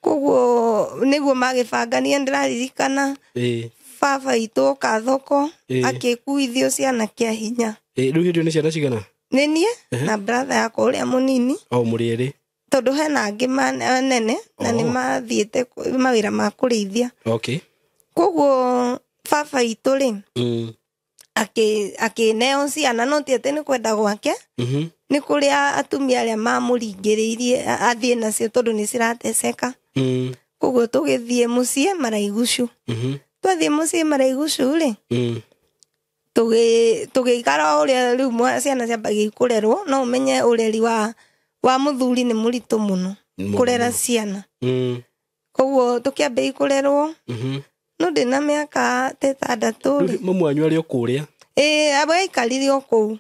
Koguo nĩguo magĩbangania ndĩraririkana baba witũ oka thoko akĩkuithio ciana kĩa hinya. Rĩu hĩndĩ ĩyo nĩ ciana cigana? Nĩ niĩ na brother yakwa ũrĩa mũnini. O mũrĩ erĩ? Tondũ hena angĩ nene na nĩ mathiĩte mawĩra ma kũrĩithia. Koguo baba witũ rĩ, akĩneo ciana no ti atĩ nĩ kwenda gwake, nĩ kũrĩa atumia arĩa mamũringĩrĩirie athiĩ nacio tondũ nĩ cirateceka. Koguo tũgĩthiĩ mũciĩ Maraigucu. Twathiĩ mũciĩ Maraigucu rĩ, tũgĩikara o ũrĩa rĩu ciana ciambagia kũrerwo, no ũmenye ũreri wa mũthuri nĩ mũritũ mũno kũrera ciana. Koguo tũkĩambĩrĩria kũrerwo, no ndĩna mĩaka ta ĩtandatũ rĩ. Mamu wanyu arĩ o kũrĩa? Ĩĩ, abo aikarire o kũu.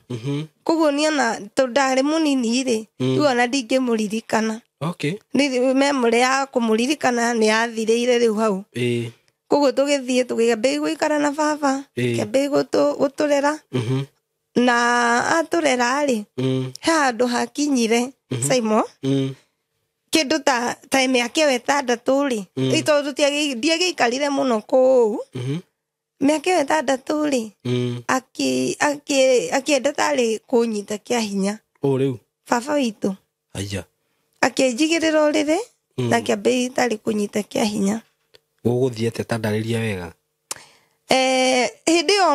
Koguo niĩ ona tondũ ndarĩ mũnini rĩ, rĩu ona ndingĩmũririkana. Memory ya kũmũririkana nĩ yathirĩire rĩu hau. Koguo tũgĩthiĩ tũgĩambĩrĩria gũikara na baba, akĩambĩrĩria gũtũrera. Na atũrera rĩ, he handũ hakinyire, Simon, kĩndũ ta mĩaka ĩyo ĩtandatũ rĩ, tondũ ndiagĩikarire mũno kũu. Mĩaka ĩyo ĩtandatũ rĩ, akĩenda tarĩ kũnyita kĩa hinya. O rĩu? Baba witũ. Aya. Akĩnjigĩrĩra ũrĩrĩ, na akĩambĩrĩria tarĩ kũnyita kĩa hinya. Gũgũthiĩ atĩa? Ta ndarĩria wega. Hĩndĩ ĩyo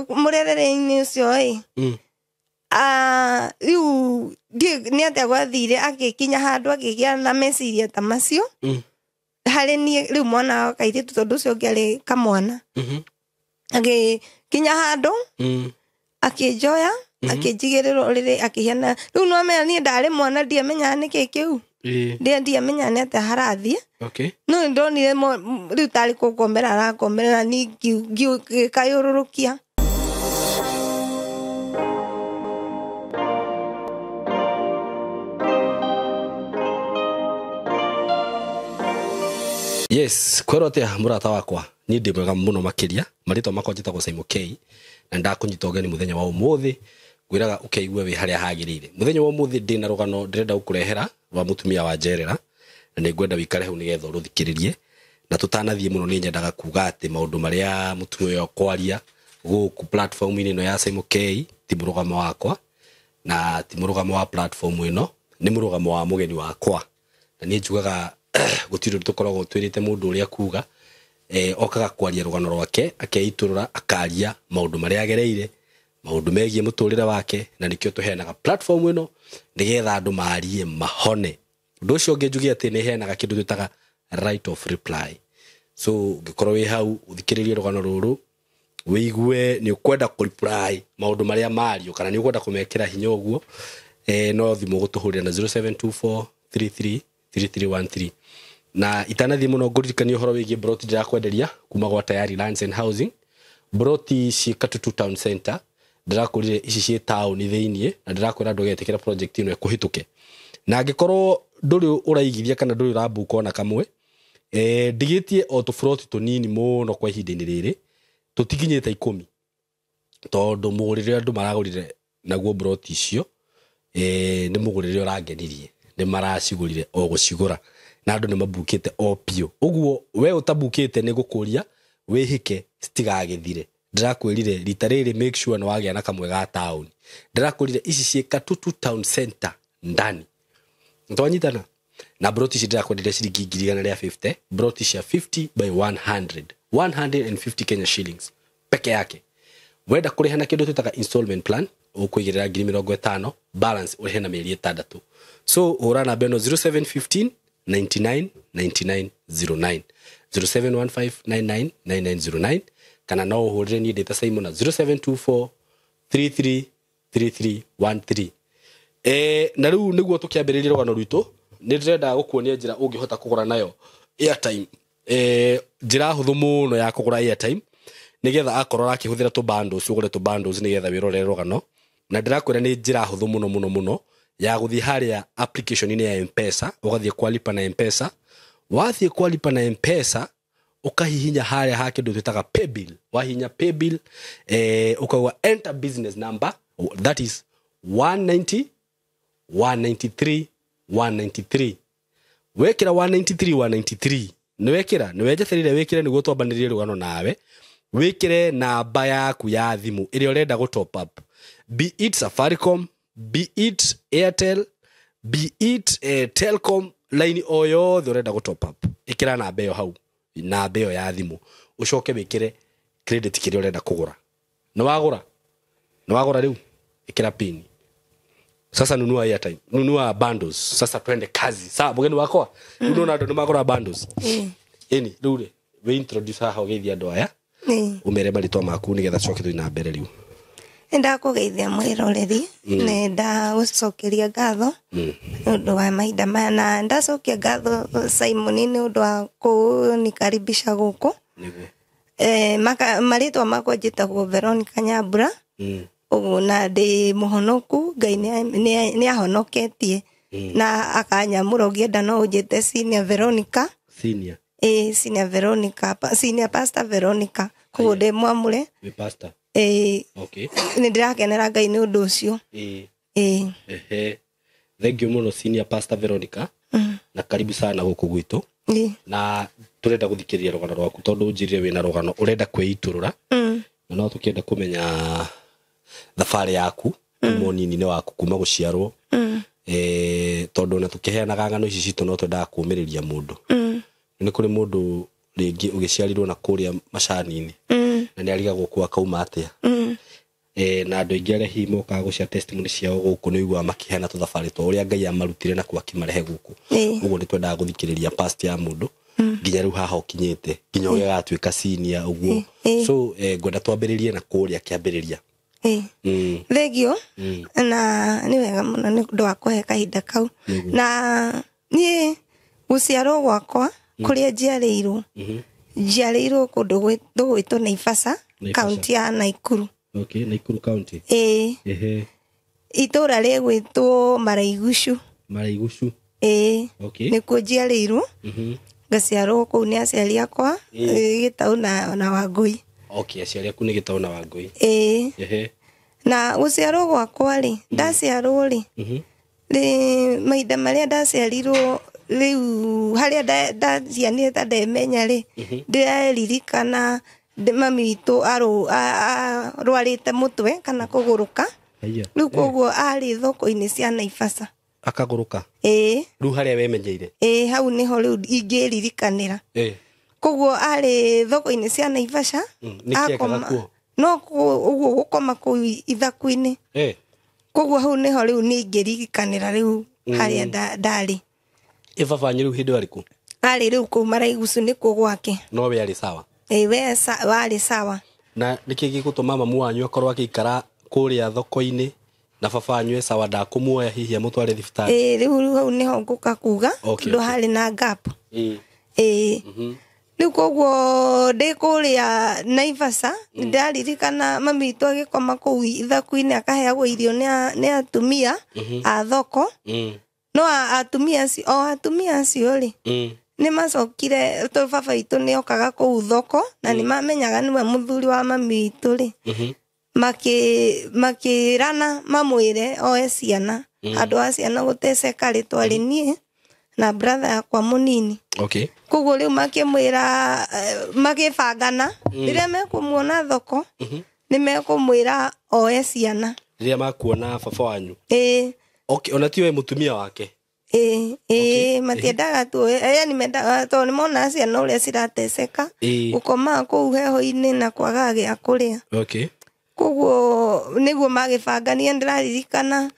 mũrerere-inĩ ũcio ĩ, rĩu nĩ atĩa gwathire agĩkinya handũ akĩgĩa na meciria ta macio. Harĩ niĩ rĩu mwana wa kairĩtu tondũ ũcio ũngĩ arĩ kamwana. Agĩkinya handũ, akĩnjoya, akĩnjigĩrĩra ũrĩrĩ, akĩhiana. Rĩu no amenya niĩ ndarĩ mwana, ndiamenyaga nĩkĩ kĩu. Ndiamenyaga nĩ atĩa harathiĩ. No nĩ ndonire rĩu tarĩ kũngomera arangomera na niĩ ngĩkayũrũrũkia. Yes, kwĩrwo atĩa mũrata wakwa, niĩ ndĩ mwega mũno makĩria. Marĩtwa makwa njĩtagwo Simon K, na ndakũnyita ũgeni mũthenya wa ũmũthĩ, ngwĩraga ũkeigue wĩ harĩa hagĩrĩire. Mũthenya wa ũmũthĩ ndĩna rũgano ndĩrenda gũkũrehera rwa mũtumia wa njerera, na nĩ ngwenda wĩikare hau nĩgetha ũrũthikĩrĩrie. Na tũtanathiĩ mũno nĩ nyendaga kuga atĩ maũndũ marĩa mũtumia ũyũ akwaria gũkũ platform-inĩ ĩno ya Simon K ti mũrũgamo wakwa, na ti mũrũgamo wa platform ĩno, nĩ mũrũgamo wa mũgeni wakwa. Na niĩ njugaga gũtirĩ ũndũ tũkoragwo twĩrĩte mũndũ ũrĩa kuga, okaga kwaria rũgano rwake, akeitũrũra, akaria maũndũ marĩa agereire, maũndũ megiĩ mũtũrĩre wake, na nĩkĩo tũheanaga platform ĩno nĩgetha andũ marie mahone. Ũndũ ũcio ũngĩ njuge atĩ nĩ heanaga kĩndũ twĩtaga right of reply. So ũngĩkorwo wĩ hau ũthikĩrĩrie rũgano rũrũ, wĩigue nĩ ũkwenda kũ-reply maũndũ marĩa mario, kana nĩ ũkwenda kũmekĩra hinya ũguo, no thimũ gũtũhũrĩra na zero seven two four three three three three one three. Na itanathiĩ mũno ngũririkanie ũhoro wĩgiĩ broti ndĩrakwenderia kuma gwa Tayari Lands and Housing. Broti ciĩ Katutu Town Center, ndĩrakũrire ici ciĩ taũni thĩiniĩ, na ndĩrakwĩra ndũgetĩkĩre project ĩno ĩkũhĩtũke. Na angĩkorwo ndũrĩ ũraigithia kana ndũrĩ ũrambuka ona kamwe, ndigĩtie o tũburoti tũnini mũno kwa ihinda-inĩ rĩrĩ, tũtikinyĩte 10, tondũ mũgũrĩre andũ maragũrire naguo broti icio, nĩ mũgũrĩre ũrangenirie, nĩ maracigũrire o gũcigũra, na andũ nĩ mabukĩte o biũ. Ũguo we ũtabukĩte nĩ ngũkũria wĩhĩke citigagĩthire. Ndĩrakwĩrire rita rĩrĩ make sure nĩ wagĩa na kamwe ga taũni. Ndĩrakwĩrire ici ciĩ Katutu Town Center ndani. Nĩtwanyitana? Na broti ici ndĩrakwenderia ciringi ngiri igana rĩa 50, broti cia 50 by 100, 150 Kenya shillings peke yake. Wenda kũrĩha na kĩndũ twĩtaga installment plan, ũkũigĩrĩra ngiri mĩrongo ĩtano, balance ũrĩhe na mĩeri ĩtandatũ. So hũra namba ĩno zero seven fifteen ninety nine ninety nine zero nine, zero seven one five nine nine nine nine zero nine, kana no ũhũrĩre niĩ ndĩ ta Simon na zero seven two four three three three three one three. Na rĩu nĩguo tũkĩambĩrĩria rũgano rwitũ, nĩ ndĩrenda gũkuonia njĩra ũngĩhota kũgũra nayo airtime. Njĩra hũthũ mũno ya kũgũra airtime, nĩgetha akorwo ũrakĩhũthĩra tũ bundles, ũgũre tũ bundles nĩgetha wĩrorere rũgano. Na ndĩrakwĩra nĩ njĩra hũthũ mũno mũno mũno ya gũthiĩ harĩa application-inĩ ya M-Pesa, ũgathiĩ kwa lipa na M-Pesa. Wathiĩ kwa lipa na M-Pesa, ũkahihinya harĩa ha kĩndũ twĩtaga paybill. Wahihinya paybill, ũkauga enter business number, that is 190, 193, 193. Wekĩra 193 193 nĩ wekĩra, nĩ wenjeterire wĩkĩre nĩguo twambanĩrie rũgano nawe. Wĩkĩre namba yaku ya thimũ ĩrĩa ũrenda gũ top up, be it Safaricom, be it Airtel, be it Telcom, line o yothe ũrenda gũ top up, ĩkĩra namba ĩyo hau, namba ĩyo ya thimũ, ũcoke wĩkĩre credit kĩrĩa ũrenda kũgũra. Nĩ wagũra, nĩ wagũra rĩu ĩkĩra pin. Sasa nunua airtime, nunua bundles, sasa twende kazi. Sawa mugeni wakwa, rĩu nĩwona andũ nĩ magũra bundles. Ĩni rĩu rĩ, wĩ introduce haha ũgeithie andũ aya, ũmere marĩtwa maku nĩgetha coke tũthiĩ na mbere rĩu. Nĩndakũgeithia mwĩroreri, nĩndagũcokeria ngatho nĩ ũndũ wa mahinda maya, na ndacokia ngatho Simon nĩ ũndũ wa kũnikaribisha gũkũ. Nĩguo. Marĩtwa makwa njĩtagwo Veronica Nyambura. Ũguo na ndĩ mũhonoku, Ngai nĩ ahonoketie na akanyamũra. Ũngĩenda no ũnjĩte Senior Veronica. Senior. Senior Veronica, Senior Pastor Veronica. Koguo ndĩ mwamũre. Wĩ pastor. Okay. Nĩ ndĩrakenera Ngai nĩ ũndũ ũcio. Ehe. Thank you mũno Senior Pastor Veronica. Na karibu sana gũkũ gwitũ. Na tũrenda gũthikĩrĩria rũgano rwaku tondũ ũnjĩrire wĩna rũgano ũrenda kwĩitũrũra. Na no tũkĩenda kũmenya thabarĩ yaku kuma ũnini-inĩ waku, kuma gũciarwo. Tondũ ona tũkĩheanaga ng'ano ici citũ no twendaga kũũmĩrĩria mũndũ. Nĩ kũrĩ mũndũ rĩngĩ ũgĩciarirwo na kũrĩa macani-inĩ na nĩ arigagwo kũu akauma atĩa. Na andũ aingĩ arĩa hihi mokaga gũcia testimony ciao gũkũ nĩ ũiguaga makĩheana tũthabarĩ twa ũrĩa Ngai amarutire na kũu akĩmarehe gũkũ. Ũguo nĩ twendaga gũthikĩrĩria past ya mũndũ nginya rĩu haha ũkinyĩte, nginya ũrĩa agatuĩka senior ũguo. So ngwenda twambĩrĩrie na kũrĩa kĩambĩrĩria. Thengio. Na nĩ wega mũno nĩ ũndũ wa kũhe kahinda kau. Na niĩ gũciarwo gwakwa kũrĩa njiarĩirwo, njiarĩirwo kũndũ gũgwĩtwo Naivasha, kaunti ya Nakuru. Okay, Nakuru County. Itũra rĩgwĩtwo Maraigucu. Maraigucu. Okay. Nĩkuo njiarĩirwo. Ngaciarwo kũu nĩ aciari akwa, Gĩtaũ na Wangũi. Okay, aciari aku nĩ Gĩtaũ na Wangũi. Na gũciarwo gwakwa rĩ, ndaciarwo rĩ, mahinda marĩa ndaciarirwo rĩu harĩa ndacianire ta ndemenya rĩ, ndĩreririkana mami witũ arwarĩte mũtwe kana kũgũrũka. Rĩu koguo arĩ thoko-inĩ cia Naivasha. Akagũrũka? Rĩu harĩa wemenyeire? Hau nĩho rĩu ingĩririkanĩra. Koguo arĩ thoko-inĩ cia Naivasha. Nĩkĩ ekaga kuo? No ũguo gũkoma kũu ithaku-inĩ. Koguo hau nĩho rĩu ningĩririkanĩra rĩu harĩa ndarĩ. Baba wanyu rĩu hĩndĩ arĩ kũ? Arĩ rĩu kũu Maraigucu nĩkuo gwake. No we arĩ sawa? We warĩ sawa. Na nĩkĩ gĩgũtũma mamu wanyu akorwo akĩikara kũrĩa thoko-inĩ na baba wanyu e sawa, ndakũmuoya hihi amũtware thibitarĩ? Rĩu hau nĩho ngũka kuga, tondũ harĩ na gap. Rĩu koguo ndĩ kũrĩa Naivasha, nĩndaririkana mami witũ agĩkoma kũu ithaku-inĩ akaheagwo irio nĩ atumia a thoko. No atumia acio, o atumia acio rĩ, nĩ macokire tondũ baba witũ nĩ okaga kũu thoko na nĩ mamenyaga nĩwe mũthuri wa mami witũ rĩ, makĩrana mamwĩre oe ciana. Andũ a ciana gũteceka rĩ, twarĩ niĩ na brother yakwa mũnini. Koguo rĩu makĩmwĩra, makĩbangana rĩrĩa mekũmuona thoko, nĩ mekũmwĩra oe ciana. Rĩrĩa makuona baba wanyu? Okay, ona tiwe mũtumia wake? Matiendaga tu, yani mendaga tondũ nĩ mona ciana ũrĩa cirateceka, gũkoma kũu heho-inĩ na kwaga gĩa kũrĩa. Koguo nĩguo magĩbangania. Ndĩraririkana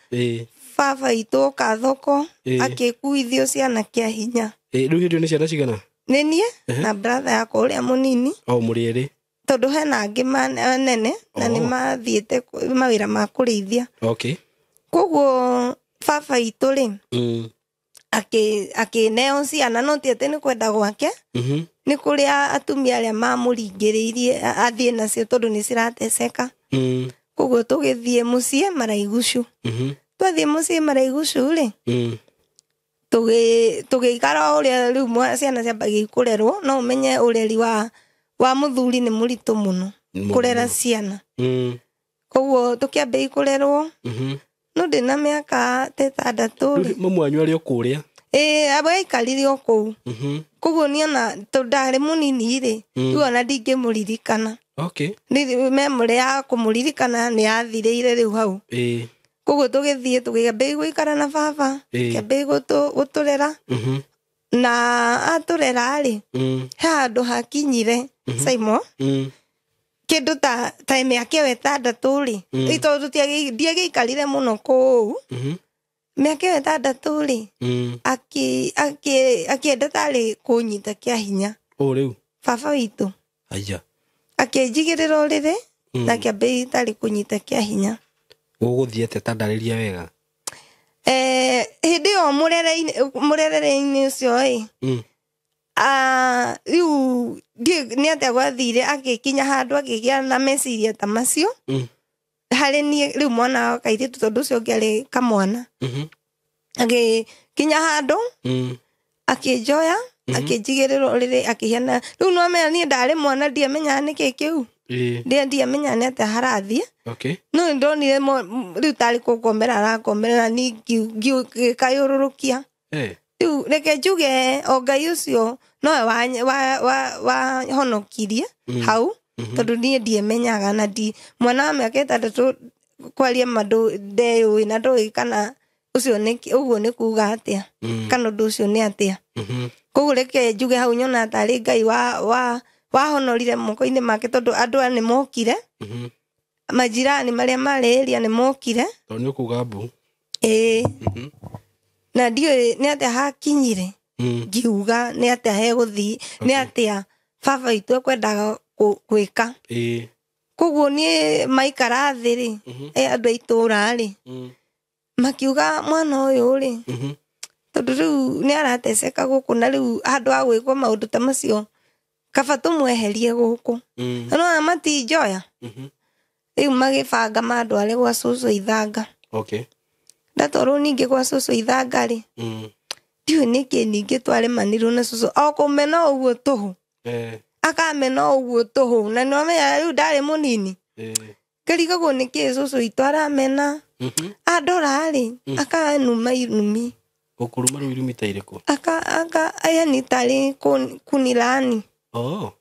baba witũ oka thoko akĩkuithio ciana kĩa hinya. Rĩu hĩndĩ ĩyo nĩ ciana cigana? Nĩ niĩ na brother yakwa ũrĩa mũnini. O mũrĩ erĩ? Tondũ hena angĩ anene na nĩ mathiĩte mawĩra ma kũrĩithia. Koguo baba witũ rĩ, akĩneo ciana, no ti atĩ nĩ kwenda gwake, nĩ kũrĩa atumia arĩa mamũringĩrĩirie athiĩ nacio tondũ nĩ cirateceka. Koguo tũgĩthiĩ mũciĩ Maraigucu. Twathiĩ mũciĩ Maraigucu rĩ, tũgĩikara o ũrĩa rĩu ciana ciambagia kũrerwo. No ũmenye ũreri wa mũthuri nĩ mũritũ mũno kũrera ciana. Koguo tũkĩambia kũrerwo, no ndĩna mĩaka ta ĩtandatũ rĩ. Mamu wanyu arĩ o kũrĩa? Ĩĩ abo aikarire o kũu. Koguo niĩ ona tondũ ndarĩ mũnini rĩ, rĩu ona ndingĩmũririkana. Okay. Memory ya kũmũririkana nĩ yathirĩire rĩu hau. Koguo tũgĩthiĩ tũgĩambĩrĩria gũikara na baba, akĩambĩrĩria gũtũrera. Na atũrera rĩ, he handũ hakinyire Simon, kĩndũ ta mĩaka ĩyo 6 rĩ, tondũ ndiagĩikarire mũno kũu. Mĩaka ĩyo 6 rĩ, akĩenda tarĩ kũnyita kĩa hinya. O rĩu? Baba witũ. Aya. Akĩnjigĩrĩra ũrĩrĩ, na akĩambĩrĩria tarĩ kũnyita kĩa hinya. Gũgũthiĩ atĩa? Ta ndarĩria wega. Hĩndĩ ĩyo mũrerere-inĩ ũcio ĩ, rĩu nĩ atĩa gwathire, agĩkinya handũ akĩgĩa na meciria ta macio. Harĩ niĩ rĩu mwana wa kairĩtu, tondũ ũcio ũngĩ arĩ kamwana. Agĩkinya handũ, akĩnjoya, akĩnjigĩrĩra ũrĩrĩ, akĩhiana. Rĩu no menya niĩ ndarĩ mwana, ndiamenyaga nĩkĩ kĩu. Ndiamenyaga nĩ atĩa harathiĩ. Okay. No nĩ ndonire rĩu tarĩ kũngomera arangomera, na niĩ ngĩkayũrũrũkia. Rĩu reke njuge o Ngai ũcio nowe wahonokirie hau, tondũ niĩ ndiemenyaga na mwana wa mĩaka 6 kwaria ma ndeyũĩ na ndoĩ kana ũcio ũguo nĩ kuga atĩa, kana ũndũ ũcio nĩ atĩa. Koguo reke njuge hau nyona tarĩ Ngai wahonorire moko-inĩ make, tondũ andũ aya nĩ mokire. Majirani marĩa marĩ area nĩ mokire. Tondũ nĩ ũkuga mbu. Ĩĩ. Na ndiũĩ nĩ atĩa hakinyire, ngiuga nĩ atĩa hegũthiĩ, nĩ atĩa baba witũ ekwendaga gwĩka. Koguo niĩ maikara thĩ rĩ, andũ a itũũra rĩ, makiuga mwana ũyũ rĩ, tondũ rĩu nĩ arateceka gũkũ, na rĩu handũ ha gwĩkwo maũndũ ta macio, kaba tũmweherie gũkũ. Na nĩwona matinjoya. Rĩu magĩbanga mandware gwa cũcũ Ithanga. Okay. Ndatwarwo ningĩ gwa cũcũ Ithanga rĩ, ndiũĩ nĩkĩ ningĩ twaremanirwo na cũcũ, o kũmena ũguo tũhũ. Akamena ũguo tũhũ, na nĩwamenya rĩu ndarĩ mũnini. Ngarigagwo nĩkĩ cũcũ witũ aramena. Andora rĩ, akanuma irumi. Gũkũruma rĩu irumi ta irĩkũ? Aka yani tarĩ kunilani. Oh.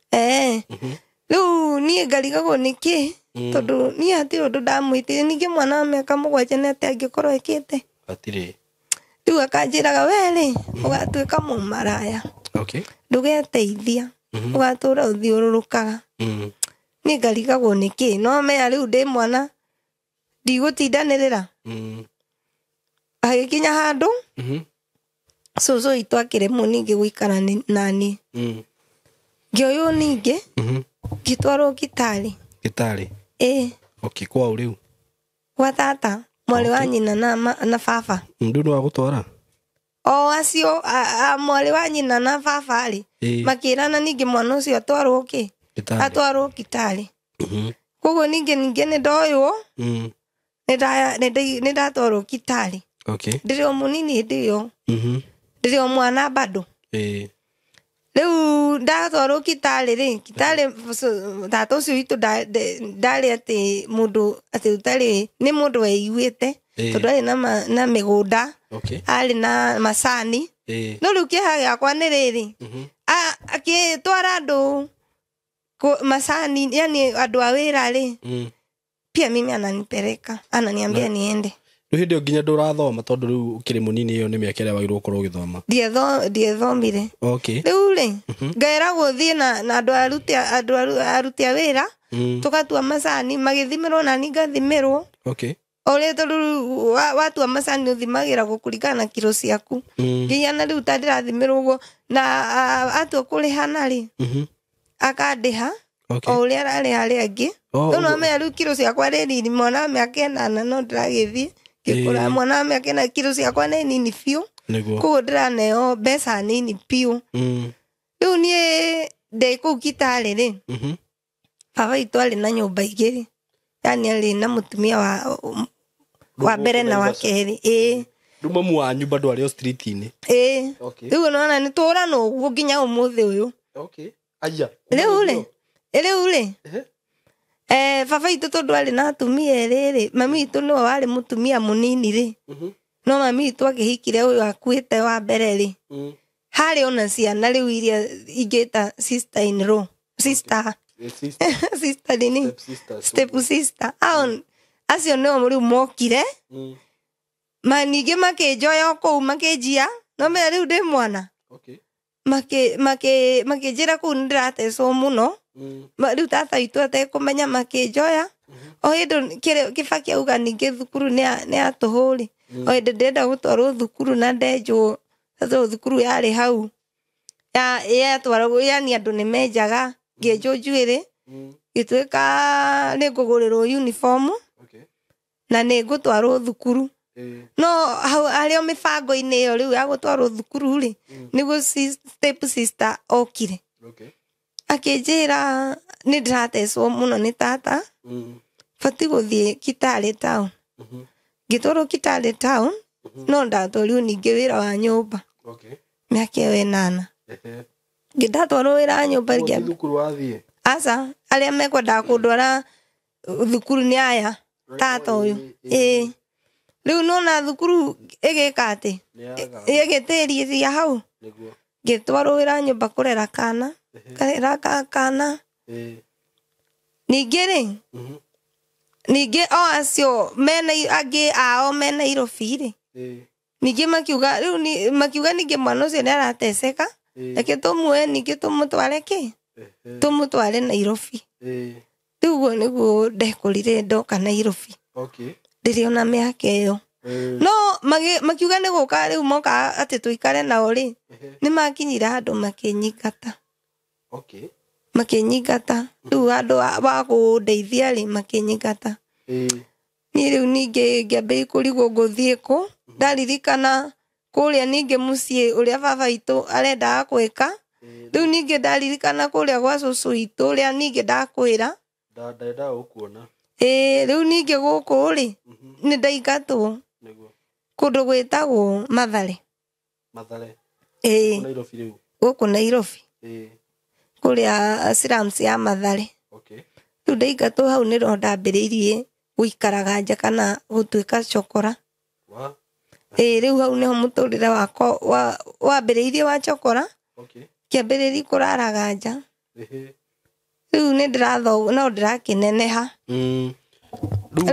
Rĩu niĩ ngarigagwo nĩkĩ, tondũ niĩ hatirĩ ũndũ ndamwĩtire. Ningĩ mwana wa mĩaka 7 nĩ atĩa angĩkorwo ekĩte? Hatirĩ. Rĩu akanjĩraga we rĩ, ũgatuĩka mũmaraya. Okay. Ndũgeteithia. Ũgatũra ũthiũrũrũkaga. Niĩ ngarigagwo nĩkĩ, no menya rĩu ndĩ mwana, ndigũtindanĩrĩra. Agĩkinya handũ, cũcũ witũ akĩremwo ningĩ gũikara na niĩ. Ngĩoywo ningĩ, ngĩtwarwo gĩtarĩ. Gĩtarĩ? Ĩĩ. Okay, kwao rĩu? Gwa tata, mwarĩ wa nyina na baba. Mũndũ nĩ wa gũtwara? O acio, mwarĩ wa nyina na baba rĩ, makĩrana ningĩ mwana ũcio atwarwo kĩ? Atwarwo gĩtarĩ. Koguo ningĩ nĩ ndoywo, nĩ ndatwarwo gĩtarĩ. Okay. Ndĩrĩ o mũnini hĩndĩ ĩyo. Ndĩrĩ o mwana bado. Rĩu ndatwarwo gĩtarĩ rĩ, gĩtarĩ tata ũcio witũ ndarĩ atĩ mũndũ atĩ ũtarĩ, nĩ mũndũ weiguĩte, tondũ arĩ na mĩgũnda, arĩ na macani. No rĩu kĩeha gĩakwa nĩ rĩrĩ, akĩtwara andũ macani, yani andũ a wĩra rĩ, pia mimi ananipeleka, ananiambia niende. Rĩu hĩndĩ ĩyo nginya ndũrathoma, tondũ rĩu ũkĩrĩ mũnini, ĩyo nĩ mĩaka ĩrĩa wagĩrĩirwo gũkorwo ũgĩthoma. Ndiethomire. Okay. Rĩu rĩ, ngaĩragwo thiĩ na andũ aruti a wĩra, tũgatua macani, magĩthimĩrwo na niĩ ngathimĩrwo. Okay. O ũrĩa tondũ rĩu watua macani ũthimagĩra gũkũringana na kiro ciaku. Nginya na rĩu ta ndĩrathimĩrwo ũguo, na atua kũrĩhana rĩ, akandĩha, Okay. o ũrĩa ararĩha arĩa angĩ. Rĩu no menya rĩu kiro ciakwa nĩ nini, mwana wa mĩaka 8 no ndĩragĩthiĩ ngĩkũra. Mwana wa mĩaka 8 kiro ciakwa nĩ nini biũ. Koguo ndĩraneo mbeca nini biũ. Rĩu niĩ ndĩ kũu gĩtarĩ rĩ, baba witũ arĩ na nyũmba igĩrĩ. Yani arĩ na mũtumia wa mbere na wa kerĩ. Ĩĩ. Rĩu mamu wanyu bado arĩ o street-inĩ? Ĩĩ. Okay. Rĩu nĩwona nĩ tũrana ũguo nginya ũmũthĩ ũyũ. Okay. Aya. Rĩu rĩ, rĩu rĩ, baba witũ tondũ arĩ na atumia erĩ rĩ, mami witũ nĩwe warĩ mũtumia mũnini rĩ. No mami witũ akĩhikire ũyũ akuĩte wa mbere rĩ, harĩ ona ciana rĩu iria ingĩta sister in law, sister sister nini, step sister, acio nĩo rĩu mokire. Ma ningĩ makĩnjoya o kũu makĩnjia, no menya rĩu ndĩ mwana. Makĩnjĩra kũu nĩndĩratecwo mũno. Rĩu tata witũ atekũmenya makĩnjoya. O hĩndĩ Kĩbaki auga ningĩ thukuru nĩ ya tũhũ rĩ, o hĩndĩ ndĩrenda gũtwarwo thukuru na ndenjwo, tondũ thukuru yarĩ hau yatwaragwo, yani andũ nĩ menjaga, ngĩenjwo njuĩrĩ, gĩtuĩka nĩ ngũgũrĩrwo uniform na nĩ ngũtwarwo thukuru. No hau harĩ o mĩbango-inĩ ĩyo rĩu ya gũtwarwo thukuru rĩ, nĩguo step sister okire. Akĩnjĩra nĩ ndĩratecwo mũno nĩ tata, batiĩ gũthiĩ Kitale town. Ngĩtwarwo Kitale town, no ndatwarirwo ningĩ wĩra wa nyũmba. Mĩaka ĩyo ĩnana. Ngĩndatwarwo wĩra wa nyũmba Thukuru wathiĩ? Aca, arĩa mekwendaga kũndwara thukuru nĩ aya, tata ũyũ. Ĩĩ. Rĩu nona thukuru ĩgĩka atĩ? Ĩgĩtĩrithia hau. Ngĩtwarwo wĩra nyũmba kũrera kana. Karera kana. Ningĩ rĩ, ningĩ o acio mena angĩ ao me Nairobi rĩ, ningĩ makiuga rĩu makiuga ningĩ mwana ũcio nĩ arateceka, reke tũmuoe ningĩ tũmũtware kĩ? Tũmũtware Nairobi. Rĩu ũguo nĩguo ndekorire ndoka Nairobi. Ndĩrĩ ona mĩaka ĩyo. No makiuga nĩ gũka rĩu moka atĩ tũikare nao rĩ, nĩ makinyire handũ makĩnyingata. Makĩnyingata. Rĩu handũ wa kũndeithia rĩ, makĩnyingata. Niĩ rĩu ningĩ ngĩambĩrĩria kũrigwo ngũthiĩ kũ, ndaririkana kũrĩa ningĩ mũciĩ ũrĩa baba witũ arendaga gwĩka. Rĩu ningĩ ndaririkana kũrĩa gwa cũcũ witũ ũrĩa ningĩ ndakwĩra. Ndendaga gũkuona. Ĩĩ, rĩu ningĩ gũkũ rĩ, nĩ ndaingatwo. Kũndũ gwĩtagwo Mathare. Mathare. Ĩĩ. Nairobi rĩu. Gũkũ Nairobi. Kũrĩa slums ya Mathare. Rĩu ndaingatwo hau nĩrĩo ndambĩrĩirie gũikaraga nja kana gũtuĩka cokora. Ĩĩ, rĩu hau nĩho mũtũrĩre wakwa wambĩrĩirie wa cokora. Kĩambĩrĩria kũraraga nja. Rĩu nĩ ndĩratho, no ndĩrakĩneneha. Rĩu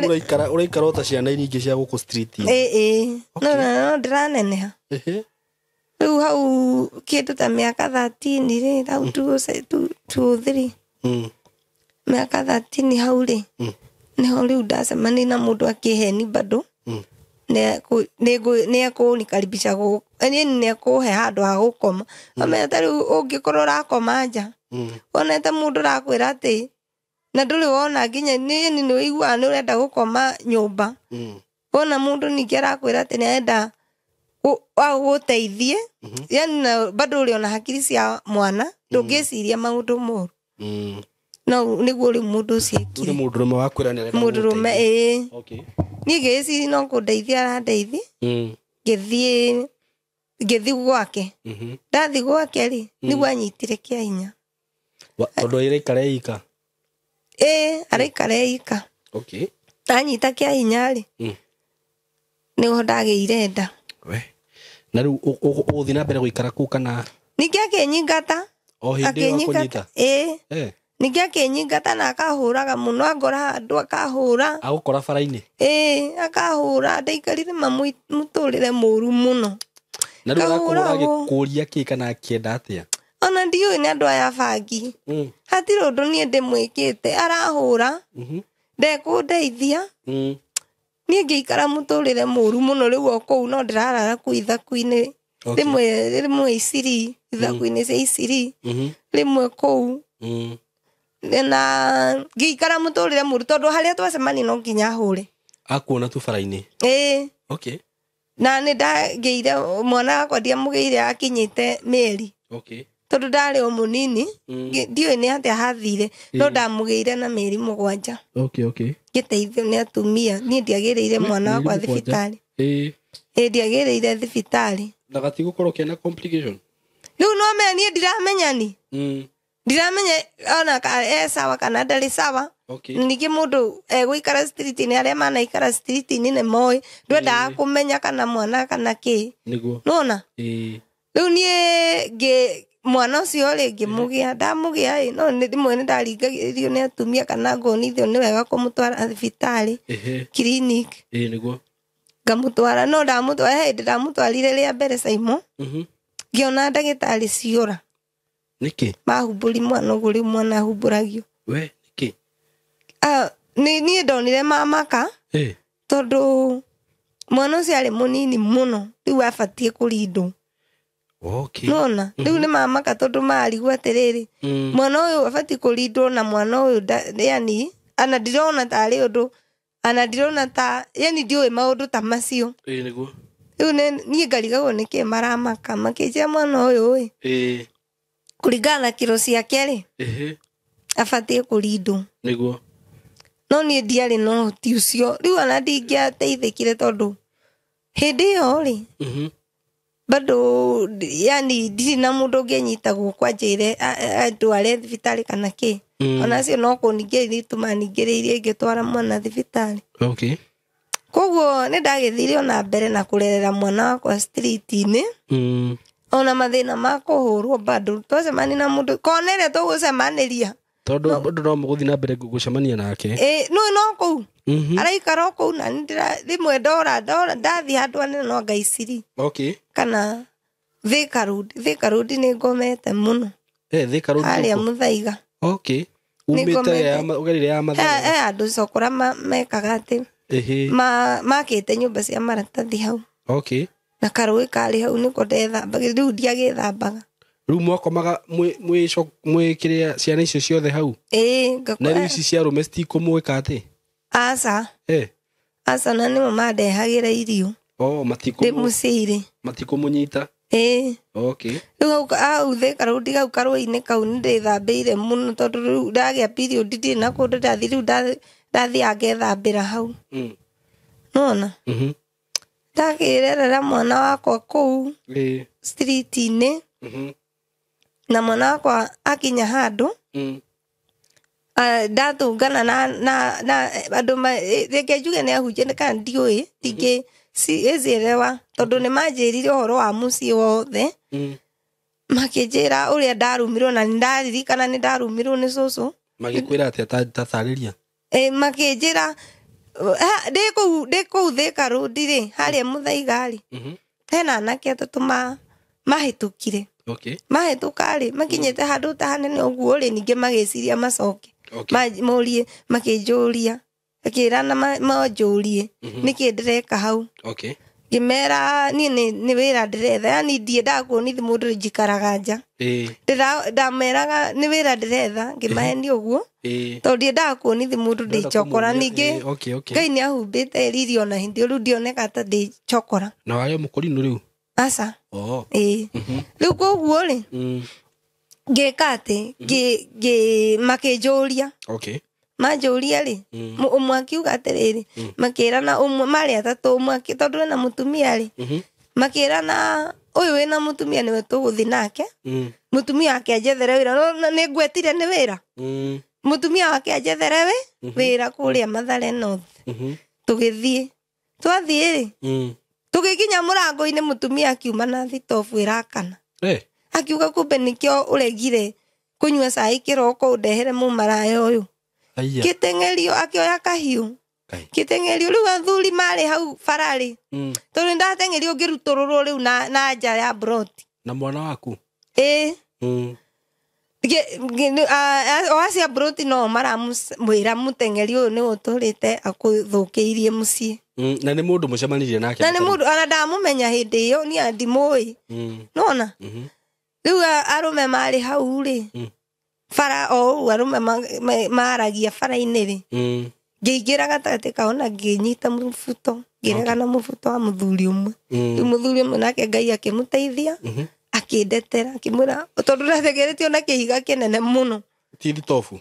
ũraikara o ta ciana iria ingĩ cia gũkũ street-inĩ. Ĩĩ, no ndĩraneneha. Rĩu hau kĩndũ ta mĩaka 13 rĩ, hau 2 3. Mĩaka 13 hau rĩ, nĩho rĩu ndacemania na mũndũ akĩheni bado. Nĩ ekũnikaribisha nĩ ekũhe handũ ha gũkoma. Wamenya ta rĩu ũngĩkorwo ũrakoma nja, wonete mũndũ ũrakwĩra atĩ na ndũrĩ wona nginya nĩ ũiguaga nĩ ũrenda gũkoma nyũmba. Wona mũndũ ningĩ arakwĩra atĩ nĩ arenda agũteithie, yani na bado ũrĩ ona hakiri cia mwana, ndũngĩciria maũndũ moru. No nĩguo rĩu mũndũ ũcio ekire. Nĩ mũndũrũme wakwĩra nĩ arenda Mũndũrũme, gũgũteithia. ĩĩ. Niĩ ngĩciria no kũndeithia arandeithia. Ngĩthiĩ gwake. Ndathiĩ gwake rĩ, nĩguo anyitire kĩa hinya. Tondũ araikara ika? Ĩĩ, araikara ika. Anyita kĩa hinya rĩ, nĩho ndagĩire nda. We. Na rĩu ũgũthiĩ na mbere gũikara kũu kana? Ningĩ akĩnyingata. O hĩndĩ ĩyo akũnyita? Ĩĩ. Ningĩ akĩnyingata na akahũraga mũno, angora handũ akahũra. Agũkora bara-inĩ? Ĩĩ, akahũra. Ndaikarire mũtũrĩre mũru mũno. Na rĩu agakũhũra agĩkũria kĩ kana akĩenda atĩa? Ona ndiũĩ nĩ andũ aya bangi. Hatirĩ ũndũ niĩ ndĩmwĩkĩte, arahũra. Ndekũndeithia. Niĩ ngĩikara mũtũrĩre mũru mũno rĩu o kũu no ndĩrarara kũu ithaku-inĩ. Rĩmwe Isiri, ithaku-inĩ cia Isiri. Rĩmwe kũu. Na ngĩikara mũtũrĩre mũru tondũ harĩa twacemania no nginya ahũre. Akuona tu bara-inĩ? Ĩĩ. Na nĩ ndagĩire mwana wakwa ndiamũgĩire akinyĩte mĩeri. Tondũ ndarĩ o mũnini, ndiũĩ nĩ atĩa hathire, no ndamũgĩire na mĩeri 7. Ngĩteithio nĩ atumia, niĩ ndiagĩrĩire mwana wakwa thibitarĩ. Ĩĩ, ndiagĩrĩire thibitarĩ. Na gatigũkorwo kena complication? Rĩu no menya niĩ ndiramenya ni. Ndiramenya ona e sawa kana ndarĩ sawa. Okay. Ningĩ mũndũ egũikara street-inĩ, arĩa manaikara street-inĩ nĩ moĩ ndwendaga kũmenya kana mwana kana kĩ. Nĩguo. Nona Ĩĩ. rĩu niĩ ngĩ mwana ũcio rĩ ngĩmũgĩa, ndamũgĩa ĩ no nĩ rĩmwe nĩ ndaringagĩrĩrio nĩ atumia kana ngonithio nĩ wega kũmũtwara thibitarĩ, Ehe. clinic. Ĩĩ nĩguo. Ngamũtwara, no ndamũtwara he hĩndĩ ndamũtwarire rĩa mbere Saimo, ngĩona ndagĩtarĩ ciora. Nĩkĩ? Mahumbũri mwana ũguo rĩu mwana ahumbũragio. We nĩkĩ? Niĩ ndonire mamaka tondũ mwana ũcio arĩ mũnini mũno, rĩu abatiĩ kũrindwo. Okay. Nona rĩu nĩ mamaka tondũ marigwo atĩrĩrĩ, mwana ũyũ abatiĩ kũrindwo na mwana ũyũ yani ana ndirona tarĩ ũndũ, ana ndirona ta yani ndiũĩ maũndũ ta macio. Ĩĩ nĩguo. Rĩu niĩ ngarigagwo nĩkĩ maramaka makĩnjĩra mwana ũyũ ĩ kũringana na kiro ciake rĩ, abatiĩ kũrindwo. Nĩguo. No niĩ ndiarĩ na ũhoti ũcio, rĩu ona ndingĩateithĩkire tondũ hĩndĩ ĩyo rĩ, bado yani ndirĩ na mũndũ ũngĩnyita guoko anjĩre andware thibitarĩ kana kĩ. Ona acio no kũningĩrĩria tu maningĩrĩirie ngĩtwara mwana thibitarĩ. Okay. Koguo nĩ ndagĩthire ona mbere na kũrerera mwana wakwa street-inĩ. Ona mathĩna ma kũhũrwo bado twacemania na mũndũ kona ĩrĩa tũgũcemanĩria. Tondũ bado no mũgũthiĩ na mbere gũcemania nake. Ĩĩ, no no kũu. Araikara o kũu na rĩmwe ndora ndathiĩ handũ hanene no ngaiciri. Okay. Kana Thika Road, Thika Road nĩ ngomete mũno. Thika Road harĩa Mũthaiga. Okay. Umĩte ũgerire ya Mathare. He andũ cokora mekaga atĩ makĩte nyũmba cia maratathi hau. Okay. Na karũĩ karĩ hau nĩko ndethambaga, rĩu ndiagĩthambaga. Rĩu mwakomaga mwĩ kĩrĩa ciana icio ciothe hau? Ĩĩ. Na rĩu ici cia arũme citikũmwĩka atĩ? Aca. Aca, na nĩmo mandehagĩra irio. Oh, ndĩ mũciĩ-rĩ. Matikũmũnyita? Ĩĩ. Okay. Rĩu hau Thika Road hau karũĩ-inĩ kau nĩ ndĩthambĩire mũno tondũ rĩu ndagĩa period ndirĩ na kũndũ ndathiĩ, rĩu ndathiaga ngethambĩra hau. Nĩwona? Ndakĩrerera mwana wakwa kũu street-inĩ. Na mwana wakwa akinya handũ, ndatũngana na andũ reke njuge nĩ ahunjia kana ndiũĩ, ndingĩciĩrewa tondũ nĩ manjĩrire ũhoro wa mũciĩ wothe. Makĩnjĩra ũrĩa ndarumirwo na nĩndaririkana nĩ ndarumirwo nĩ cũcũ. Magĩkwĩra atĩa ta tarĩria? Makĩnjĩra ndĩ kũu Thika Road rĩ, harĩa Mũthaiga rĩ, hena anake atatũ mahĩtũkire. Okay. Mahĩtũka rĩ, makinyĩte handũ ta hanene ũguo rĩ, ningĩ magĩciria macoke. Morie, makĩnjũria, makĩrana manjũrie nĩkĩ ndĩreka hau. Okay. Ngĩmera niĩ nĩ wĩra ndĩretha, yani ndiendaga kuonithi mũndũ njikaraga nja. Ndameraga nĩ wĩra ndĩretha, ngĩmahenia ũguo. Tondũ ndiendaga kuonithi mũndũ ndĩ chokora. Ningĩ Ngai nĩ ahumbĩte riri ona hĩndĩ ĩyo, rĩu ndioneka ta ndĩ chokora. Na warĩ o mũkũrinũ rĩu? Aca. Ĩĩ. Rĩu koguo rĩ, ngĩka atĩ, makĩnjũria. Okay. Manjũria rĩ, ũmwe akiuga atĩrĩrĩ, makĩrana ũmwe marĩ atatũ, ũmwe tondũ ena mũtumia rĩ, makĩrana ũyũ wĩna mũtumia nĩwe tũgũthiĩ nake. Mũtumia wake anjethere wĩra, no nĩ ngwetire nĩ wĩra. Mũtumia wake anjethere wĩra kũrĩa Mathare North. Tũgĩthiĩ. Twathiĩ rĩ, tũgĩkinya mũrango-inĩ mũtumia akiuma na thitobu ĩrakana. Akiuga kumbe nĩkĩo ũregire kũnyua cai kĩroko ũndehere mũmaraya ũyũ. Kĩteng'erio akĩoya kahiũ. Kĩteng'erio rĩu athuri marĩ hau bararĩ. Tondũ ndateng'erio ngĩrutũrũrwo rĩu na nja ya broti. Na mwana waku? Ĩĩ. O acio broti no maramwĩra mũteng'eri ũyũ nĩwe ũtũrĩte akũthũkĩirie mũciĩ. Na nĩ mũndũ mũcemanirie nake? Na nĩ mũndũ ona ndamũmenya hĩndĩ ĩyo, niĩ ndimũĩ. Nĩwona? Rĩu arũme marĩ hau rĩ, bara o ũguo arũme maragia bara-inĩ rĩ, ngĩingĩra gatagatĩ kao na ngĩnyita mũbuto, ngĩregana mũbuto wa mũthuri ũmwe. Rĩu mũthuri ũmwe nake Ngai akĩmũteithia, akĩndetera, akĩmwĩra tondũ ndathegeretio na kĩhiga kĩnene mũno. Ti thitobu?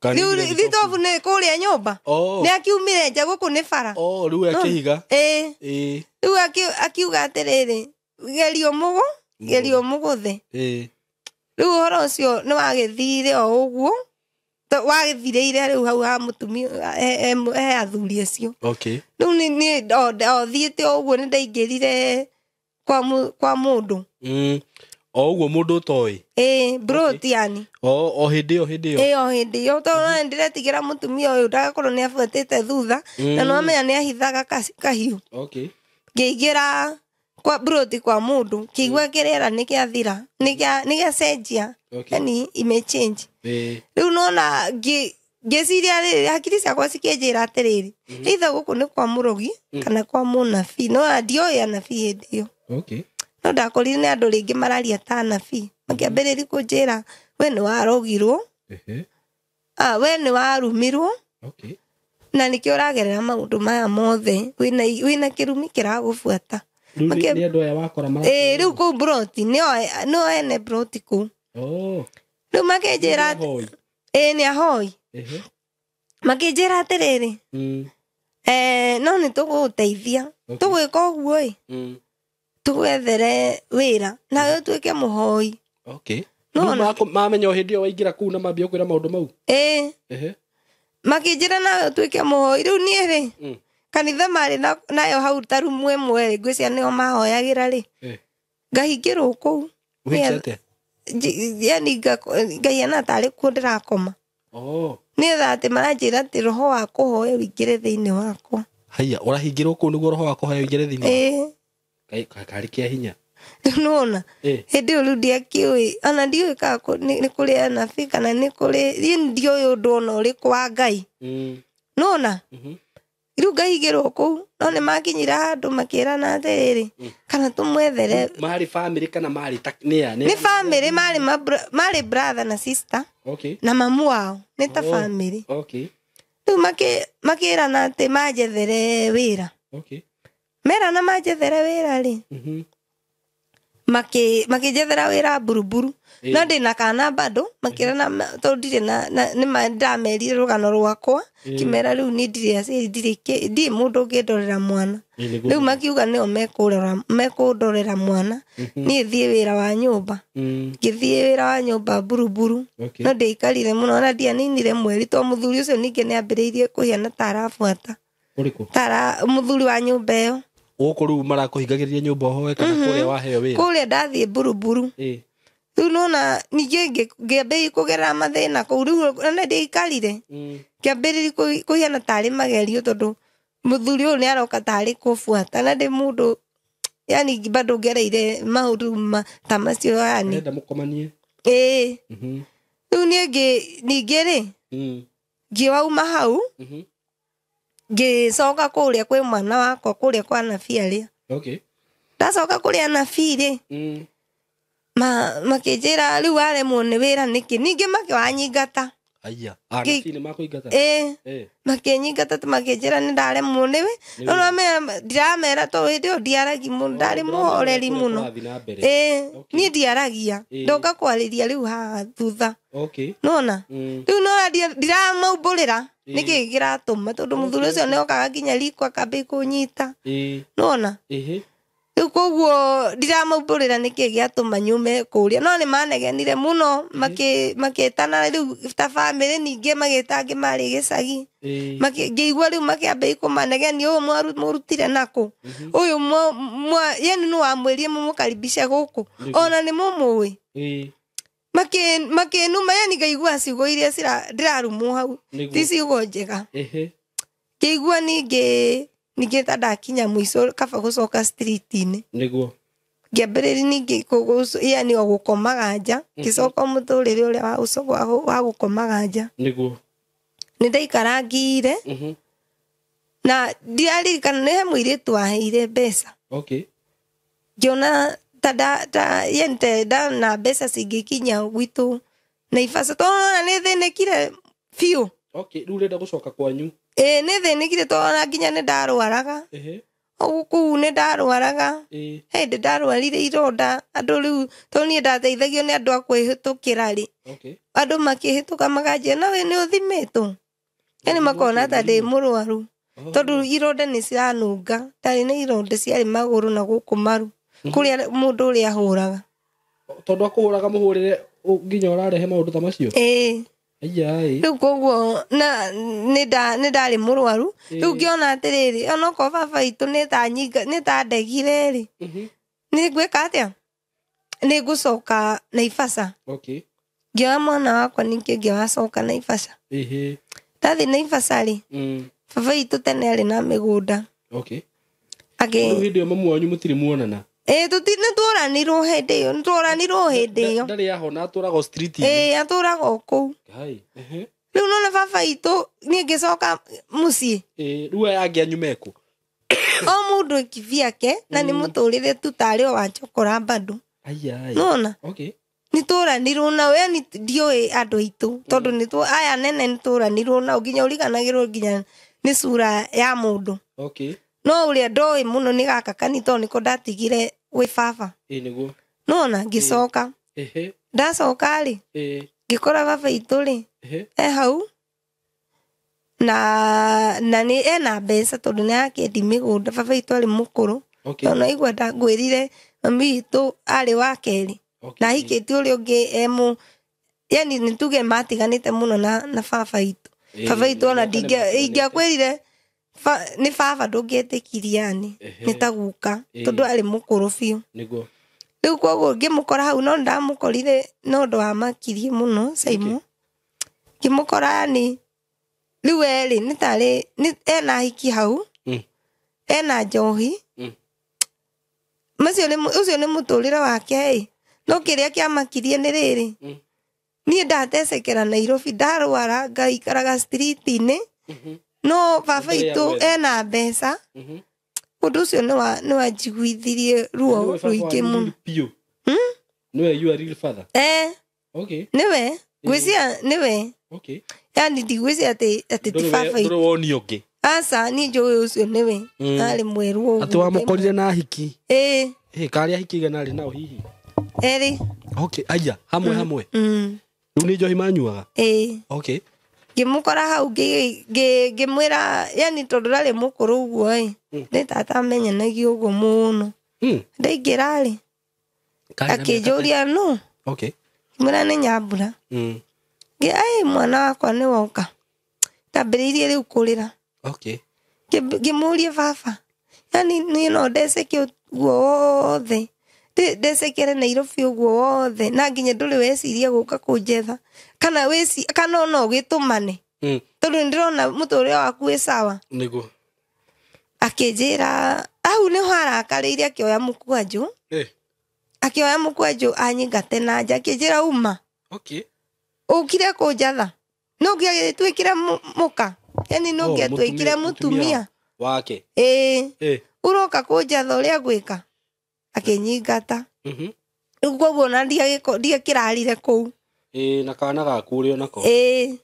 Rĩu thitobu nĩ kũrĩa nyũmba. Nĩ akiumire nja gũkũ nĩ bara. Rĩu akĩhiga. Ĩĩ. Rĩu akiuga atĩrĩrĩ, geria ũmũgũthe. Rĩu ũhoro ũcio nĩ wagĩthire o ũguo, wagĩthirĩire rĩu hau ha mũtumia he athuri acio. Okay. Rĩu niĩ o thiĩte o ũguo nĩ ndaingĩrire kwa mũndũ. O ũguo mũndũ ũtoĩ. Ĩĩ, broti yani. O hĩndĩ ĩyo hĩndĩ ĩyo. Ĩĩ, o hĩndĩ ĩyo, tondũ no ndĩretigĩra mũtumia ũyũ ndagakorwo nĩ abuatĩte thutha, na nĩ wamenya nĩ ahithaga kahiũ. Okay. Ngĩingĩra kwa broti kwa mũndũ, kĩigua kĩrĩera nĩ kĩathira, nĩ gĩacenjia. Okay. Yani imechange. Ĩĩ. Rĩu nona ngĩciria rĩrĩ, hakiri ciakwa cikĩnjĩra atĩrĩrĩ, either gũkũ nĩ kwa mũrogi kana kwa mũnabii. No ndioĩ anabii hĩndĩ ĩyo. Okay. No ndakorire nĩ andũ rĩngĩ mararia ta anabii. Makĩambĩrĩria kũnjĩra, we nĩ warogirwo. We nĩ warumirwo. Okay. Na nĩkĩo ũragerera maũndũ maya mothe, wĩna kĩrumi kĩragũbuata. Rĩu nĩ andũ aya wakora Ĩĩ, rĩu kũu broti, nĩo ene broti kũu. Oh. Rĩu makĩnjĩra ĩĩ, nĩ ahoi. Makĩnjĩra atĩrĩrĩ, no nĩ tũgũgũteithia. Tũgwĩka ũguo ĩ, tũgwethere wĩra nawe ũtuĩke mũhoi. Okay. No, mamenya o hĩndĩ ĩyo waingĩra kũu na mambia kwĩra maũndũ mau. Ĩĩ. Makĩnjĩra nawe ũtuĩke mũhoi. Rĩu niĩ rĩ, kanitha marĩ nayo hau ta rumu ĩmwe rĩ, ngwĩciria nĩo mahoyagĩra rĩ. Ngahingĩrwo kũu. Ũhingĩte atĩa? Yani ngaiana tarĩ kuo ndĩrakoma. Oh. Nĩgetha atĩ maranjĩra atĩ roho wa kũhoya ũingĩre thĩinĩ wakwa. Haiya, ũrahingĩrwo kũu nĩguo roho wa kũhoya ũingĩre thĩinĩ? Ĩĩ. Karĩ kĩa hinya. Rĩu nĩwona? Hĩndĩ ĩyo rĩu ndiakĩũĩ, ona ndiũĩ kana nĩ kũrĩ anabii kana nĩ kũrĩ, niĩ ndiũĩ ũndũ ona ũrĩkũ wa Ngai. Nĩwona? Rĩu ngahingĩrwo kũu, no nĩ makinyire handũ makĩrana atĩrĩrĩ, kana tũmwethere. Marĩ family kana marĩ ta nĩ a? Nĩ family, marĩ brother na sister. Okay. Na mamu wao, nĩ ta family. Okay. Rĩu makĩrana atĩ manjethere wĩra. Okay. Merana manjethere wĩra rĩ, makĩnjethera wĩra Buruburu. No ndĩna kana bado, makĩrana tondũ ndirĩ na nĩ ndamerire rũgano rwakwa, kĩmera rĩu niĩ ndirĩ aciari, ndirĩ mũndũ ũngĩndorera mwana. Rĩu makiuga nĩo mekũndorera mwana, niĩ thiĩ wĩra wa nyũmba. Ngĩthiĩ wĩra wa nyũmba Buruburu. No ndiaikarire mũno, ona ndianinire mweri, tondũ mũthuri ũcio ningĩ nĩambĩrĩirie kũhiana ta arabuata. Ũrĩkũ? Tara mũthuri wa nyũmba ĩyo. Gũkũ rĩu marakũhingagĩrĩria nyũmba ũhoe kana kũrĩa waheo wĩra? Kũrĩa ndathiĩ Buruburu. Rĩu nĩwona ningĩ ngĩambĩrĩria kũgerera mathĩna kũu, rĩu ona ndiaikarire. Ngĩambĩrĩria kũhiana tarĩ magerio tondũ mũthuri ũyũ nĩaroka tarĩ kũbuata, na ndĩ mũndũ yani bado ngereire maũndũ ta macio yani. Ũrenda mũkomanie? Ĩĩ. Rĩu niĩ ningĩ rĩ, ngĩwauma hau, ngĩcoka kũrĩa kwĩ mwana wakwa, kũrĩa kwa anabii arĩa. Okay. Ndacoka kũrĩa anabii rĩ, makĩnjĩra rĩu waremwo nĩ wĩra nĩkĩ? Ningĩ makĩwanyingata. Aya, anabii nĩ makũingata? Ĩĩ. Makĩnyingata makĩnjĩra nĩ ndaremwo nĩ wĩ. No ndiramera tondũ hĩndĩ ĩyo ndiaragia mũno, ndarĩ mũhoreri mũno. Ĩĩ, niĩ ndiaragia. Ndoka kwarĩria rĩu haha thutha. Okay. Nĩwona? Rĩu no ndiramaumbũrĩra nĩkĩ kĩratũma, tondũ mũthuri ũcio nĩokaga nginya riko akambia kũnyita. Nĩwona? Rĩu koguo ndiramaumbũrĩra nĩkĩ gĩatũma nyume kũrĩa. No nĩmanegenire mũno, makĩtana rĩu ta bamĩrĩ, ningĩ magĩta angĩ marĩ gĩcagi. Ngĩigua rĩu makĩambĩrĩria kũmanegenia, ũyũ mũrutire nakũ? Ũyũ yani nĩ wamwĩrire mũmũkaribishe gũkũ. Ona nĩ mũmũĩ. Makĩnuma, yani ngaigua ciugo iria ndĩrarumwo hau. Ti ciugo njega. Ngĩigua ningĩ ta ndakinya mũico kaba gũcoka street-inĩ. Nĩguo. Ngĩambĩrĩria ningĩ yani o gũkomaga nja, ngĩcoka mũtũrĩre ũrĩa wa gũkomaga nja. Nĩguo. Nĩ ndaikarangire. Na ndiaririkana nĩ he mũirĩtu waheire mbeca. Okay. Ngĩona ta yani ta ndana mbeca cingĩkinya gwitũ Naivasha, tondũ ona nĩ thĩnĩkire biũ. Okay, rĩu ũrenda gũcoka kwanyu? Ĩĩ, nĩ thĩnĩkire tondũ ona nginya nĩ ndarwaraga. Kũu nĩ ndarwaraga. He hĩndĩ ndarwarire ironda, andũ rĩu tondũ niĩ ndateithagio nĩ andũ a kwĩhĩtũkĩra rĩ. Okay. Andũ makĩhĩtũka makanjĩra, nawe nĩ ũthimĩtwo? Yani makona ta ndĩ mũrwaru. Tondũ ironda nĩ ciranunga. Ndarĩ na ironda ciarĩ magũrũ na gũkũ maru. Kũrĩa mũndũ ũrĩa ahũraga. Tondũ akũhũraga mũhũrĩre Nginya ũrarehe maũndũ ta macio. Ĩĩ. Ai. Rĩu koguo na nĩ ndarĩ mũrwaru. Rĩu ngĩona atĩrĩrĩ, onokorwo baba witũ nĩ ta ndegire rĩ, nĩ ngwĩka atĩa? Nĩ ngũcoka Naivasha. Okay. Ngĩoya mwana wakwa ningĩ ngĩwacoka Naivasha. Ehe. Ndathiĩ Naivasha rĩ, baba witũ tene arĩ na mĩgũnda. Okay. Rĩu hĩndĩ ĩyo mamu wanyu mũtirĩ muonana? Ĩĩ, nĩ tworanirwo hĩndĩ ĩyo, nĩ tworanirwo hĩndĩ ĩyo. Ndarĩ yahona, atũraga o street. Ĩĩ, atũraga o kũu. Hai. Ehe. Rĩu nona baba witũ niĩ ngĩcoka mũciĩ. Ĩĩ, rĩu aya angĩ anyu mekũ? O mũndũ kivyake, na nĩ mũtũrĩre tu tarĩ o wa njokora bado. Ai. Nona? Okay. Nĩ tũranirwo nao, yani ndiũĩ andũ aitũ, tondũ nĩ aya nene nĩ tũranirwo nao, nginya ũriganagĩrwo nginya nĩ cura ya mũndũ. Okay. No ũrĩa ndoĩ mũno nĩ gaka kani, tondũ nĩko ndatigire gwĩ baba. Ĩĩ, nĩguo. Nona, ngĩcoka. Ehe. Ndacoka rĩ, Ĩĩ. ngĩkora baba witũ rĩ, Ehe. e hau, na nĩ ena mbeca tondũ nĩ arakĩendia mĩgũnda. Baba witũ arĩ mũkũrũ. Okay. Tondũ naigua ndangwĩrire mami witũ arĩ wa kerĩ. Okay. Na ahikĩtie ũrĩa ũngĩ emu, yani nĩ tuge matiganĩte mũno na baba witũ. Baba witũ ona ingĩakwĩrire nĩ baba ndũngĩetĩkirie yani, nĩ ta guka, tondũ arĩ mũkũrũ biũ. Nĩguo. Rĩu koguo ngĩmũkora hau, no ndamũkorire no ũndũ wamakirie mũno Saimo. Ngĩmũkora yani rĩu erĩ nĩ tarĩ ena hiki hau, ena njohi. Macio nĩ ũcio nĩ mũtũrĩre wake ĩ. No kĩrĩa kĩamakirie nĩ rĩrĩ, niĩ ndatecekera Nairobi, ndarwara ngaikaraga street-inĩ, no baba witũ ena mbeca. Ũndũ ũcio nĩ wanjiguithirie ruo rũingĩ mũno. Nĩwe you are real father? Eh. Okay. Nĩwe, ngwĩciria nĩwe. Okay. Yani ndigwĩciria atĩ ti baba witũ. Ndũrĩ woni ũngĩ? Aca, niĩ njũĩ ũcio nĩwe. Arĩ mwerũ ũguo. Atĩ wamũkorire na hiki? Ĩĩ. Ĩ, karĩa hiki igana arĩ nao hihi? Erĩ. Okay, aya, hamwe hamwe. Rĩu nĩ njohi manyuaga? Ĩĩ. Okay. Ngĩmũkora hau ngĩmwĩra, yani tondũ ndarĩ mũkũrũ ũguo ĩ, nĩ tata amenyanagia ũguo mũno. Ndaingĩra rĩ, akĩnjũria nũ? Okay. Ngĩmwĩra nĩ Nyambura. Ai, mwana wakwa nĩ woka. Ndambĩrĩirie rĩu kũrĩra. Okay. Ngĩmũria baba, yani niĩ no ndeceke ũguo wothe, ndecekere Nairobi ũguo wothe, na nginya ndũrĩ weciria gũka kũnjetha, kana kana no ũgĩtũmane, tondũ nĩndĩrona mũtũrĩre waku wĩ sawa. Nĩguo. Akĩnjĩra hau nĩho arakarĩire, akĩoya mũkwanjũ. Akĩoya mũkwanjũ anyingate na nja, akĩnjĩra uma. Okay. Ũkire kũnjatha, no ũngĩagĩtuĩkire mũka, yani no ũngĩatuĩkire mũtumia wake. Ĩĩ. Ũroka kũnjatha ũrĩa ngwĩka. Akĩnyingata. Rĩu koguo ona ndiakĩrarire kũu. Ĩĩ, na kana gaku ũrĩ onako. Ĩĩ.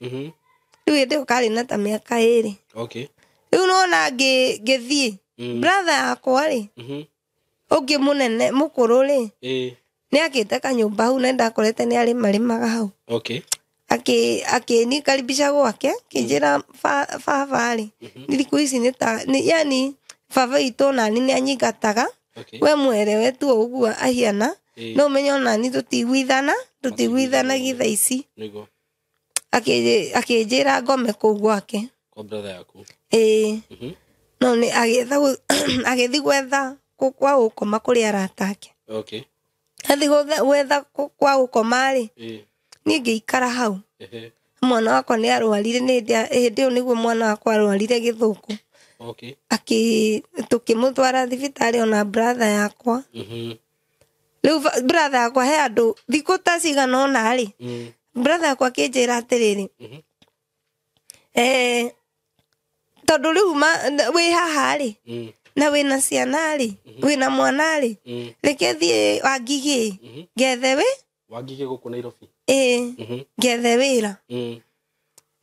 Rĩu hĩndĩ ĩyo karĩ na ta mĩaka 2. Okay. Rĩu nona ngĩthiĩ. Brother yakwa rĩ, ũngĩ mũnene mũkũrũ rĩ, nĩ akĩte kanyũmba hau na ndakorete nĩ arĩmarĩmaga hau. Okay. Akĩnikaribisha gwake, akĩnjĩra baba rĩ, thikũ ici nĩ ta, yani baba witũ onani nĩ anyingataga. Okay. We mwerewe tu ũguo ahiana, no ũmenye onani tũtiguithanagia thaa ici. Nĩguo. Akĩnjĩra ngome kũu gwake. Kwa brother yaku. Ĩĩ. No nĩ agĩthiĩ gwetha kwa gũkoma kũrĩ arata ake. Okay. Athiĩ gwetha kwa gũkoma rĩ, niĩ ngĩikara hau. Mwana wakwa nĩ arwarire, hĩndĩ ĩyo nĩguo mwana wakwa arwarire gĩthũkũ. Okay. Tũkĩmũtwara thibitarĩ ona brother yakwa. Rĩu brother yakwa he andũ thikũ ta cigana ũna rĩ, brother yakwa akĩnjĩra atĩrĩrĩ, tondũ rĩu wĩ haha rĩ, na wĩna ciana rĩ, wĩna mwana rĩ, reke thiĩ Wangigĩ, ngethe wĩ? Wangigĩ gũkũ Nairobi. Ĩĩ, ngethe wĩra.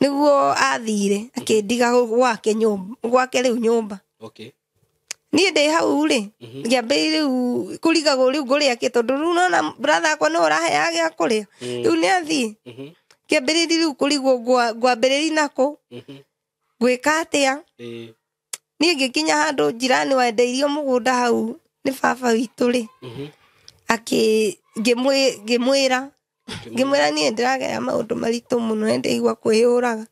Nĩguo athire, akĩndiga gwake nyũmba, gwake rĩu nyũmba. Okay. Niĩ ndĩ hau rĩ, ngĩambĩrĩria rĩu kũrigagwo rĩu ngũrĩa kĩ, tondũ rĩu nona brother yakwa nĩwe ũraheaga gĩa kũrĩa. Rĩu nĩ athiĩ. Ngĩambĩrĩria rĩu kũrigwo ngwambĩrĩria nakũ, ngwĩka atĩa. Niĩ ngĩkinya handũ jirani wendeirio mũgũnda hau nĩ baba witũ rĩ, ngĩmwĩra. Ngĩmwĩra niĩ ndĩragera maũndũ maritũ mũno, nĩ ndĩraigua kwĩyũraga.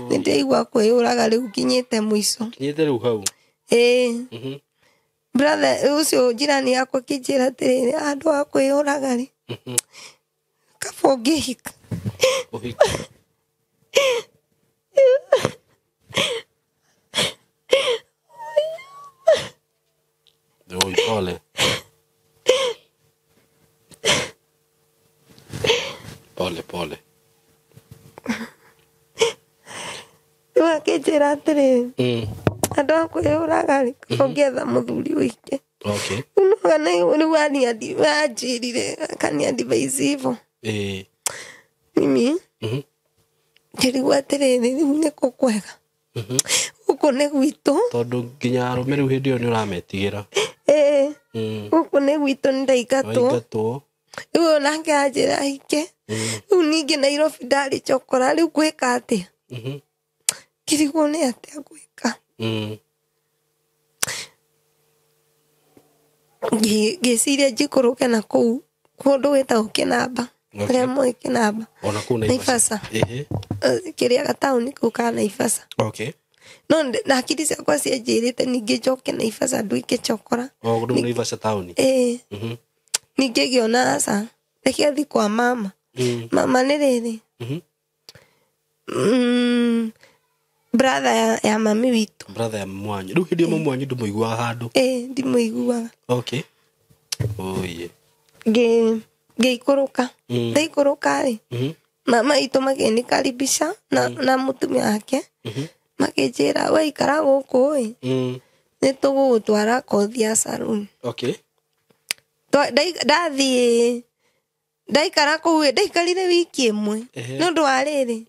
Nĩ ndĩraigua kwĩyũraga rĩu nginyĩte mũico. Kinyĩte rĩu hau. Ĩĩ. Brother ũcio jirani yakwa akĩnjĩra atĩrĩrĩ, andũ a kwĩyũraga rĩ, kaba ũngĩhika. Ũhiki. Oi, pole. Pole pole. Rĩu akĩnjĩra atĩrĩrĩ, andũ a kwĩyũraga rĩ, kaba ũngĩetha mũthuri ũhike. Okay. Rĩu anjĩrire akani-advise hivyo. Mimi ngĩrigwo atĩrĩrĩ, rĩu nĩkũ kwega? Gũkũ nĩ gwitũ. Tondũ nginya arũme rĩu hĩndĩ ĩyo nĩ ũrametigĩra. Ĩĩ. Gũkũ nĩ gwitũ nĩ ndaingatwo. Waingatwo. Rĩu nake anjĩra hike. Rĩu ningĩ Nairobi ndarĩ chokora, rĩu ngwĩka atĩa? Ngĩrigwo nĩ atĩa ngwĩka. Ngĩciria njikũrũke na kũu kũndũ gwĩtagwo Kĩnamba. Arĩa moĩ Kĩnamba. Ona kũu Naivasha. Kĩrĩa gataũni kau ka Naivasha. Okay. No na akiri ciakwa cianjĩrĩte ningĩ njoke Naivasha nduĩke chokora. O rĩu Naivasha taũni. Ĩĩ. Ningĩ ngĩona aca, reke thiĩ kwa mama. Mama nĩ rĩrĩ. Brother ya mami witũ. Brother ya mami wanyu. Rĩu hĩndĩ ĩyo mami wanyu ndũmũiguaga handũ? Ĩĩ, ndimũiguaga. Okay. Oye. Ngĩikũrũka. Ndaikũrũka rĩ, mama witũ makĩnĩkaribisha na mũtumia wake. Makĩnjĩra we ikara gũkũ ĩ, nĩ tũgũgũtwara kothi ya saruni. Okay. Ndathiĩ ndaikara kũu ĩ, ndaikarire wiki ĩmwe. Nĩ ũndũ wa rĩrĩ,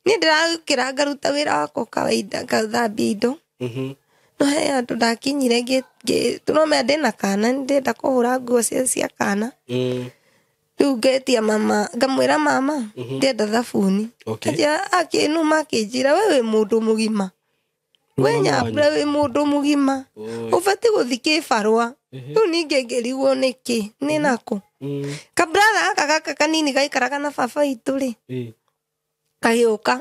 niĩ ndĩrakĩra ngaruta wĩra wakwa kawaida, ngathambia indo. No he handũ ndakinyire tũromea ndĩna kana, nĩ ndĩrenda kũhũra nguo cia kana. Rĩu ngetia mama, ngamwĩra mama, ndĩrenda thabuni. Akĩnuma akĩnjĩra we wĩ mũndũ mũgima. We nyambura wĩ mũndũ mũgima. Ũbatiĩ gũthiĩ kĩbarũa. Rĩu ningĩ ngĩrigwo nĩkĩ, nĩ nakũ. Kabratha gaka gaka kanini gaikaraga na baba witũ rĩ, kagĩũka.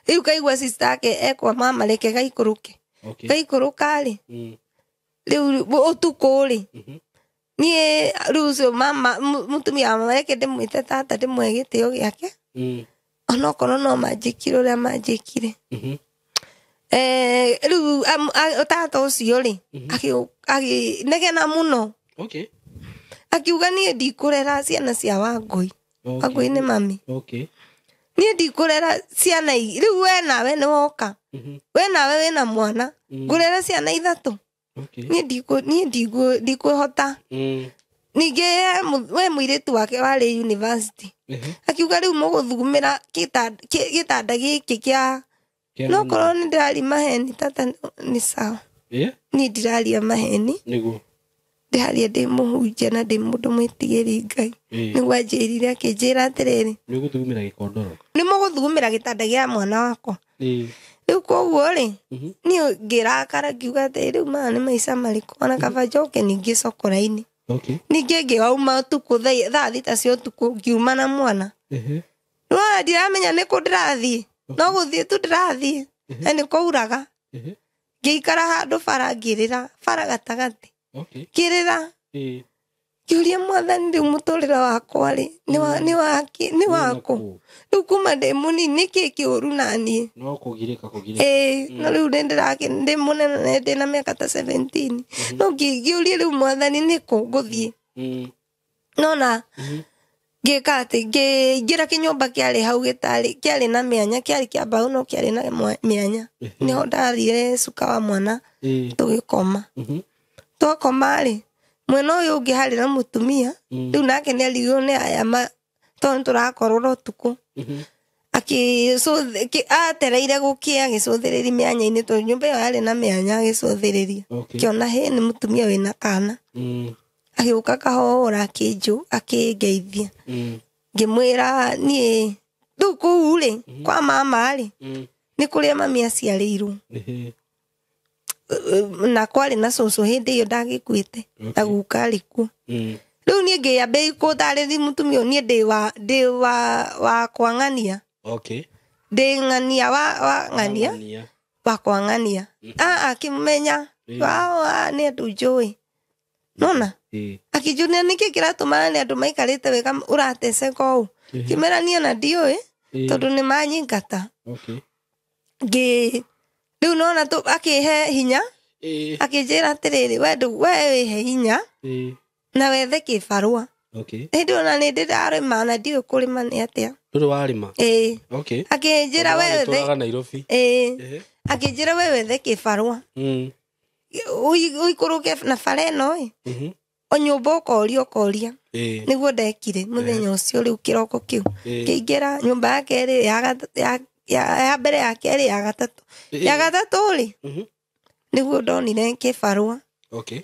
Rĩu kaigua sister yake ekwa mama reke gaikũrũke. Gaikũrũka rĩ, rĩu ũtukũ rĩ, niĩ rĩu ũcio mama, mũtumia wa mama reke ndĩmwĩte tata ndĩmũhe gĩtĩo gĩake. Onokorwo no manjĩkire ũrĩa manjĩkire. Rĩu tata ũcio rĩ, akĩnegena mũno. Okay. Akiuga niĩ ndikũrera ciana cia Wangũi. Wangũi nĩ mami. Okay. Niĩ ndikũrera ciana rĩu we nawe nĩ woka. We nawe wĩna mwana. Ngũrera ciana ithatũ. Okay. Niĩ ndikũhota. Ningĩ we mũirĩtu wake warĩ university. Akiuga rĩu mũgũthugumĩra gĩtanda gĩkĩ kĩa no korwo nĩ ndĩraria maheni tata nĩ sawa. Niĩ ndiraria maheni. Nĩguo. Ndĩraria ndĩ mũhunjia na ndĩ mũndũ mwĩtigĩri Ngai. Nĩguo anjĩrire akĩnjĩra atĩrĩrĩ, nĩ ũgũthugumĩra gĩkondoro. Nĩ mũgũthugumĩra gĩtanda gĩa mwana wakwa. Rĩu koguo rĩ, niĩ ngĩrakara ngiuga atĩrĩ, rĩu maya nĩ maica marĩkũ, ona kaba njoke ningĩ cokora-inĩ. Ningĩ ngĩauma ũtukũ thaa thita cia ũtukũ ngiuma na mwana. No ndiramenya nĩ kũ ndĩrathiĩ, no gũthiĩ tu ndĩrathiĩ, na nĩ kwauraga. Ngĩikara handũ bara ngĩrĩra, bara gatagatĩ. Ngĩrĩra. Ngĩũria mwathani rĩu mũtũrĩre wakwa rĩ, nĩ wakũ. Rĩu kuma ndĩ mũnini nĩkĩ kĩũru na niĩ? No kũgirĩka kũgirĩka. Ĩĩ, no rĩu ndĩ mũnene ndĩ na mĩaka ta 17. No ngĩũria rĩu mwathani nĩkũ ngũthiĩ? Nona ngĩka atĩ ngĩingĩra kĩnyũmba kĩarĩ hau gĩtarĩ kĩarĩ na mĩanya, kĩarĩ kĩa mbaũ no kĩarĩ na mĩanya. Nĩho ndarire cuka wa mwana tũgĩkoma. Twakoma rĩ, mwena ũyũ ũngĩ harĩ na mũtumia, rĩu nake nĩ arigirwo nĩ aya tondũ tũrakorwo ũtukũ. Atereire gũkĩa agĩcũthĩrĩria mĩanya-inĩ tondũ nyũmba ĩyo yarĩ na mĩanya agĩcũthĩrĩria. Kĩona hĩ nĩ mũtumia wĩna kana. Agĩũka kahora akĩngeithia. Ngĩmwĩra niĩ rĩu kũu rĩ, kwa mama rĩ, nĩ kũrĩa mami aciarĩirwo. Na kwarĩ na cũcũ hĩndĩ ĩyo ndagĩkuĩte, na guka arĩ kuo. Rĩu niĩ ngĩambĩrĩria kũtarĩria mũtumia ũyũ niĩ ndĩ wa kwang'ania. Okay. Ndĩ ng'ania wa ng'ania. Wa kwang'ania. Akĩmenya nĩ andũ njũĩ. Nona? Akĩnjũria nĩkĩ kĩratũma nĩ andũ maikarĩte wega ũrateceka ũũ. Ngĩmera niĩ ona ndiũĩ tondũ nĩ manyingata. Okay. Rĩu nona akĩhe hinya. Akĩnjĩra atĩrĩrĩ we wĩhe hinya na wethe kĩbarũa. Okay. Hĩndĩ ona nĩ ndĩrarĩma na ndiũĩ kũrĩma nĩ atĩa. Ndũrĩ warĩma? Ĩĩ. Okay. Akĩnjĩra we wethe Nairobi. Ĩĩ. Akĩnjĩra we wethe kĩbarũa. Ũikũrũke na bara ĩno ĩ. O nyũmba ũkoria. Nĩguo ndekire mũthenya ũcio rĩu kĩroko kĩu. Ngĩingĩra nyũmba ya kerĩ ya mbere ya kerĩ ya gatatũ. Ya gatatũ rĩ. Nĩguo ndonire kĩbarũa. Okay.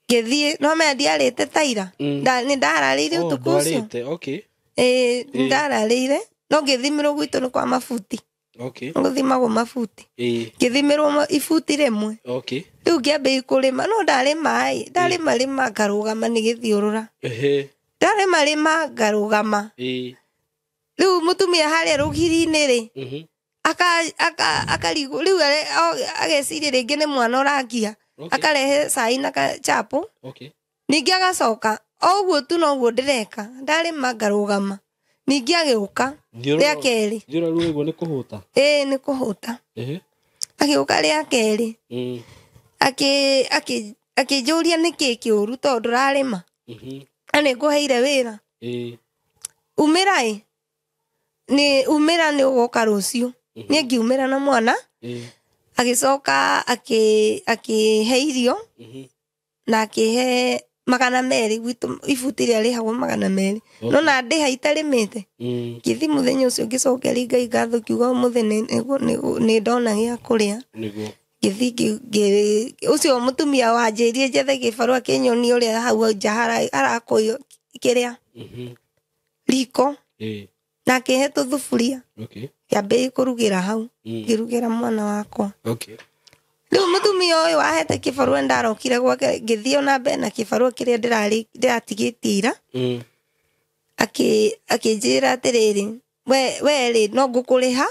Ngĩthiĩ no menya ndiarĩte taira. Nĩ ndararĩire ũtukũ ũcio. Okay. Ĩĩ ndararĩire no ngĩthimĩrwo gwitũ nĩ kwa mabuti. Okay. Gũthimagwo mabuti. Ngĩthimĩrwo ibuti rĩmwe. Okay. Rĩu ngĩambĩrĩria kũrĩma no ndarĩma ĩ ndarĩma rĩma ngarũgama nĩ gĩthiũrũra. Ndarĩma rĩma ngarũgama. Rĩu mũtumia harĩa rũgiri-inĩ rĩ. Akarigwo rĩu ageciria rĩngĩ nĩ mwana ũrangia. Akarehe cai na chapo. Okay. Ningĩ agacoka o ũguo tu noguo ndĩreka ndarĩma ngarũgama. Ningĩ agĩũka rĩa kerĩ. Thiũrũra rĩu ũguo nĩ kũhũta. Ĩĩ nĩ kũhũta. Agĩũka rĩa kerĩ. Akĩnjũria nĩkĩ kĩũru tondũ ndũrarĩma. Na nĩ ngũheire wĩra. Umĩra ĩ. Nĩ umĩra nĩ ũgoka rũciũ. Niĩ ngiumĩra na mwana. Agĩcoka akĩhe irio na akĩhe 200 gwitũ ibuti rĩrĩa rĩhagwo 200. No na ndĩha itarĩmĩte. Ngĩthiĩ mũthenya ũcio ngĩcokeria Ngai ngatho ngiuga ũmũthĩ nĩ ndona gĩa kũrĩa. Ngĩthiĩ ũcio mũtumia wanjĩrire njethe kĩbarũa kĩnyonie ũrĩa hau nja harakũywo kĩrĩa riko na akĩhe tũthuburia. Ngĩambĩrĩria kũrugĩra hau ngĩrugĩra mwana wakwa. Okay. Rĩu mũtumia ũyũ wahete kĩbarũa ndarokire gwake ngĩthiĩ ona mbere na kĩbarũa kĩrĩa ndĩratigĩtie ira. Akĩnjĩra atĩrĩrĩ we rĩ no ngũkũrĩha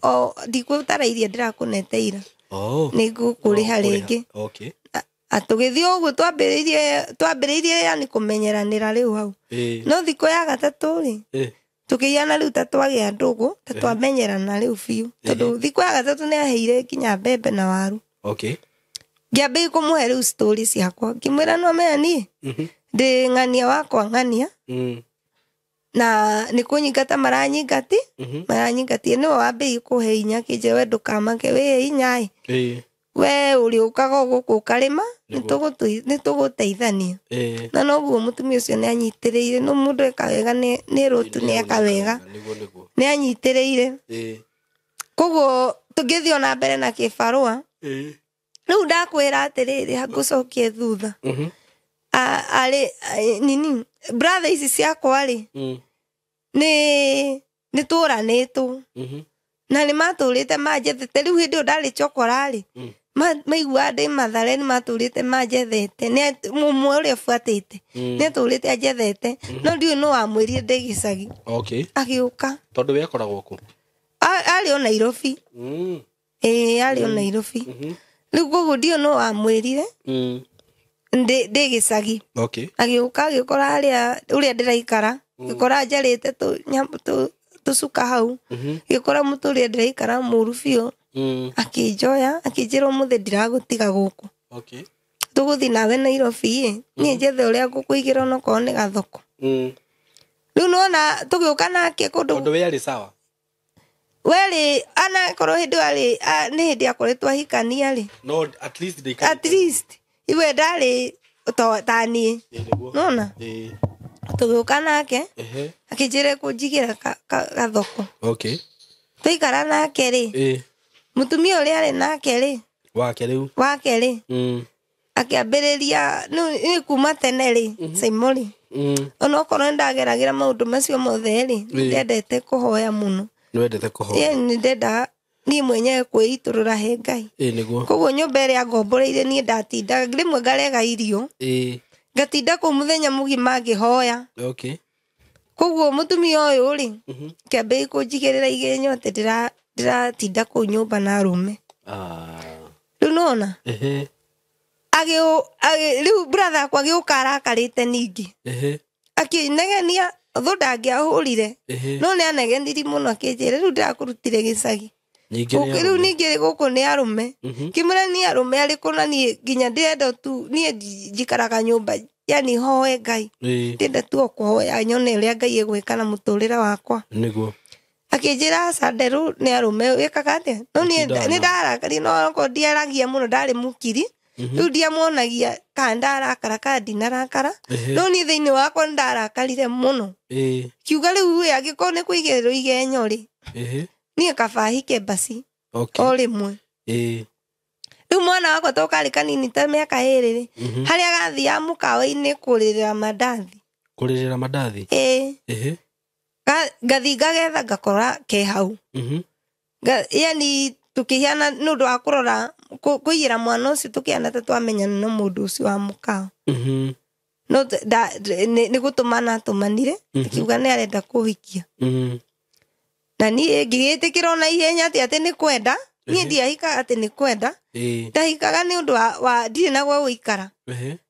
o ndikũtarairie ndĩrakũnete ira. Nĩ ngũkũrĩha rĩngĩ. Okay. Tũgĩthiĩ ũguo twambĩrĩirie yani kũmenyeranĩra rĩu hau. No thikũ ya gatatũ rĩ tũkĩiyana rĩu ta twagĩa ndũgũ ta twamenyerana rĩu biũ tondũ thikũ ya gatatũ nĩ aheire nginya mbembe na waru. Okay. Ngĩambĩrĩria kũmũhe rĩu story ciakwa ngĩmwĩra no menya niĩ ndĩ ng'ania wakwa ng'ania na nĩ kũnyingata maranyingati maranyingatie nĩwe wambĩrĩirie kũhe hinya akĩnjĩra we ndũkamake wĩhe hinya ĩ we ũrĩũkaga o gũkũ ũkarĩma nĩ tũgũteithania. Na noguo mũtumia ũcio nĩ anyitĩrĩire no mũndũ eka wega nĩ rũtu nĩ eka wega nĩ anyitĩrĩire. Koguo tũngĩthiĩ ona mbere na kĩbarũa rĩu ndakwĩra atĩrĩrĩ ngũcokie thutha. Arĩ nini brother ici ciakwa rĩ nĩ tũranĩtwo na nĩ matũrĩte manjethete rĩu hĩndĩ ĩyo ndarĩ chokora rĩ maiguaga ndĩ Mathare nĩ matũrĩte manjethete nĩ ũmwe ũrĩa buatĩte nĩ atũrĩte anjethete no ndiũĩ nũ wamwĩrire ndĩ gĩcagi. Okay. Agĩũka tondũ we akoragwo kũ? Arĩ o Nairobi. Ĩĩ arĩ o Nairobi. Rĩu koguo ndiũĩ nũ wamwĩrire ndĩ gĩcagi. Okay. Agĩũka agĩkora harĩa ũrĩa ndĩraikara gĩkora njarĩte tũcuka hau gĩkora mũtũ ũrĩa ndĩraikara mũru biũ. Akĩnjoya akĩnjĩra ũmũthĩ ndiragũtiga gũkũ. Okay. Tũgũthiĩ nawe Nairobi ĩ niĩ njethe ũrĩa ngũkũigĩra onokorwo nĩ gathoko. Rĩu nĩwona tũgĩũka nake kũndũ tondũ we arĩ sawa werĩ anakorwo hĩndĩ arĩ nĩ hĩndĩ akoretwo ahikania rĩ no at least at least iwe ndarĩ ta niĩ nona tũgĩũka nake akĩnjĩra kũnjigĩra gathoko. Okay. Twaikara nake rĩ mũtumia ũrĩa arĩ nake rĩ wake rĩu wake rĩ akĩambĩrĩria nĩ kuma tene rĩ Simon onokorwo nĩndageragĩra maũndũ macio mothe rĩ ndendete kũhoya mũno. Nĩwendete kũhoya? Ĩĩ nĩndendaga niĩ mwenyewe kwĩitũrũra he Ngai. Ĩĩ nĩguo. Koguo nyũmba ĩrĩa ngomboreire niĩ ndatindaga rĩmwe ngarega irio. Ngatinda kũu mũthenya mũgima ngĩhoya. Okay. Koguo mũtumia ũyũ rĩ, kĩambĩrĩria kũnjigĩrĩra igenyo atĩ ndĩratinda kũu nyũmba na arũme. Rĩu nĩwona? Rĩu brother akwa agĩũka arakarĩte ningĩ. Akĩnegenia, thũ ndangĩahũrire. No nĩ anegeniri mũno akĩnjĩra rĩu ndĩrakũrutire gĩcagi. Rĩu ningĩ gũkũ nĩ arũme. Kĩmwĩra nĩ arũme arĩkũ na niĩ nginya ndĩrenda tu niĩ njikaraga nyũmba yani hoe Ngai. Ndĩrenda tu o kũhoya nyone ũrĩa Ngai egwĩka na mũtũrĩre wakwa. Nĩguo. Akĩnjĩra aca nderũ nĩ arũme wĩkaga atĩa? No niĩ nĩ ndarakarire no okorwo ndiaragia mũno ndarĩ mũkiri. Rĩu ndiamuonagia kana ndarakara kana ndinarakara. No niĩ thĩinĩ wakwa nĩ ndarakarire mũno. Kiuga rĩu ĩ angĩkorwo nĩ kũigĩrĩrwo igenyo rĩ, niĩ kaba hike basi. O rĩmwe. Rĩu mwana wakwa to karĩ kanini ta mĩaka 2 rĩ, harĩa agathiaga mũkawa-inĩ kũrĩrĩra mandathi. Kũrĩrĩra mandathi? Ngathiĩ ngagetha ngakora ke hau. Yani tũkĩhiana nĩ ũndũ wa kũrora kũiyĩra mwana ũcio tũkĩhana ta twamenyana na mũndũ ũcio wa mũkawa. No nĩ gũtũmana atũmanire, akiuga nĩ arenda kũhikia. Na niĩ ngĩgĩtĩkĩra ona ihenya atĩ nĩ kwenda. Niĩ ndiahikaga atĩ nĩ kwenda. Ndahikaga nĩ ũndũ wa ndirĩ na gwa gũikara.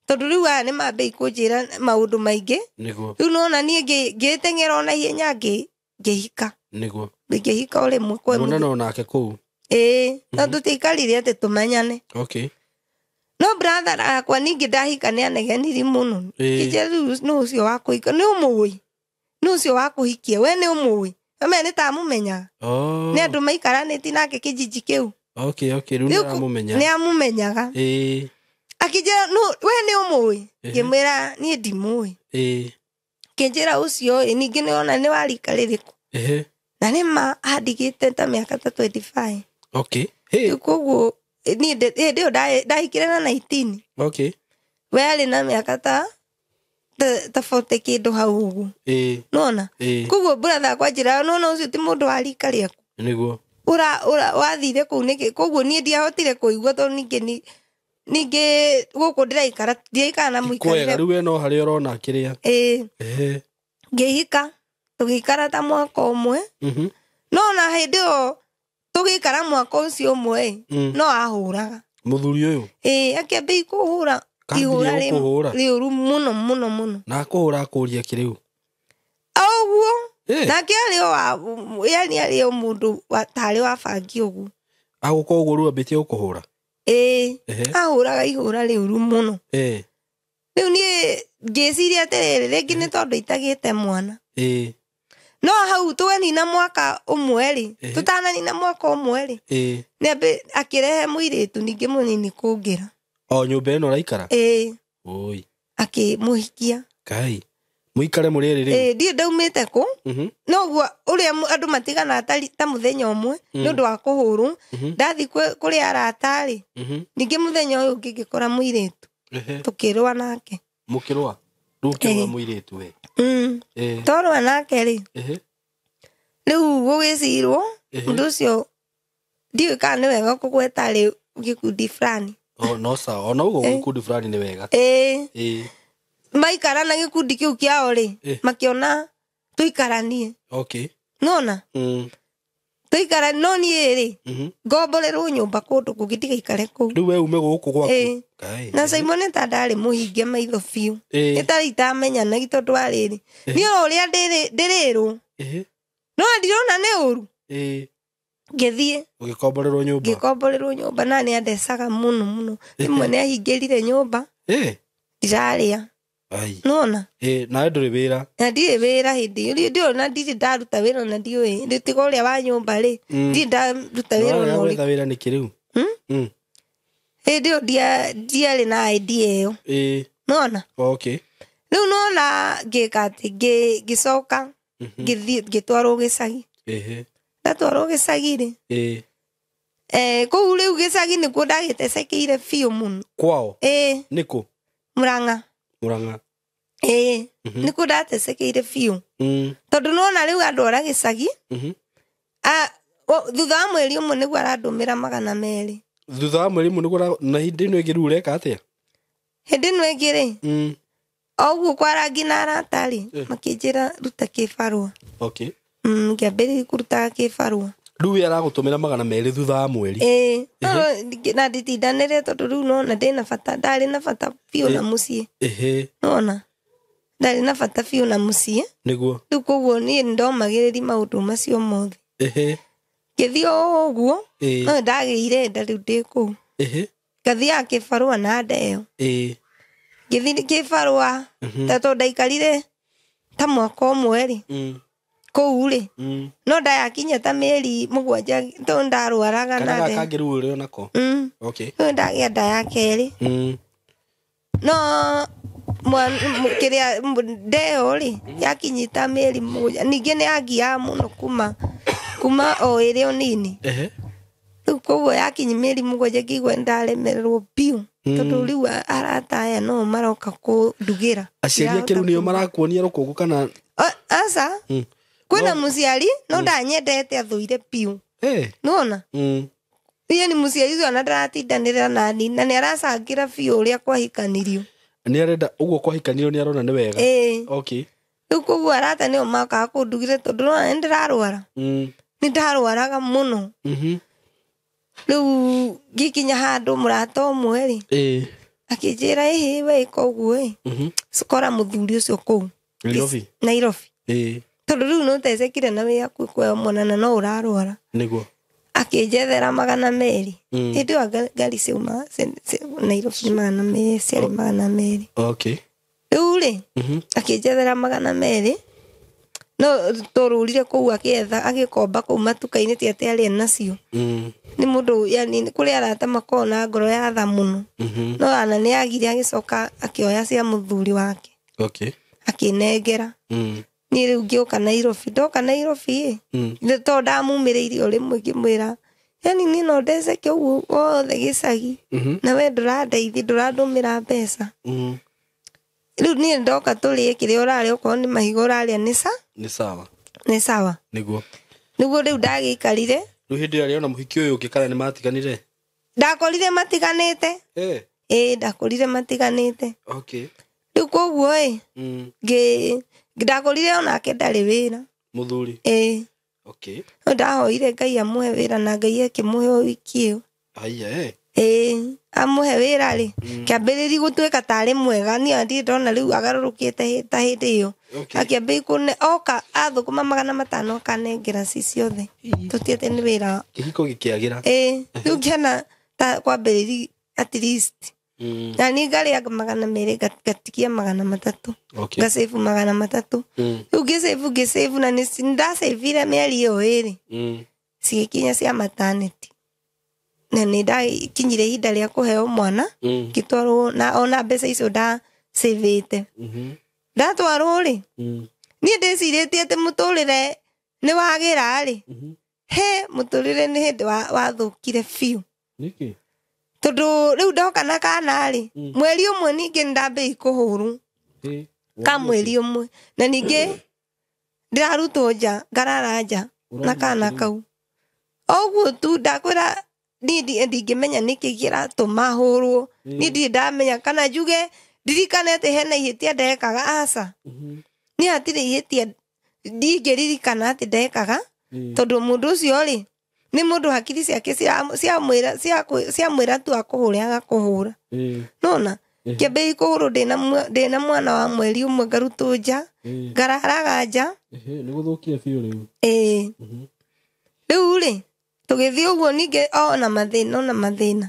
Tondũ rĩu aya nĩ mambĩrĩirie kũnjĩra maũndũ maingĩ. Rĩu nĩwona niĩ ngĩteng'era ona ihenya ngĩhika. Nĩguo. Ngĩhika o rĩmwe kwa Muonana onake kũu? Ĩĩ, no tũtiaikarire atĩ tũmenyane. Okay. No brother akwa ningĩ ndahika nĩ anegenire mũno. Kĩnjĩra rĩu nĩ ũcio wa kũhika, nĩ ũmũĩ. Nĩ ũcio wa kũhikia, we nĩ ũmũĩ. Ame nĩ ta amũmenyaga. Nĩ andũ maikaranĩtie nake kĩjiji kĩu. Okay, okay, rĩu nĩ aramũmenya. Nĩ amũmenyaga. Akĩnjĩra, no, we nĩ ũmũĩ. Ngĩmwĩra niĩ ndimũĩ. Kĩnjĩra ũcio ĩ, ningĩ nĩ ona nĩ wa rika rĩrĩkũ. Na nĩ ma andigĩte ta mĩaka ta 25. Okay. Hey. Rĩu koguo niĩ hĩndĩ ĩyo ndahikire na 19. Okay. We arĩ na mĩaka ta 40 kĩndũ hau ũguo. Nĩwona? Koguo brother akwa anjĩraga, nĩwona ũcio ti mũndũ wa rika rĩaku. Nĩguo. Ura wathire kũu nĩkĩ? Koguo niĩ ndiahotire kũigua tondũ ningĩ gũkũ ndĩraikara, ndiaikara na Ti mũikarĩre. kwega, rĩu we no harĩa ũrona kĩrĩa. Ngĩhika, tũgĩikara ta mwaka ũmwe. No ona hĩndĩ ĩyo tũgĩikara mwaka ũcio ũmwe, no ahũraga. Mũthuri ũyũ? Akĩambĩrĩria kũhũra Kambĩrĩria ihũra gũkũhũra? rĩũru mũno, mũno, mũno. Na akũhũra akũria kĩ rĩu? Ũguo. Nake arĩ o wa, yani arĩ o mũndũ wa, tarĩ wa bangi ũguo. Agũka ũguo rĩu ambĩtie gũkũhũra? Ahũraga ihũra rĩũru mũno. Rĩu niĩ ngĩciria atĩrĩrĩ, rĩngĩ nĩ tondũ itagĩte mwana. No hau tũgenina mwaka ũmwe rĩ, tũtananina mwaka ũmwe rĩ, nĩ akĩrehe mũirĩtu ningĩ mũnini kũngĩra. O nyũmba ĩno ũraikara? Oi. Akĩmũhikia. Kai. Mũikare mũrĩ erĩ rĩu? Ndiĩ ndaumĩte kũ. No ũguo ũrĩa andũ matiganaga ta mũthenya ũmwe, nĩ ũndũ wa kũhũrwo. Ndathiĩ kũrĩ arata rĩ, ningĩ mũthenya ũyũ ũngĩ ngĩkora mũirĩtu. Tũkĩrũa nake. Mũkĩrũa? Rĩu ũkĩrũa mũirĩtu we? Twarũa nake rĩ, rĩu gũgĩcirwo, mũndũ ũcio ndiũĩ kana nĩ wega kũgweta rĩ gĩkundi fulani. Oh, no sawa. Ona ũguo gĩkundi fulani nĩ wega. Maikara na gĩkundi kĩu kĩao rĩ, makĩona tũikaranie. Okay. Nona? Tũikara, no niĩ rĩ, ngomborerwo nyũmba kũndũ kũngĩ ndigaikare kũu. Rĩu we ume gũkũ gwaku? Kai. Na Simon nĩ ta ndarĩ mũhinge maitho biũ. Nĩ ta itamenyanagia tondũ wa rĩrĩ. Niĩ o ũrĩa ndĩrĩrwo. No ndirona nĩ ũru. Ngĩthiĩ. Ũgĩkomborerwo nyũmba? Ngĩkomborerwo nyũmba na nĩ andecaga mũno mũno. Rĩmwe nĩ ahingĩrire nyũmba. Ndirarĩa. Ai. Nona? Nawe ndũrĩ wĩra? Na ndirĩ wĩra hĩndĩ ĩyo. Ndiũĩ ona ndirĩ ndaruta wĩra ona ndiũĩ. Ndĩ tiga ũrĩa wa nyũmba rĩ, ndirĩ ndaruta wĩra ona Ũrĩa ũrĩkũ. wetha wĩra nĩkĩ rĩu? Hĩndĩ ĩyo ndiarĩ na idea ĩyo. Nona? Okay. Rĩu nona ngĩka atĩ, ngĩcoka, ngĩthiĩ, ngĩtwarwo gĩcagi. Ndatwarwo gĩcagi rĩ. Kũu rĩu gĩcagi nĩkuo ndagĩtecekeire biũ mũno. Kwao? Nĩkũ? Mũrang'a. Mũrang'a. Nĩkuo ndatecekeire biũ. Tondũ nĩwona rĩu andwara gĩcagi, thutha wa mweri ũmwe nĩguo arandũmĩra 200. Thutha wa mweri ũmwe nĩguo na hĩndĩ ĩno ĩngĩ rĩu ũreka atĩa? Hĩndĩ ĩno ĩngĩ rĩ, O ũguo kwarangi na arata rĩ, makĩnjĩra ruta kĩbarũa. Okay. Ngĩambĩrĩria kũrutaga kĩbarũa. Rĩu we aragũtũmĩra 200 thutha wa mweri. Ĩĩ, na nditindanĩre tondũ rĩu nona ndĩna bata, ndarĩ na bata biũ na mũciĩ. Nona ndarĩ na bata biũ na mũciĩ. Nĩguo. Rĩu koguo niĩ nĩndomagĩrĩria maũndũ macio mothe. Ngĩthiĩ o ũguo, no ndagĩire nda rĩu ndĩ kũu. Ngathiaga kĩbarũa na nda ĩyo. Ngĩthiĩ kĩbarũa, ta tondũ ndaikarire ta mwaka ũmwe rĩ, kũu rĩ, no ndayakinya ta mĩeri 7 tondũ ndarwaraga na Kana nda. gaka kangĩ rĩu ũrĩ onako? Okay. Rĩu ndagĩa nda ya kerĩ. No kĩrĩa nda ĩyo rĩ, yakinyita mĩeri 7, ningĩ nĩ yangiaga mũno kuma o ĩrĩ o nini. Rĩu koguo yakinya mĩeri 7 ngĩigua nĩndaremererwo biũ. Tondũ rĩu arata aya no maroka kũndugĩra. Aciari ake rĩu nĩo marakuonia rũkũngũ kana? Aca. Kwĩna mũciari no ndanyendete athũire biũ. Nĩwona? Niĩ nĩ mũciari ũcio ona ndaratindanĩra nani, na nĩ aracangĩra biũ ũrĩa kwahikanirio. Nĩ arenda ũguo kwahikanirio nĩ arona nĩ wega. Ĩĩ. Okay. Rĩu koguo arata nĩo mokaga kũndugĩra tondũ nĩwona nĩ ndĩrarwara. Nĩ ndarwaraga mũno. Rĩu ngĩkinya handũ mũrata ũmwe rĩ, akĩnjĩra ĩhĩ we ĩka ũguo ĩ. Kora mũthuri ũcio kũu. Nairobi. Nairobi. Tondũ rĩu no ũtecekire na wĩ hakuhĩ kuoya mwana na no ũrarwara. Nĩguo. Akĩnjethera 200. Hĩndĩ ĩyo ngari ciauma Nairobi nĩ 200, ciarĩ 200. Okay. Rĩu rĩ, akĩnjethera 200. No tũrũrire kũu akĩetha, agĩkomba kũu matuka-inĩ ti atĩ arĩ nacio. Nĩ mũndũ, yani, kũrĩ arata makoragwo na ngoro ya tha mũno. No ana nĩ agire agĩcoka akĩoya cia mũthuri wake. Okay. Akĩnengera. Niĩ rĩu ngĩũka Nairobi, ndoka Nairobi ĩ, nĩ tondũ ndamumĩrĩirie o rĩmwe ngĩmwĩra, yani niĩ no ndeceke ũguo wothe gĩcagi, na we ndũrandeithia, ndũrandũmĩra mbeca. Rĩu niĩ ndoka tũrĩe kĩrĩa ũrarĩa, okorwo nĩ mahiga ũrarĩa nĩ Nĩ sawa. Nĩ sawa. Nĩguo. Nĩguo rĩu ndagĩikarire. Rĩu hĩndĩ ĩrĩa arĩ ona mũhiki ũyũ ũngĩ kana nĩ matiganire? Ndakorire matiganĩte. Ĩĩ, ndakorire matiganĩte. Okay. Rĩu koguo ĩ, ndakorire onake ndarĩ wĩra. Mũthuri? Ĩĩ. Okay. No ndahoire Ngai amũhe wĩra na Ngai akĩmũhe o wiki ĩyo. Haiya, eh. Ĩĩ, amũhe wĩra rĩ, kĩambĩrĩria gũtuĩka tarĩ mwega, niĩ ndirĩ ndona rĩu agarũrũkĩte ta hĩndĩ ĩyo. Okay. Akĩambĩrĩria kũne, oka athũkũma 500 akanengera ci ciothe. Tũtiĩte nĩ wĩra. Kĩhiko gĩkĩagĩra. Ĩĩ, rĩu ngĩona ta kwambĩrĩria at least. Na niĩ ngarĩa 200, ngatigia 300. Okay. Ngacĩbu 300. Rĩu ngĩcĩbu na nĩ ndacĩbire mĩeri ĩyo ĩrĩ. Cigĩkinya cia maternity. Na nĩ ndakinyire ihinda rĩa kũheo mwana, ngĩtwarwo na ona mbeca icio ndacĩbĩte. Ndatwarwo rĩ, niĩ ndĩcirĩtie atĩ mũtũrĩre nĩ wagĩra rĩ. He, mũtũrĩre nĩ hĩndĩ wathũkire biũ. Nĩkĩ? Tondũ rĩu ndoka na kana rĩ, mweri ũmwe ningĩ nĩndambĩrĩirie kũhũrwo. Ka mweri ũmwe. Na ningĩ ndĩrarutwo nja, ngarara nja na kana kau. Ũguo tu ndakwĩra niĩ ndingĩmenya nĩkĩ kĩratũma hũrwo. Niĩ ndirĩ ndamenya kana njuge ndirikane atĩ hena ihĩtia ndekaga, aca. Niĩ hatirĩ ihĩtia ndingĩririkana atĩ ndekaga, tondũ mũndũ ũcio rĩ, nĩ mũndũ hakiri ciake ciamwĩra tu akũhũre agakũhũra. Nona? Kĩambĩrĩria kũhũrwo ndĩna mwana wa mweri ũmwe ngarutwo nja, ngararaga nja. Nĩ gũthũkire biũ rĩu. Ĩĩ. Rĩu rĩ, tũgĩthiĩ ũguo ningĩ ona mathĩna, ona mathĩna.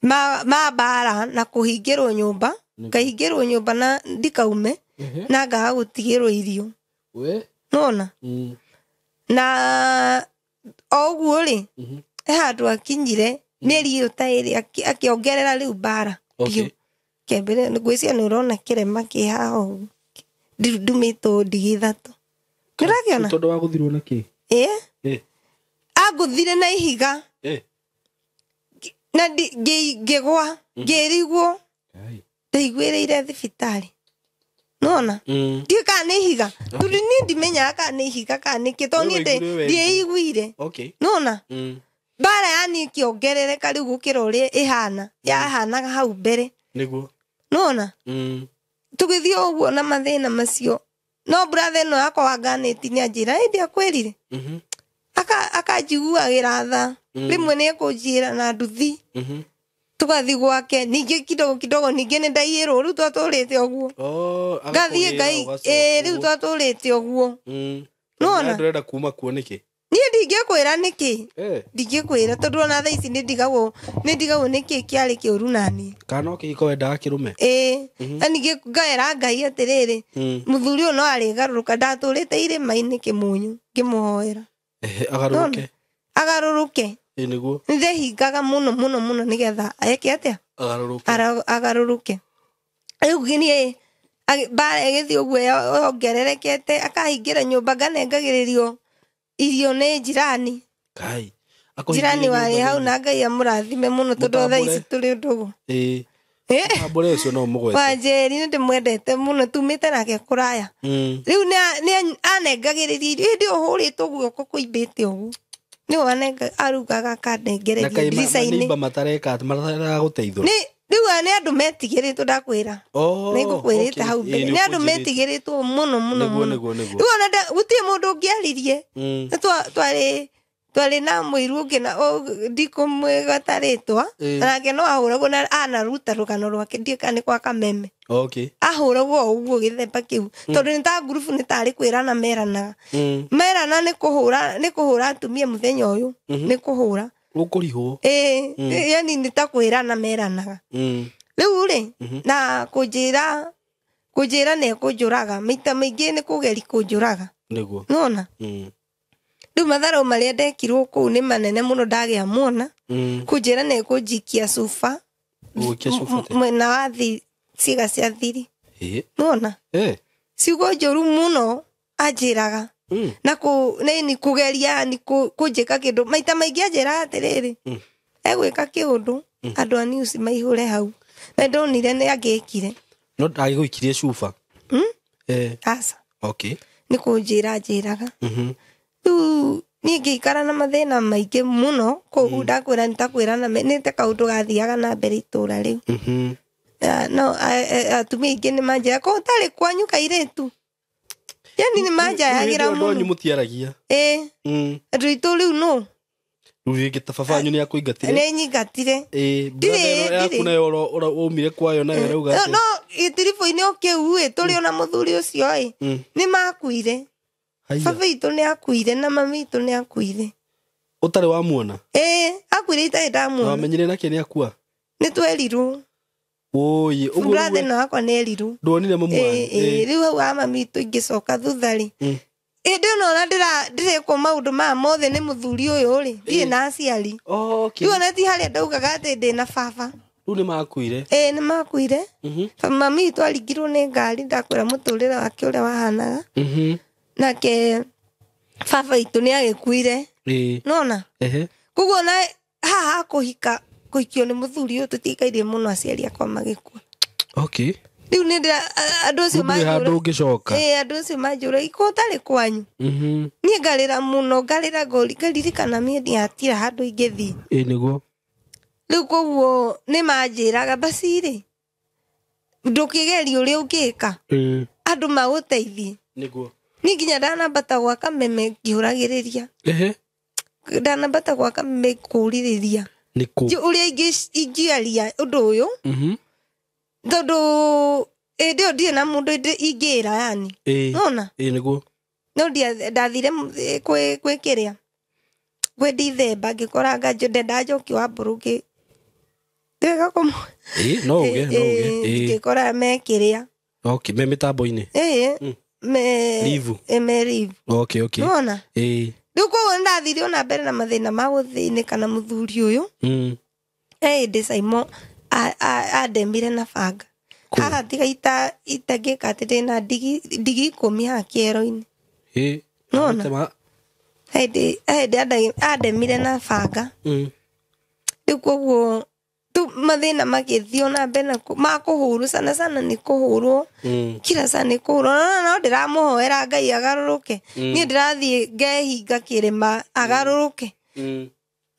Ma mbara na kũhingĩrwo nyũmba, ngahingĩrwo nyũmba na ndikaume, na ngaga gũtigĩrwo irio. Nona? Na o ũguo rĩ, he handũ akinyire, mĩeri ĩyo ta ĩrĩ, akĩongerera rĩu mbara. Okay. Biũ. Kĩambĩrĩria, ngwĩciria nĩ ũrona kĩrema kĩ haha ũguo. Ndumĩtwo ndigi ithatũ. Nĩ ũrakĩona? Tondũ wa gũthirwo na kĩ? Ĩĩ. Angũthire na ihiga. Na ngĩgwa, ngĩrigwo. Ndaiguĩrĩire thibitarĩ. Nona? Ndiũĩ kana nĩ ihiga. Tondũ niĩ ndimenyaga kana nĩ ihiga kana nĩ kĩ, tondũ niĩ Wewe waiguire wega. ndiĩiguire. Nona? Mbara yani ĩkĩongerereka rĩu gũkĩra ũrĩa ĩhana. Yahanaga hau mbere. Nĩguo. Nona? Tũgĩthiĩ o ũguo na mathĩna macio. No brother ĩno yakwa wa nganĩti nĩ anjĩra ĩndĩ akwĩrire. Akanjiguagĩra tha. Rĩmwe nĩ ekũnjĩra na nduthi. Tũgathiĩ gwake ningĩ kidogo kidogo ningĩ nĩ ndaiyĩrwo rĩu twatũrĩte ũguo. Ngathiĩ ngai rĩu twatũrĩte ũguo. Nĩwona? Ndũrenda kuma kuo nĩkĩ? Niĩ ndingĩkwĩra nĩkĩ. Ndingĩkwĩra tondũ ona thaa ici nĩ ndigagwo nĩkĩ kĩarĩ kĩũru naniĩ. Kana no kĩhiko wendaga kĩrũme? Ĩĩ. Na ningĩ ngaĩra Ngai atĩrĩrĩ, mũthuri ũyũ no arĩgarũrũka, ndatũrĩte irĩma-inĩ kĩmunyu ngĩmũhoera. Agarũrũke. Agarũrũke. Ĩĩ nĩguo. Nĩndehingaga mũno mũno mũno nĩgetha eke atĩa? Agarũrũke. Agarũrũke. Rĩu niĩ mbara ĩgĩthiĩ ũguo yongererekete, akahingĩra nyũmba nganengagĩrĩrio irio nĩ jirani. Kai. Jirani warĩ hau na Ngai amũrathime mũno tondũ thaa ici tũrĩ ndũgũ. Ĩĩ. Mũtambũre ũcio no mũgwete. Wanjeri nĩ ndĩmwendete mũno tumĩte nake kũraya. Rĩu nĩ anengagĩrĩria irio hĩndĩ ĩyo hũrĩtwo guoko kũimbĩte ũguo. Nĩwe arugaga akanengereria ndirica-inĩ. Nĩimba matareka mataragũteithũra. Rĩu aya nĩ andũ metigĩrĩtwo ndakwĩra. Nĩngũkwĩrĩte hau mbere. Nĩ andũ metigĩrĩtwo mũno mũno mũno. Rĩu ona gũtirĩ mũndũ ũngĩaririe. Twarĩ na mũiru ũngĩ na ndikũmwĩgweta rĩtwa. Nake no ahũragwo na anaruta rũgano rwake ndiũĩ kana nĩ kwa Kameme. Ahũragwo o ũguo gĩthemba kĩu. Tondũ nĩ ta ngurubu nĩ tarĩ kwĩrana meranaga. Merana nĩ kũhũra atumia mũthenya ũyũ. Nĩ kũhũra. Ũkũrihwo. Ĩĩ, yani nĩ ta kwĩrana meranaga. Rĩu rĩ, na kũnjĩra nĩ ekũnjũraga. Maita maingĩ nĩ kũgeria kũnjũraga. Nĩguo. Nĩwona? Rĩu matharũ marĩa ndekirwo kũu nĩ manene mũno ndagĩa muona. Kũnjĩra nĩ ekũnjikia cuba. Mwena wa ciĩga cia thiri. Nĩwona? Ciugo njũru mũno anjĩraga. Na kũgeria ni kũnjĩka kĩndũ. Maita maingĩ anjĩraga atĩrĩrĩ, egwĩka kĩũndũ andũ a news maihũre hau. Na ndonire nĩ angĩkire. No agĩgũikirie cuba? Aca. Okay. Nĩ kũnjĩra anjĩraga. Rĩu niĩ ngĩikara na mathĩna maingĩ mũno kũu ndakwĩra nĩ ta kwĩrana nĩ ta kaũndũ gathiaga na mbere itũra rĩu. No atumia aingĩ nĩ manjĩraga kũu ũtarĩ kwanyu kairĩtu. Yani nĩ manjayagĩra mũno. Andũ anyu mũtiaragia. Ĩĩ. Andũ aitũ rĩu nũ? Rĩu rĩngĩ ta baba wanyu nĩ akũingatire? Nĩ nyingatire. Ĩĩ, brother yaku nayo waumire kwayo nayo ĩrauga atĩa? No gĩtiribũ-inĩ o kĩu ĩ, tũrĩ ona mũthuri ũcio ĩ, nĩ makuire. Baba witũ nĩ akuire na mami witũ nĩ akuire. Ũtarĩ wamuona? Ĩĩ, akuire itarĩ ndamuona. Wamenyire nake nĩ akua? Nĩ twerirwo. Wũi, ũguo brother ĩno yakwa nĩ erirwo. Ndwonire mamu wanyu? Ĩĩ, rĩu hau ha mami witũ ingĩcoka thutha rĩ. Hĩndĩ ĩno ona ndĩrekwo maũndũ maya mothe nĩ mũthuri ũyũ rĩ, ndirĩ na aciari. Rĩu ona ti harĩa ndaugaga atĩ ndĩ na baba. Rĩu nĩ makuire? Ĩĩ, nĩ makuire. Mami witũ aringirwo nĩ ngari, ndakwĩra mũtũrĩre wake ũrĩa wahanaga. Nake baba witũ nĩ agĩkuire. Nĩwona? Koguo na haha kũhika kũhikio nĩ mũthuri ũyũ tũtiikaire mũno aciari akwa magĩkua. Rĩu nĩ andũ acio manjũra. Handũ ũngĩcoka. Ĩĩ, andũ acio manjũra iko ũtarĩ kwanyu. Niĩ ngarĩra mũno, ngarĩra ngaririkana niĩ ndiatira handũ ingĩthiĩ. Ĩĩ nĩguo. Rĩu koguo nĩ manjĩraga basi rĩ, ndũkĩgerie ũrĩa ũngĩka. Andũ magũteithie. Nĩguo. Niĩ nginya ndanambata gwa Kameme ngĩũragĩrĩria. Ndanambata gwa Kameme kũũrĩrĩria. Nĩkũ? Ũrĩa ingĩaria ũndũ ũyũ. Tondũ hĩndĩ ĩyo ndirĩ na mũndũ ingĩra yani. Nĩwona? Ĩĩ nĩguo. No ndathire kwĩ kĩrĩa. Kwĩ Dithemba ngĩkora Nganjo ndenda Njoki wa Mbũrũ ndĩreka kũmũ. Ĩĩ, no uge, no uge. Ngĩkora me kĩrĩa. Okay, me mĩtambo-inĩ. Ĩĩ. Me Livu. Me livu. Okay, okay. Nĩwona? Ĩĩ. Rĩu koguo nĩndathire ona mbere na mathĩna ma gũthĩnĩka na mũthuri ũyũ. Hĩndĩ Saimo andemire na banga. Haha tiga itangĩka atĩ ndĩna ndigi 10 haha kĩero-inĩ. Nĩwona? Hĩndĩ andemire na banga. Rĩu koguo mathĩna magĩthiĩ ona mbere na ma kũhũrwo sana sana nĩ kũhũrwo. Kila sana nĩ kũhũrwo. No ndĩramũhoera Ngai agarũrũke. Niĩ ndĩrathiĩ ngehinga kĩrĩma agarũrũke.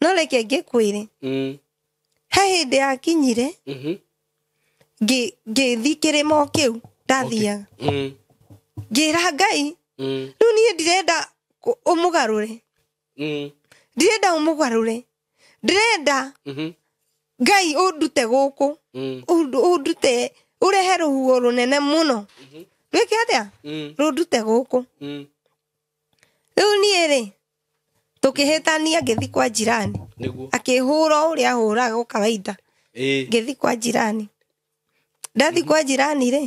No reke ngĩkwĩre. He hĩndĩ yakinyire, ngĩthiĩ kĩrĩma o kĩu. Ndathiaga. Ngĩra Ngai, rĩu niĩ ndirenda ũmũgarũre. Ndirenda ũmũgarũre. Ndirenda Ngai ũndute gũkũ. Ũndute ũrehe rũhuho rũnene mũno. Rwĩke atĩa? Rũndute gũkũ. Rĩu niĩ rĩ, tũkĩhĩtania ngĩthiĩ kwa jirani. Akĩhũra ũrĩa ahũraga o kawaida. Ngĩthiĩ kwa jirani. Ndathiĩ kwa jirani rĩ,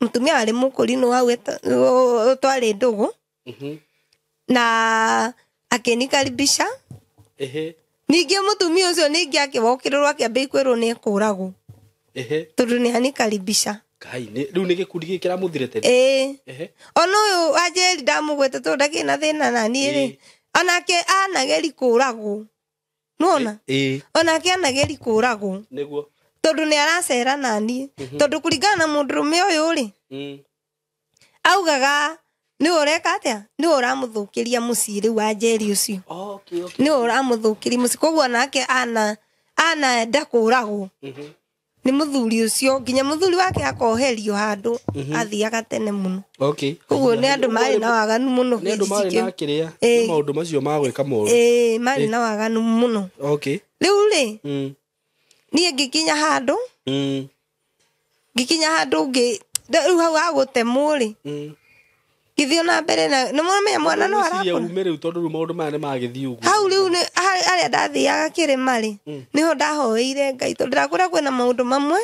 mũtumia warĩ mũkũrinũ hau twarĩ ndũgũ. Na akĩnikaribisha. Ningĩ mũtumia ũcio ningĩ akĩwokĩrĩrwo akĩambia kwĩrwo nĩ ekũragwo. Tondũ nĩ anikaribisha. Kai, rĩu nĩ gĩkundi gĩkĩ kĩramũthire tene? Ona ũyũ Anjeri ndamũgwete tondũ ndakĩrĩ na thĩna na niĩ rĩ, onake anageri kũragwo. Nĩwona? Onake anageri kũragwo. Nĩguo. Tondũ nĩ aracera na niĩ. Tondũ kũringana na mũndũrũme ũyũ rĩ, augaga nĩwe ũreka atĩa? Nĩwe ũramũthũkĩria mũciĩ rĩu Anjeri ũcio. Nĩwe ũramũthũkĩria mũciĩ. Koguo onake anaenda kũragwo. Nĩ mũthuri ũcio, nginya mũthuri wake akoherio handũ, athiaga tene mũno. Koguo nĩ andũ marĩ na waganu mũno. Nĩ andũ marĩ na kĩrĩa, nĩ maũndũ macio ma gwĩka moru. Marĩ na waganu mũno. Rĩu rĩ, niĩ ngĩkinya handũ, ngĩkinya handũ rĩu hau hagũtemwo rĩ, ngĩthiĩ na mbere na nĩ mũramenya mwana no arakũra. Ume rĩu tondũ rĩu maũndũ maya nĩ magĩthiĩ ũguo. Hau rĩu nĩ harĩa ndathiaga kĩrĩma rĩ, nĩho ndahoeire Ngai tondũ ndĩrakũra kwĩna maũndũ mamwe,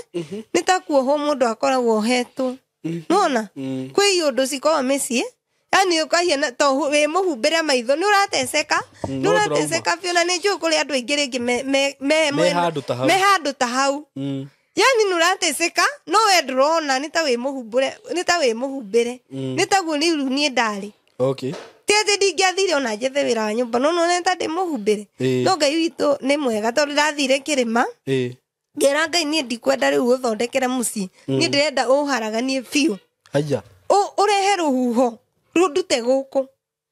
nĩ ta kuohwo mũndũ akoragwo ohetwo. Nĩwona? Kwĩ iũndũ cikoragwo mĩciĩ, yani ũkahiana ta wĩ mũhumbĩre maitho, nĩ ũrateceka, nĩ ũrateceka biũ, na nĩ njũĩ kũrĩ andũ aingĩ rĩngĩ Me handũ ta hau. me handũ ta hau. Yani nĩ ũrateceka, no we ndũrona, nĩ ta wĩ mũhumbũre, nĩ ta wĩ mũhumbĩre. Nĩ taguo rĩu niĩ ndarĩ. Ti atĩ ndingĩathire ona njethe wĩra wa nyũmba, no nĩ ta ndĩ mũhumbĩre. No Ngai witũ nĩ mwega tondũ ndathire kĩrĩma, ngĩra Ngai niĩ ndikwenda rĩu ũthondekere mũciĩ. Niĩ ndĩrenda ũharaganie biũ. Haiya. Ũrehe rũhuho, rũndute gũkũ.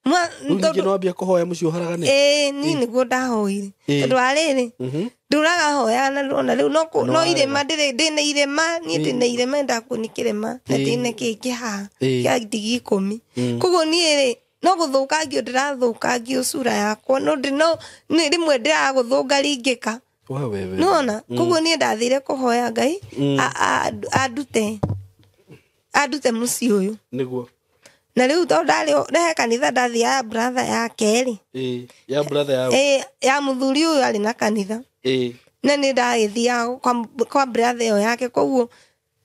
Rĩu ningĩ no wambia kũhoya mũciĩ ũharagane? Niĩ nĩguo ndahoire. Tondũ wa rĩrĩ, ndũraga hoya na ndũrona rĩu no No no warega. irĩma ndĩna irĩma, niĩ ndĩna irĩma, ndakũni kĩrĩma, na ndĩna kĩĩ kĩhaha kĩa ndigi 10. Koguo niĩ rĩ, no gũthũkangio ndĩrathũkangio cura yakwa, no no nĩ rĩmwe ndĩragũthũnga ringĩka. We, we, we. Nĩwona? Koguo niĩ ndathire kũhoya Ngai, andute mũciĩ ũyũ. Nĩguo. Na rĩu tondũ ndarĩ he kanitha ndathiaga ya brother yake rĩ. Ya brother yao. Ya mũthuri ũyũ arĩ na kanitha. Na nĩ ndagĩthiaga kwa brother ĩyo yake, koguo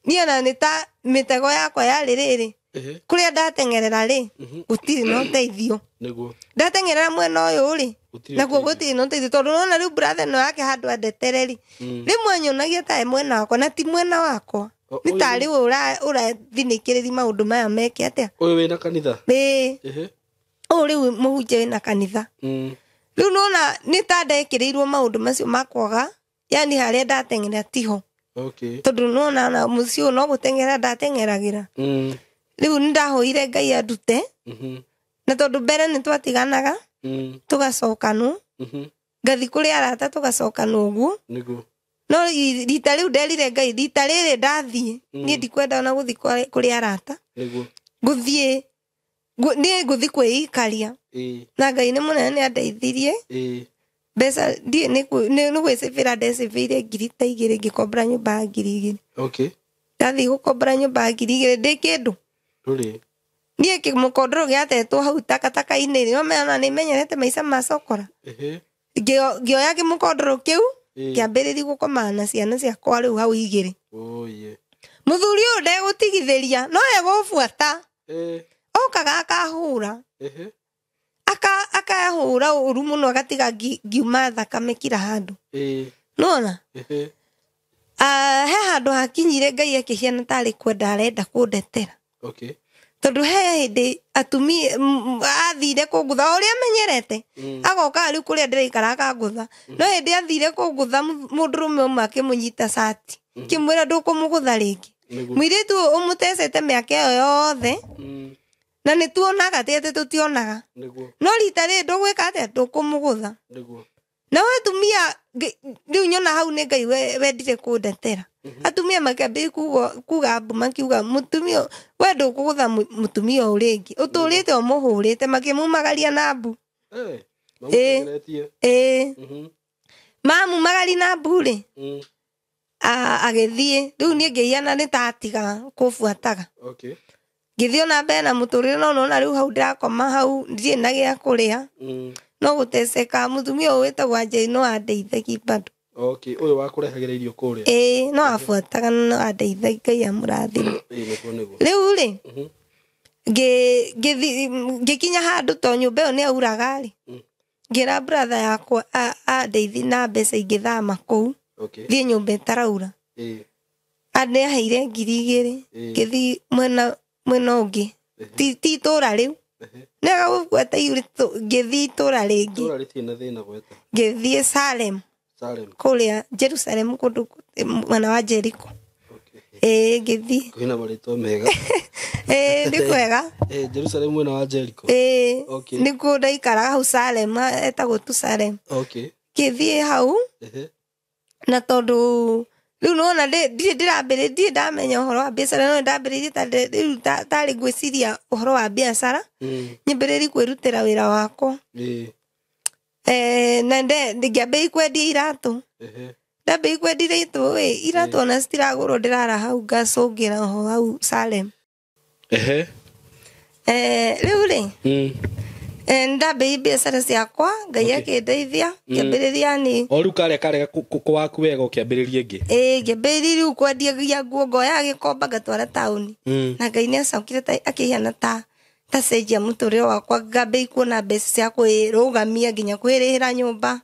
niĩ ona nĩ ta mĩtego yakwa yarĩ rĩrĩ. Kũrĩa ndateng'erera rĩ, gũtirĩ na ũteithio. Nĩguo. Ndateng'erera mwena ũyũ rĩ, Gũtirĩ nakuo ũteithio. gũtirĩ na ũteithio, tondũ nĩwona rĩu brother ĩno yake handũ andetere rĩ, rĩmwe nyonagia ta e mwena wakwa na ti mwena wakwa. Nĩ tarĩ we ũrathinĩkĩrĩria maũndũ maya meke atĩa? Ũyũ wĩna kanitha? Ũyũ rĩu mũhunjia wĩna kanitha. Rĩu nĩwona nĩ ta ndekĩrĩirwo maũndũ macio ma kwaga, yani harĩa ndateng'era tiho. Tondũ nĩwona ona mũciĩ ũyũ no gũteng'era ndateng'eragĩra. Rĩu nĩ ndahoire Ngai andute. Na tondũ mbere nĩ twatiganaga, tũgacokanwo. Ngathi kũrĩ arata tũgacokanwo ũguo. Nĩguo. No rita rĩu nderire Ngai, rita rĩrĩ ndathiĩ, niĩ ndikwenda ona gũthiĩ kũrĩ arata. Nĩguo. Ngũthiĩ, niĩ ngũthiĩ kwĩikaria. Na Ngai nĩ mũnene nĩ andeithirie. Mbeca ndiĩ, nĩ gwĩcibĩra ndecibĩire ngiri ta igĩrĩ ngĩkombora nyũmba ya ngiri igĩrĩ. Ndathiĩ gũkombora nyũmba ya ngiri igĩrĩ ndĩ kĩndũ. Ndũrĩ. Niĩ kĩmũkondoro gĩatetwo hau takataka-inĩ, nĩ ũmenya nĩ menyerete maica ma cokora. Ngĩoya kĩmũkondoro kĩu, kĩambĩrĩria gũkomana na ciana ciakwa rĩu hau igĩrĩ. Mũthuri ũyũ ndegũtigithĩria, no egũbuata. Okaga akahũra. Akahũra ũru mũno agatiga ngiuma thakame kila handũ. Nĩwona? He handũ hakinyire Ngai akĩhiana tarĩ kwenda arenda kũndetera. Tondũ he hĩndĩ atumia, athire kũngũtha o ũrĩa amenyerete. Agoka rĩu kũrĩa ndĩraikara akangũtha. No hĩndĩ athire kũngũtha mũndũrũme ũmwe akĩmũnyita cati. Kĩmwĩra ndũkũmũgũtha rĩngĩ. Mũirĩtu ũyũ ũmũtecete mĩaka ĩyo yothe. Na nĩ tuonaga, ti atĩ tũtionaga. No rita rĩrĩ ndũgwĩka atĩa? Ndũkũmũgũtha. Na we atumia, rĩu nyona hau nĩ Ngai wendire kũndetera. Atumia makĩambĩrĩria kuga mbu, makiuga mũtumia we ndũkũgũtha mũtumia ũyũ rĩngĩ, ũtũrĩte ũmũhũrĩte, makĩmumagaria na mbu. Ĩĩ. Mamumagaria na mbu rĩ, agĩthiĩ. Rĩu niĩ ngĩhiana nĩ ta atiga kũbuataga. Ngĩthiĩ ona mbere na mũtũrĩre, no nona rĩu hau ndĩrakoma hau ndirĩ na gĩa kũrĩa. No gũteceka. Mũtumia ũyũ wĩtagwo Anjeri no andeithagia bado. Ũyũ wakũrehagĩra irio kũrĩa? Ĩĩ, no abuataga no andeithagia, Ngai amũrathime. Rĩu rĩ, ngĩkinya handũ to nyũmba ĩyo nĩ yauraga rĩ, ngĩra brother yakwa andeithi na mbeca ingĩthama kũu, thiĩ nyũmba ĩtaraura. Anĩaheire 2,000, ngĩthiĩ mwena ũngĩ, ti itũra rĩu. Nĩaga gũbuata ngĩthiĩ itũra rĩngĩ. Ngĩthiĩ Salem. Kũrĩa Jerusalem, kũndũ mwena wa Jericho. Ĩĩ, ngĩthiĩ. Kwĩna marĩtwa mega. Ĩĩ, nĩ kwega. Jerusalem mwena wa Jericho. Ĩĩ, nĩkuo ndaikaraga hau Salem, etagwo tu Salem. Ngĩthiĩ hau, na tondũ rĩu nĩwona ndirĩ ndĩrambĩrĩria, ndirĩ ndamenya ũhoro wa biacara, no ndambĩrĩirie rĩu tarĩ ngwĩciria ũhoro wa biacara, nyambĩrĩrie kwĩrutĩra wĩra wakwa. Na ngĩambĩrĩria kwendia iratũ. Ndambĩrĩria kwendia iratũ ĩ, iratũ ona citiragũrwo, ndĩrara hau ngacũngĩra ho hau Salem. Rĩu rĩ, ndambĩrĩria biacara ciakwa, Ngai akĩndeithia, ngĩambĩrĩria nĩ O rĩu karĩa kwaku wega ũkĩambĩrĩria ĩngĩ? Ĩĩ, ngĩambĩrĩria rĩu kwendia nguo, ngoya gĩkomba ngatwara taũni. Na Ngai nĩacokire akĩhiana ta cenjia mũtũrĩre wakwa, ngambĩrĩria kuona mbeca cia kwĩrũgamia nginya kwĩrĩhĩra nyũmba.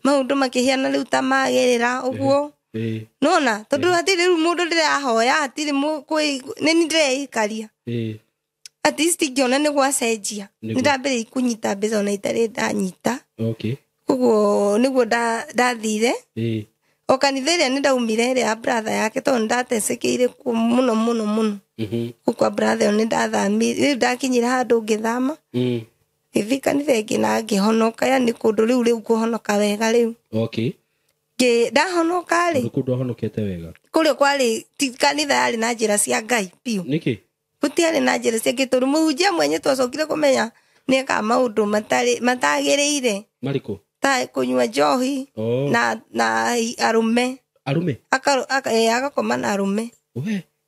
Maũndũ makĩhiana rĩu ta magĩrĩra ũguo. Nĩwona, tondũ hatirĩ rĩu mũndũ ndĩrahoya, hatirĩ nĩ niĩ ndĩreikaria. At least ngĩona nĩ gwacenjia. Nĩ ndambĩrĩirie kũnyita mbeca ona itarĩ ndanyita. Koguo nĩguo ndathire. O kanitha ĩrĩa nĩ ndaumire ĩrĩa ya brother yake, tondũ nĩ ndatecekeire kuo mũno mũno mũno. Kũu kwa brother ĩyo nĩ ndathamire, rĩu ndakinyire handũ ngĩthama. Ngĩthiĩ kanitha ĩngĩ na ngĩhonoka, yani kũndũ rĩu kũhonoka wega rĩu. Ndahonoka rĩ. Kũndũ wahonokete wega? Kũrĩa kwarĩ ti kanitha yarĩ na njĩra cia Ngai biũ. Nĩkĩ? Gũtiarĩ na njĩra cia Ngai, tondũ mũhunjia mwenye twacokire kũmenya nĩekaga maũndũ matagĩrĩire. Marĩkũ? Ta kũnyua njohi na arũme. Arũme? Agakoma na arũme.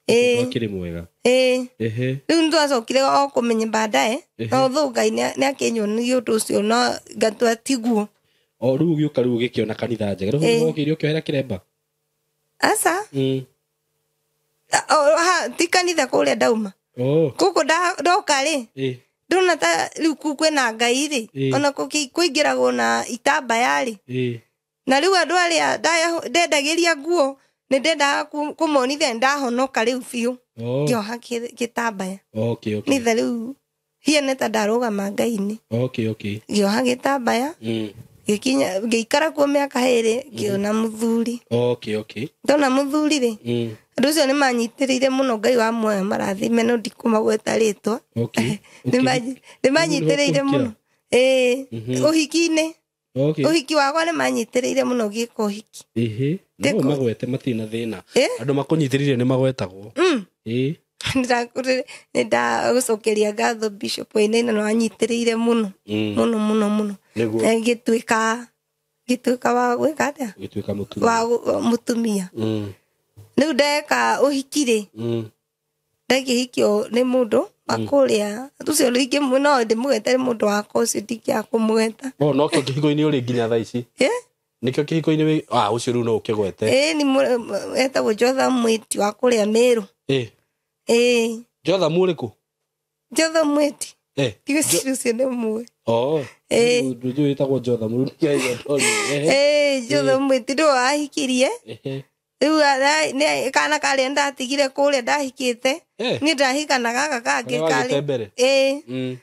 Wakĩrĩ mwega. Rĩu nĩtwacokire o kũmenya baadaye, no thũ Ngai nĩakĩnyonia ũndũ ũcio, no ngatua tiguo. O rĩu ũgĩũka rĩu ũgĩkĩona kanitha njega. Rĩu wokĩire ũkĩohera kĩremba? Aca. Ti kanitha kũrĩa ndauma. Gũkũ ndoka rĩ, ndona ta rĩu kũu kwĩna Ngai rĩ, ona kũingĩragwo na itambaya rĩ. Na rĩu andũ arĩa ndendagĩria nguo, nĩ ndendaga kũmonithia nĩ ndahonoka rĩu biũ. Ngĩoha gĩtambaya. Nĩtha rĩu hiene ta ndarũgama Ngai-inĩ. Ngĩoha gĩtambaya. Ngĩkinya, ngĩikara kuo mĩaka ĩrĩ, ngĩona mũthuri. Ndona mũthuri rĩ, andũ acio nĩmanyitĩrĩire mũno, Ngai wa muoyo marathime, no ndikũmagweta rĩtwa. Nĩmanyitĩrĩire mũno. Ĩĩ, ũhiki-inĩ. Ũhiki wakwa nĩmanyitĩrĩire mũno ngĩka ũhiki. No magwete matirĩ na thĩna. Andũ makũnyitĩrĩire nĩmagwetagwo. Nĩndagũcokeria ngatho Bishop Wainaina, no anyitĩrĩire mũno. Mũno, mũno, mũno. Ngĩtuĩka wa gwĩka atĩa? Ngĩtuĩka mũtumia. Wa mũtumia. Rĩu ndeka ũhiki rĩ, ndakĩhikio nĩ mũndũ wa kũrĩa, ũcio rĩngĩ no ndĩmũgwete nĩ mũndũ wakwa ũcio, ndingĩaga kũmũgweta. O, no kĩo kĩhiko-inĩ ũrĩ nginya thaa ici? Nĩkĩo kĩhiko-inĩ wĩ, ũcio rĩu no ũkĩgwete. Ĩĩ, nĩ etagwo Jotham Mwĩti wa kũrĩa Mĩrũ. Ĩĩ. Jotham ũrĩkũ? Jotham Mwĩti. Ndigwĩciria ũcio nĩ mũĩ. Ndũĩ wĩtagwo Jotham, rĩu nĩkĩo ndorire. Ĩĩ, Jotham Mwĩti nĩwe wahikirie. Rĩu kana karĩa ndatigire kũrĩa ndahikĩte, niĩ ndahika na gaka kangĩ Karĩa wagĩte karĩ. mbere? Ĩĩ.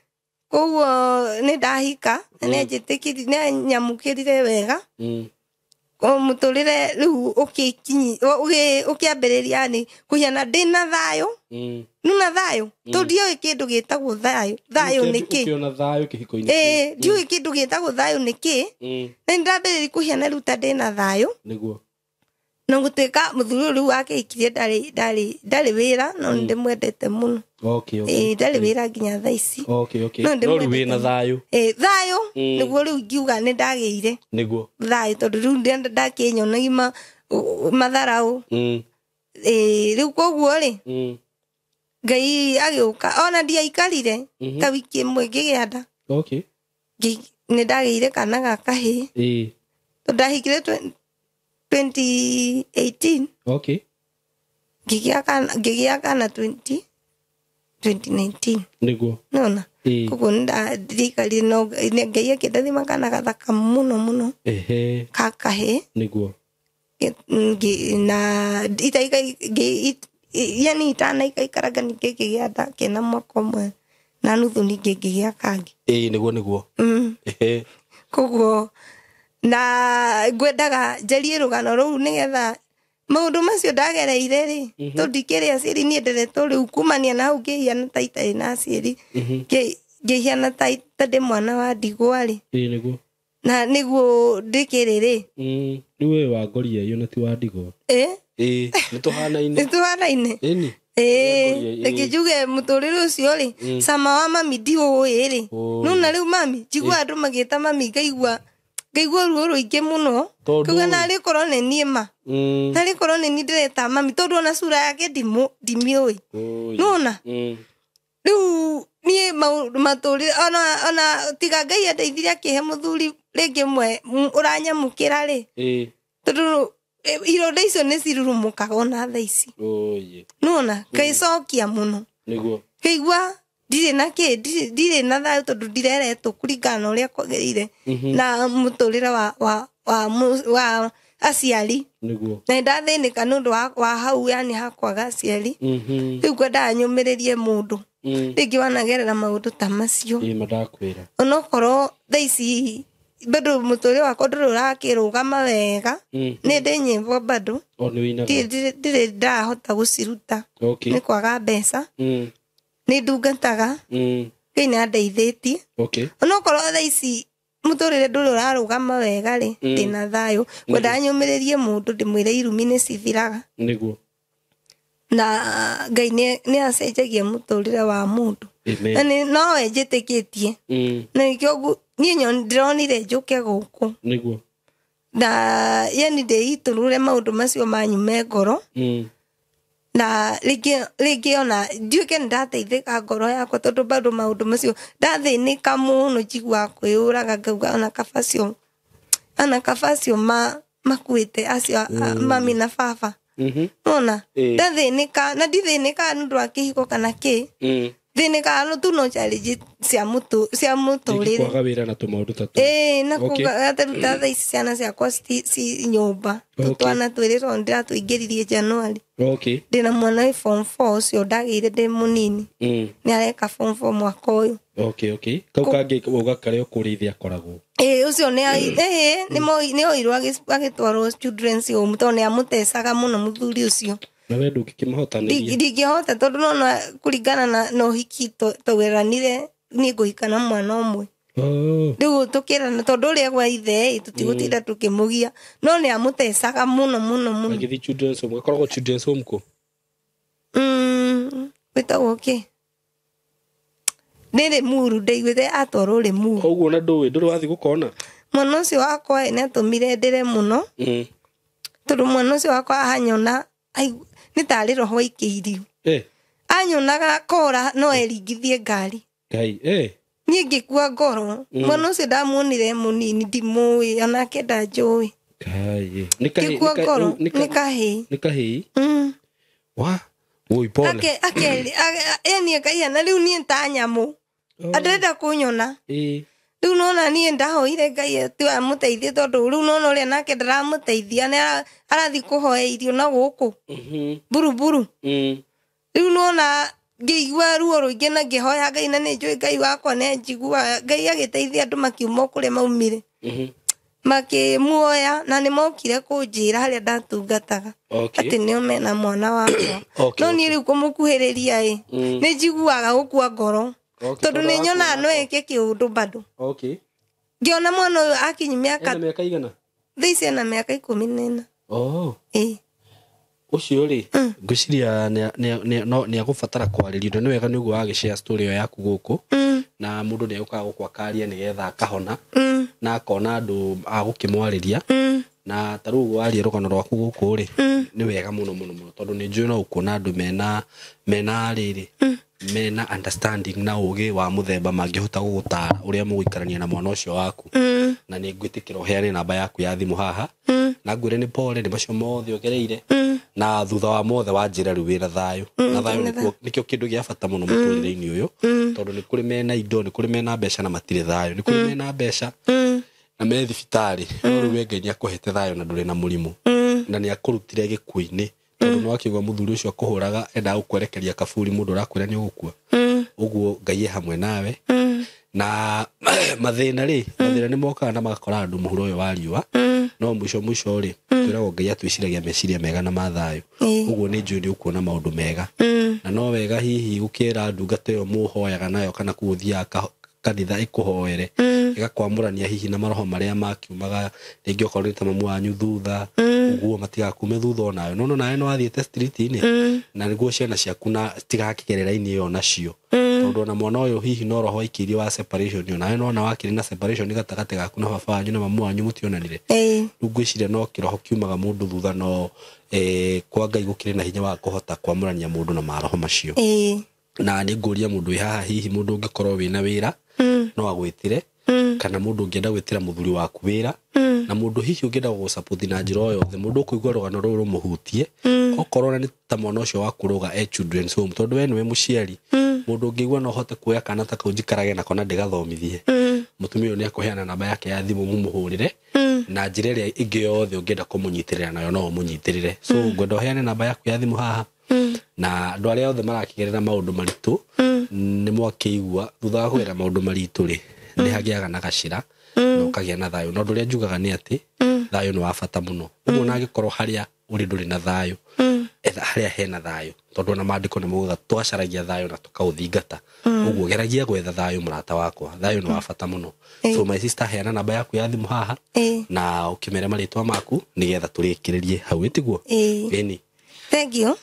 Koguo nĩ ndahika, na nĩanyamũkĩrire wega. O mũtũrĩre rĩu ũkĩambĩrĩria nĩ kũhiana ndĩna thayũ. Nuna thayũ. Tondũ ndiũĩ kĩndũ gĩtagwo thayũ. Thayũ nĩ kĩ? Ũkĩona thayũ kĩhiko-inĩ Ĩĩ, kĩu. ndiũĩ kĩndũ gĩtagwo thayũ nĩ kĩ? Na nĩndambĩrĩria kũhiana rĩu ta ndĩna thayũ. Nĩguo. No gũtuĩka mũthuri ũyũ rĩu wakĩhikirie ndarĩ wĩra, no nĩ ndĩmwendete mũno. Okay, okay. Ĩĩ, ndarĩ wĩra nginya thaa ici. Okay, okay. No No rĩu ndĩmwendete wĩna thayũ. Ĩĩ, thayũ nĩguo rĩu ingiuga nĩ ndagĩire Nĩguo. thayũ, tondũ rĩu ndakĩnyonagia matharaũ. Ĩĩ, rĩu koguo rĩ, Ngai agĩũka, ona ndiaikarire ta wiki ĩmwe ngĩgĩa nda. Okay. Nĩ ndagĩire kana ga kahĩĩ. Ĩĩ. Tondũ ndahikire 2018. Okay. Ngĩgĩa kana 2019. Nĩguo. Nona. Ĩĩ. Koguo ndiaikarire, no Ngai akĩndathima kana gathaka mũno mũno. Ehe. Ka kahĩĩ. Nĩguo. Na yani itanaikaikaranga ningĩ ngĩgĩa nda kĩna mwaka ũmwe na nuthu, ningĩ ngĩgĩa kangĩ. Ĩĩ, nĩguo nĩguo. Ehe. Koguo na ngwendaga njarie rũgano rũu nĩgetha maũndũ macio ndagereire rĩ, tondũ ndikĩrĩ aciari niĩ nderetwo rĩu kumania na hau ngĩhiana ta itarĩ na aciari, ngĩhiana ta ndĩ mwana wa ndigwa rĩ. Ĩĩ, nĩguo. Na nĩguo ndĩkĩrĩ rĩ. Rĩu we wa ngoria ĩyo na ti wa ndigwa. Ĩĩ. Ĩĩ, nĩtũhanaine. Nĩtũhanaine. Ĩni. Ĩĩ, reke njuge mũtũrĩre ũcio rĩ, cama wa mami ndiũĩ rĩ. Nona rĩu mami, njigua andũ magĩta mami, ngaigua ruo rũingĩ mũno. Ngauga narĩ korwo nĩ niĩ ma. Narĩ korwo nĩ niĩ ndĩreta mami, tondũ ona cura yake ndimĩũĩ. Nona? Rĩu niĩ maũndũ matũrĩre, ona tiga Ngai andeithirie akĩhe mũthuri rĩngĩ ũmwe ũranyamũkĩra rĩ. Tondũ ironda icio nĩ cirurumũkaga ona thaa ici. Nona? Ngaicokia mũno. Nĩguo. Ngaigua ndirĩ na kĩ, ndirĩ na thayũ tondũ ndireretwo kũringana na ũrĩa kwagĩrĩire na mũtũrĩre wa aciari. Nĩguo. Na nĩndathĩnĩka nĩ ũndũ wa hau, yani hakwaga aciari. Rĩu ngwendaga nyũmĩrĩrie mũndũ rĩngĩ wanagerera maũndũ ta macio. Ĩĩ, mandakwĩra. Onokorwo thaa ici bado mũtũrĩre wakwa ndũrĩ ũrakĩrũgama wega, nĩ ndĩ nyĩmbo bado. O nĩ wĩinaga? Ndirĩ ndahota gũciruta. Okay. Nĩ kwaga mbeca. Nĩ ndungataga. Ngai nĩ andeithĩtie. Okay. Onokorwo thaa ici mũtũrĩre ndũrĩ ũrarũgama wega rĩ, ndĩna thayũ. Ngwendaga nyũmĩrĩrie mũndũ ndĩmwĩre irumi nĩ cithiraga. Nĩguo. Na Ngai nĩ acenjagia mũtũrĩre wa mũndũ. Amen. Na nowe njĩtĩkĩtie. Na nĩkĩo niĩ ndĩronire njũke gũkũ. Nĩguo. Na yani ndĩitũrũre maũndũ macio manyu me ngoro. Na rĩngĩ ona ndiũke nĩ ndateithĩka ngoro yakwa, tondũ bado maũndũ macio ndathĩnĩka mũno, njiguaga kwĩyũraga, ngauga ona kaba acio makuĩte acio mami na baba. Nona? Ndathĩnĩka, na ndithĩnĩkaga nĩ ũndũ wa kĩhiko kana kĩ. Thĩnĩkaga no tu no challenge cia mũtũrĩre. Kwaga wĩra na tũmaũndũ ta tũu. Ĩĩ, na kuga atĩ ta thaa ici ciana ciakwa ci nyũmba. Twana twĩrĩ tondũ ndĩratũingĩririe January. Okay. Ndĩna mwana wĩ form 4 ũcio ndagĩire ndĩ mũnini. Nĩ areka form 4 mwaka ũyũ. Okay, okay. Kau kangĩ wauga karĩa ũkũrĩithia akoragwo. Ĩĩ, ũcio nĩ oirwo agĩtwarwo children's home tondũ nĩ amũtecaga mũno mũthuri ũcio. Na we ndũngĩkĩmũhotanĩria. Ndingĩhota tondũ nona kũringana na ũhiki tũgeranire niĩ ngũhika na mwana ũmwe. Rĩu tũkĩrana tondũ ũrĩa gwa ithe ĩ, tũtigũtinda tũkĩmũgia, no nĩ amũtecaga mũno mũno mũno. Agĩthiĩ children's home, gakoragwo children's home kũ? Wĩtagwo kĩ? Nĩ Rĩmuru, ndaiguĩte atwarwo Rĩmuru. Koguo na ndũĩ, ndũrĩ wathiĩ gũkona? Mwana ũcio wakwa nĩ atũmire ndĩre mũno. Tondũ mwana ũcio wakwa anyona, nĩ tarĩ roho aikĩirio. Anyonaga kora no eringithie ngari. Ngai, Niĩ ngĩkua ngoro. Mwana ũcio ndamuonire mũnini, ndimũĩ, onake ndanjũĩ. Ngai, Ngĩkua ngoro, nĩ kahĩĩ. Nĩ kahĩĩ? Wa, oi pole. Yani akaiana rĩu niĩ ta nyamũ. Andĩrenda kũnyona. Rĩu nona niĩ ndahoire Ngai atĩ amũteithie, tondũ rĩu nona ũrĩa nake ndaramũteithia, nĩ arathiĩ kũhoya irio na gũkũ. Buruburu. Rĩu nona ngĩigua ruo rũingĩ na ngĩhoya Ngai, na nĩ njũĩ Ngai wakwa nĩ anjiguaga. Ngai agĩteithia andũ makiuma kũrĩa maumire. Makĩmuoya na nĩ mokire kũnjĩra harĩa ndatungataga. Atĩ nĩo mena mwana wakwa. No niĩ rĩu kũmũkuhĩrĩria ĩ, nĩ njiguaga gũkua ngoro. Tondũ nĩ nyonaga no eke kĩũndũ bado. Okay. Ngĩona mwana ũyũ akinyi mĩaka Ena mĩaka igana? Thaa ici ena mĩaka 14. Oh. Ĩĩ. Ũcio rĩ, ngwĩciria nĩ agũbatara kwarĩrio, na nĩ wega nĩ ũguo wagĩshare story ĩyo yaku gũkũ, na mũndũ nĩ agũkaga gũkũ akaria nĩgetha akahona, na akona andũ a gũkĩmwarĩria. Na ta rĩu ũguo waria rũgano rwaku gũkũ rĩ, nĩ wega mũno mũno mũno, tondũ nĩ njũĩ no ũkuona andũ mena rĩrĩ, mena understanding na ũgĩ wa mũthemba mangĩhota gũgũtara ũrĩa mũgũikarania na mwana ũcio waku. Na nĩ ngwĩtĩkĩra ũheane namba yaku ya thimũ haha, na ngwĩre nĩ pole nĩ macio mothe ũgereire, na thutha wa mothe wanjĩra rĩu wĩna thayũ. Na thayũ nĩkĩo kĩndũ gĩa bata mũno mũtũrĩre-inĩ ũyũ, tondũ nĩ kũrĩ mena indo, nĩ kũrĩ mena mbeca na matirĩ thayũ, nĩ kũrĩ mena mbeca na me thibitarĩ, no rĩu we Ngai nĩ akũhete thayũ na ndũrĩ na mũrimũ, na nĩ akũrutire gĩkuũ-inĩ, tondũ nĩ wakĩigua mũthuri ũcio akũhũraga endaga gũkwerekeria kaburi, mũndũ ũrakwĩra nĩ ũgũkua. Ũguo Ngai e hamwe nawe. Na mathĩna rĩ, mathĩna nĩ mokaga na magakora andũ mũhuro ũyũ wa riũa, no mũico mũico rĩ, twĩragwo Ngai atwĩciragia meciria mega na ma thayũ. Ũguo nĩ njũĩ nĩ ũkuona maũndũ mega. Na no wega hihi gũkĩra ndungata ĩyo mũhoyaga nayo, kana kũu ũthiaga kanitha ĩkũhoere, ĩgakwamũrania hihi na maroho marĩa makiumaga rĩngĩ okorwo nĩ ta mamu wanyu thutha, ũguo matigakume thutha onawe. No nawe nĩ wathiĩte street-inĩ, na nĩguo ciana ciaku na citigakĩgerera raini ĩyo nacio, tondũ ona mwana ũyũ hihi no roho aikĩirie wa separation, onawe nona wakĩrĩ na separation gatagatĩ gaku na baba wanyu na mamu wanyu mũtionanire. Rĩu ngwĩciria no kĩroho kiumaga mũndũ thutha, no kwa Ngai gũkĩrĩ na hinya wa kũhota kwamũrania mũndũ na maroho macio. Na nĩ ngũria mũndũ wĩ haha, hihi mũndũ ũngĩkorwo wĩna wĩra no agwĩtĩre, kana mũndũ ũngĩenda gwĩtĩra mũthuri waku wĩra, na mũndũ hihi ũngĩenda gũgũsupport na njĩra o yothe, mũndũ ũkũigua rũgano rũrũ rũmũhutie, okorwo nĩ ta mwana ũcio waku rũga e children's home, tondũ we nĩwe mũciari, mũndũ ũngĩigua no hote kuoya kana ta kau njikarage nako na ndĩgathomithie, mũtumia ũyũ nĩ akũheana namba yake ya thimũ mũmũhũrĩre, na njĩra ĩrĩa ĩngĩ yothe ũngĩenda kũmũnyitĩrĩra nayo no ũmũnyitĩrĩre. So ngwenda ũheane namba yaku ya thimũ haha, na andũ arĩa othe marakĩgerera maũndũ maritũ nĩ mwakĩigua thutha wa kũgerera maũndũ maritũ rĩ, nĩ hagĩaga na gacĩra na ũkagĩa na thayũ. Na ũndũ ũrĩa njugaga nĩ atĩ thayũ nĩ wa bata mũno. Ũguo na angĩkorwo harĩa ũrĩ ndũrĩ na thayũ, etha harĩa hena thayũ, tondũ ona maandĩko nĩ maugaga twacaragia thayũ na tũkaũthingata. Ũguo geragia gwetha thayũ, mũrata wakwa, thayũ nĩ wa bata mũno. So my sister, heana namba yaku ya thimũ haha, na ũkĩmere marĩtwa maku nĩgetha tũrĩkĩrĩrie hau, ĩtiguo? Ĩni. Thank you.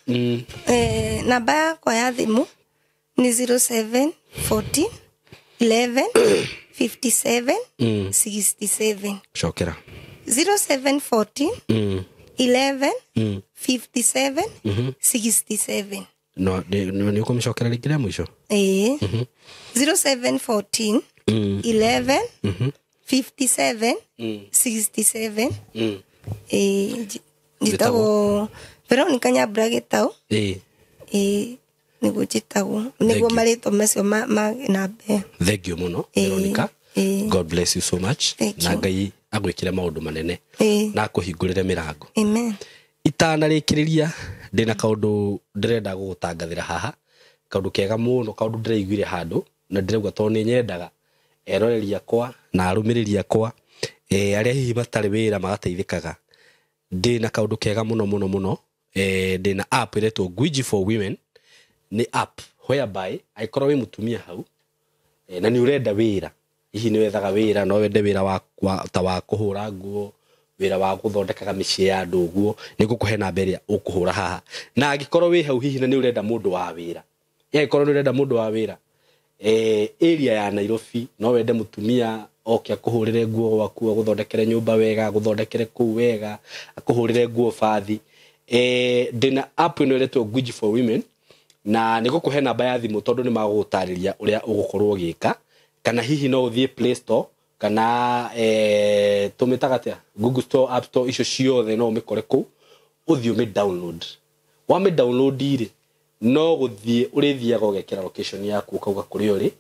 Namba yakwa ya thimũ nĩ 07 14 11 57 67. Cokera. 07 14 11 57 67. No nĩ ũkũmĩcokera rĩngĩ rĩa mũico? Ĩĩ. 07 14 11 57 67. Ĩĩ, njĩtagwo Veronica Nyambura Gĩtaũ. Ĩĩ, nĩguo njĩtagwo, nĩguo marĩtwa macio ma namba ĩyo. Thank you mũno, Veronica. God bless you so much. Na Ngai agwĩkĩre maũndũ manene na akũhingũrĩre mĩrango. Amen. Itanarĩkĩrĩria, ndĩna kaũndũ ndĩrenda gũgũtangathĩra haha, kaũndũ kega mũno, kaũndũ ndĩraiguire handũ na ndĩrauga tondũ nĩ nyendaga eroreri akwa na arũmĩrĩri akwa, arĩa hihi matarĩ wĩra magateithĩkaga. Ndĩna kaũndũ kega mũno mũno mũno. Ndĩna app ĩretwo Gwiji for Women. Nĩ app whereby angĩkorwo wĩ mũtumia hau, na nĩ ũrenda wĩra, hihi nĩ wethaga wĩra, no wende wĩra ta wa kũhũra nguo, wĩra wa gũthondekaga mĩciĩ ya andũ ũguo, nĩ ngũkũhe namba ĩrĩa ũkũhũra haha. Na angĩkorwo wĩ hau hihi na nĩ ũrenda mũndũ wa wĩra, angĩkorwo nĩ ũrenda mũndũ wa wĩra, area ya Nairobi, no wende mũtumia oke akũhũrĩre nguo gwaku, agũthondekere nyũmba wega, agũthondekere kũu wega, akũhũrĩre nguo bathi. Ndĩna app ĩno ĩretwo Gwiji for Women, na nĩ ngũkũhe namba ya thimũ tondũ nĩ magũgũtarĩria ũrĩa ũgũkorwo ũgĩka, kana hihi no ũthiĩ Play Store, kana tũmĩtaga atĩa, Google Store, App Store, icio ciothe no ũmĩkore kũu, ũthiĩ ũmĩ download. Wamĩ download rĩ, no gũthiĩ ũrĩthiaga ũgekĩra location yaku, ũkauga kũrĩa ũrĩ,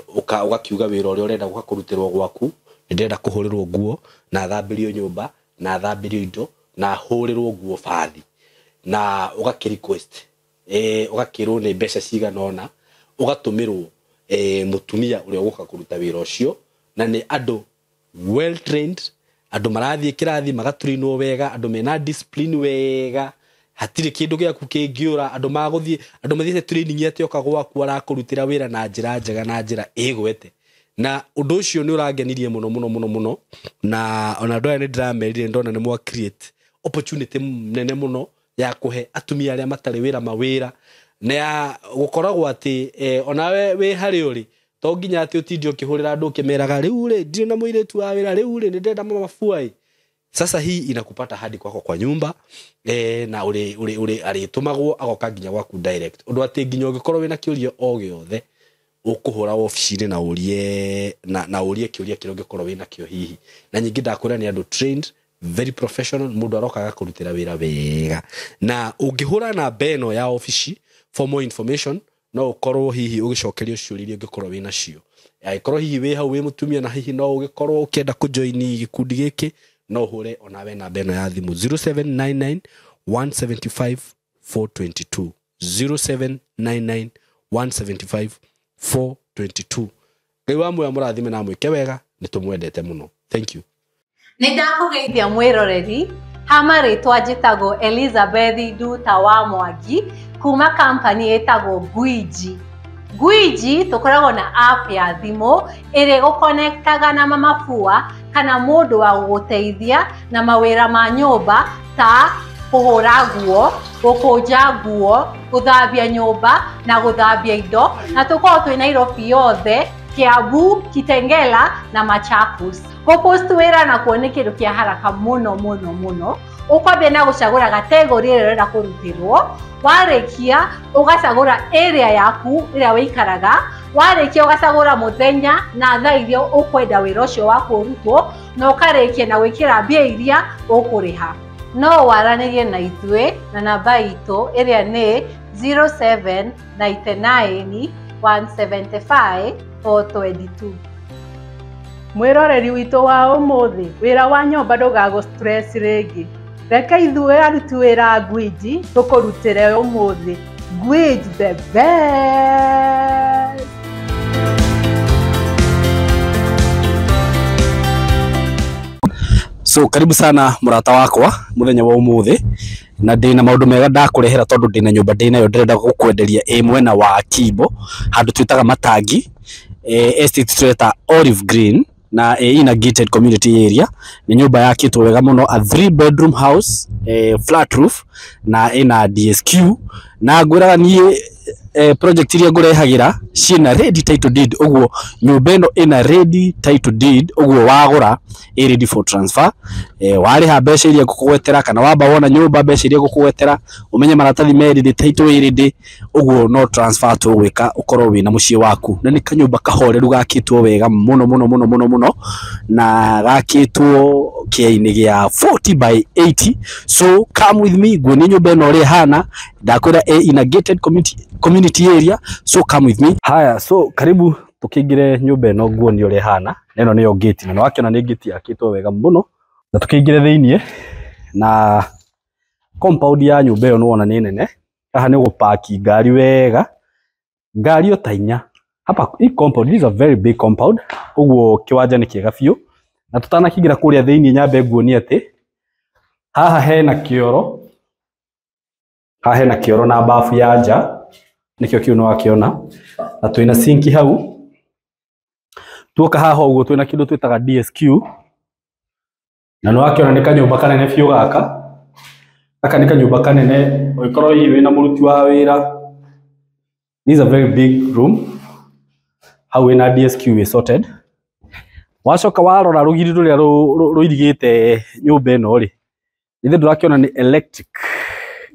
ũgakiuga wĩra ũrĩa ũrenda gũka kũrutĩrwo gwaku, nĩ ndĩrenda kũhũrĩrwo nguo, na thambĩrio nyũmba, na thambĩrio indo, na hũrĩrwo nguo bathi, na ũgakĩ request, ũgakĩrwo nĩ mbeca cigana ũna, ũgatũmĩrwo mũtumia ũrĩa ũgũka kũruta wĩra ũcio, na nĩ andũ well trained, andũ marathiĩ kĩrathi magatrainwo wega, andũ mena discipline wega, hatirĩ kĩndũ gĩaku kĩngĩũra, andũ magũthiĩ, andũ mathiĩte training atĩ oka gwaku arakũrutĩra wĩra na njĩra njega na njĩra ĩgwete. Na ũndũ ũcio nĩ ũrangenirie mũno mũno mũno mũno, na ona andũ aya nĩ ndĩramerire, ndona nĩ mwa create opportunity nene muno ya kuhe atumia aria matari wira mawira na ya gukoragwo ati onawe wi hari uri to nginya ati utinde ukihurira andu ukimeraga riu ri ndire na muiritu wa wira riu ri ndenda mabua. Sasa hii inakupata hadi kwako kwa nyumba na uri uri uri aritumagwo agoka nginya gwaku direct undu ati nginya ungikorwo wina kiuria o giothe ukuhura ofici-ini na urie na urie kiuria kiria ungikorwo wina kio hihi. Na nyingi ndakwira ni andu trained, very professional, mundu aroka agakurutira wira wega. Na ungihura namba ĩno ya ofici for more information no ukorwo hihi ugicokerio ciũria iria ungikorwo wina cio. Angĩkorwo hihi wĩ hau wĩ mũtumia na hihi no ũgĩkorwo ũkĩenda kũjoini gĩkundi gĩkĩ no ũhũre onawe namba ĩno ya thimũ 0799 175 422 0799 175 422. Ngai wa muoyo mũrathime na mwĩke wega, nĩtũmwendete mũno. Thank you. Nĩ ndakũgeithia mwĩroreri ha marĩtwa njĩtagwo Elizabeth Nduta wa Mwangi kuma kampani ĩtagwo Gwiji. Gwiji tũkoragwo na app ya thimũ ĩrĩa ĩgũkonektaga na mamabua kana mũndũ wa gũgũteithia na mawĩra ma nyũmba ta kũhũra nguo, gũkũnja nguo, gũthambia nyũmba na gũthambia indo, na tũkoragwo twĩ Nairobi yothe, Kiambu, Kitengela na Machakos. Gũpost wĩra nakuo nĩ kĩndũ kĩa haraka mũno mũno mũno. Ũkwambia na gũcagũra kategori ĩrĩa ũrenda kũrutĩrwo, warĩkia ũgacagũra area yaku ĩrĩa wĩikaraga, warĩkia ũgacagũra mũthenya na thaa iria ũkwenda wĩra ũcio waku ũrutwo, na ũkarĩkia na gwĩkĩra mbia iria ũkũrĩha. No waranĩrie na ithuĩ na namba itũ ĩrĩa nĩ 0799 175 422. Mwĩroreri witũ wa ũmũthĩ, wĩra wa nyũmba ndũgagũ stress rĩngĩ. Reke ithuĩ aruti wĩra a Gwiji tũkũrutĩre ũmũthĩ. Gwiji the best. So karibu sana murata wakwa muthenya wa umuthi, na ndina maundu mega ndakurehera tondu ndina nyumba ndinayo ndirenda gukwenderia ĩ mwena wa Kimbo handu twitaga Matangi, estate tweta Olive Green, na ina gated community area. Ni nyumba yakitwo wega muno, a 3 bedroom house, flat roof na ina DSQ, na ngwiraga nie project iria ngurehagira ciina ready title deed, uguo nyumba ino ina ready title deed, uguo wagura i ready for transfer. Wariha mbeca iria ngukugwetera kana wamba wona nyumba mbeca iria ngukugwetera umenye maratathi me ready, title i ready, uguo no transfer tugwika ukorwo wina mucii waku. Na ni kanyumba kahoreru gakitwo wega muno muno muno muno muno, na gakitwo kiaini gia 40 by 80. So come with me nguonie nyumba ino uria ihana, ndakwira ina gated community area, so come with me. Haya, so karibu tukingire nyumba ino nguonie uria ihana. Eno niyo gate, na nĩwakiona nĩ gate yakĩtwo wega muno, na tukingire thiini na compound ya nyumba ĩyo nĩwona nĩ nene. Haha nĩ gũpaki ngari wega, ngari o ta inya hapa. Hii compound, this is a very big compound, ũguo kĩwanja nĩ kĩega biũ. Na tutanakingira kũrĩa thĩinĩ nyambe nguonie atĩ haha hena kĩoro, haha hena kĩoro na bafu ya nja, nĩkĩo kĩu nĩwakiona, na twĩna sinki hau. Tuoka haha ũguo twĩna kĩndũ twĩtaga DSQ, na nĩwakiona nĩ kanyũmba kanene biũ gaka. Gaka nĩ kanyũmba kanene, ũngĩkorwo hihi wĩna mũruti wa wĩra. This is a very big room. Hau wĩna DSQ wĩ sorted. Wacoka warora rũgiri rũrĩa rũirigĩte nyũmba ĩno rĩ, ithe ndũrakiona nĩ electric.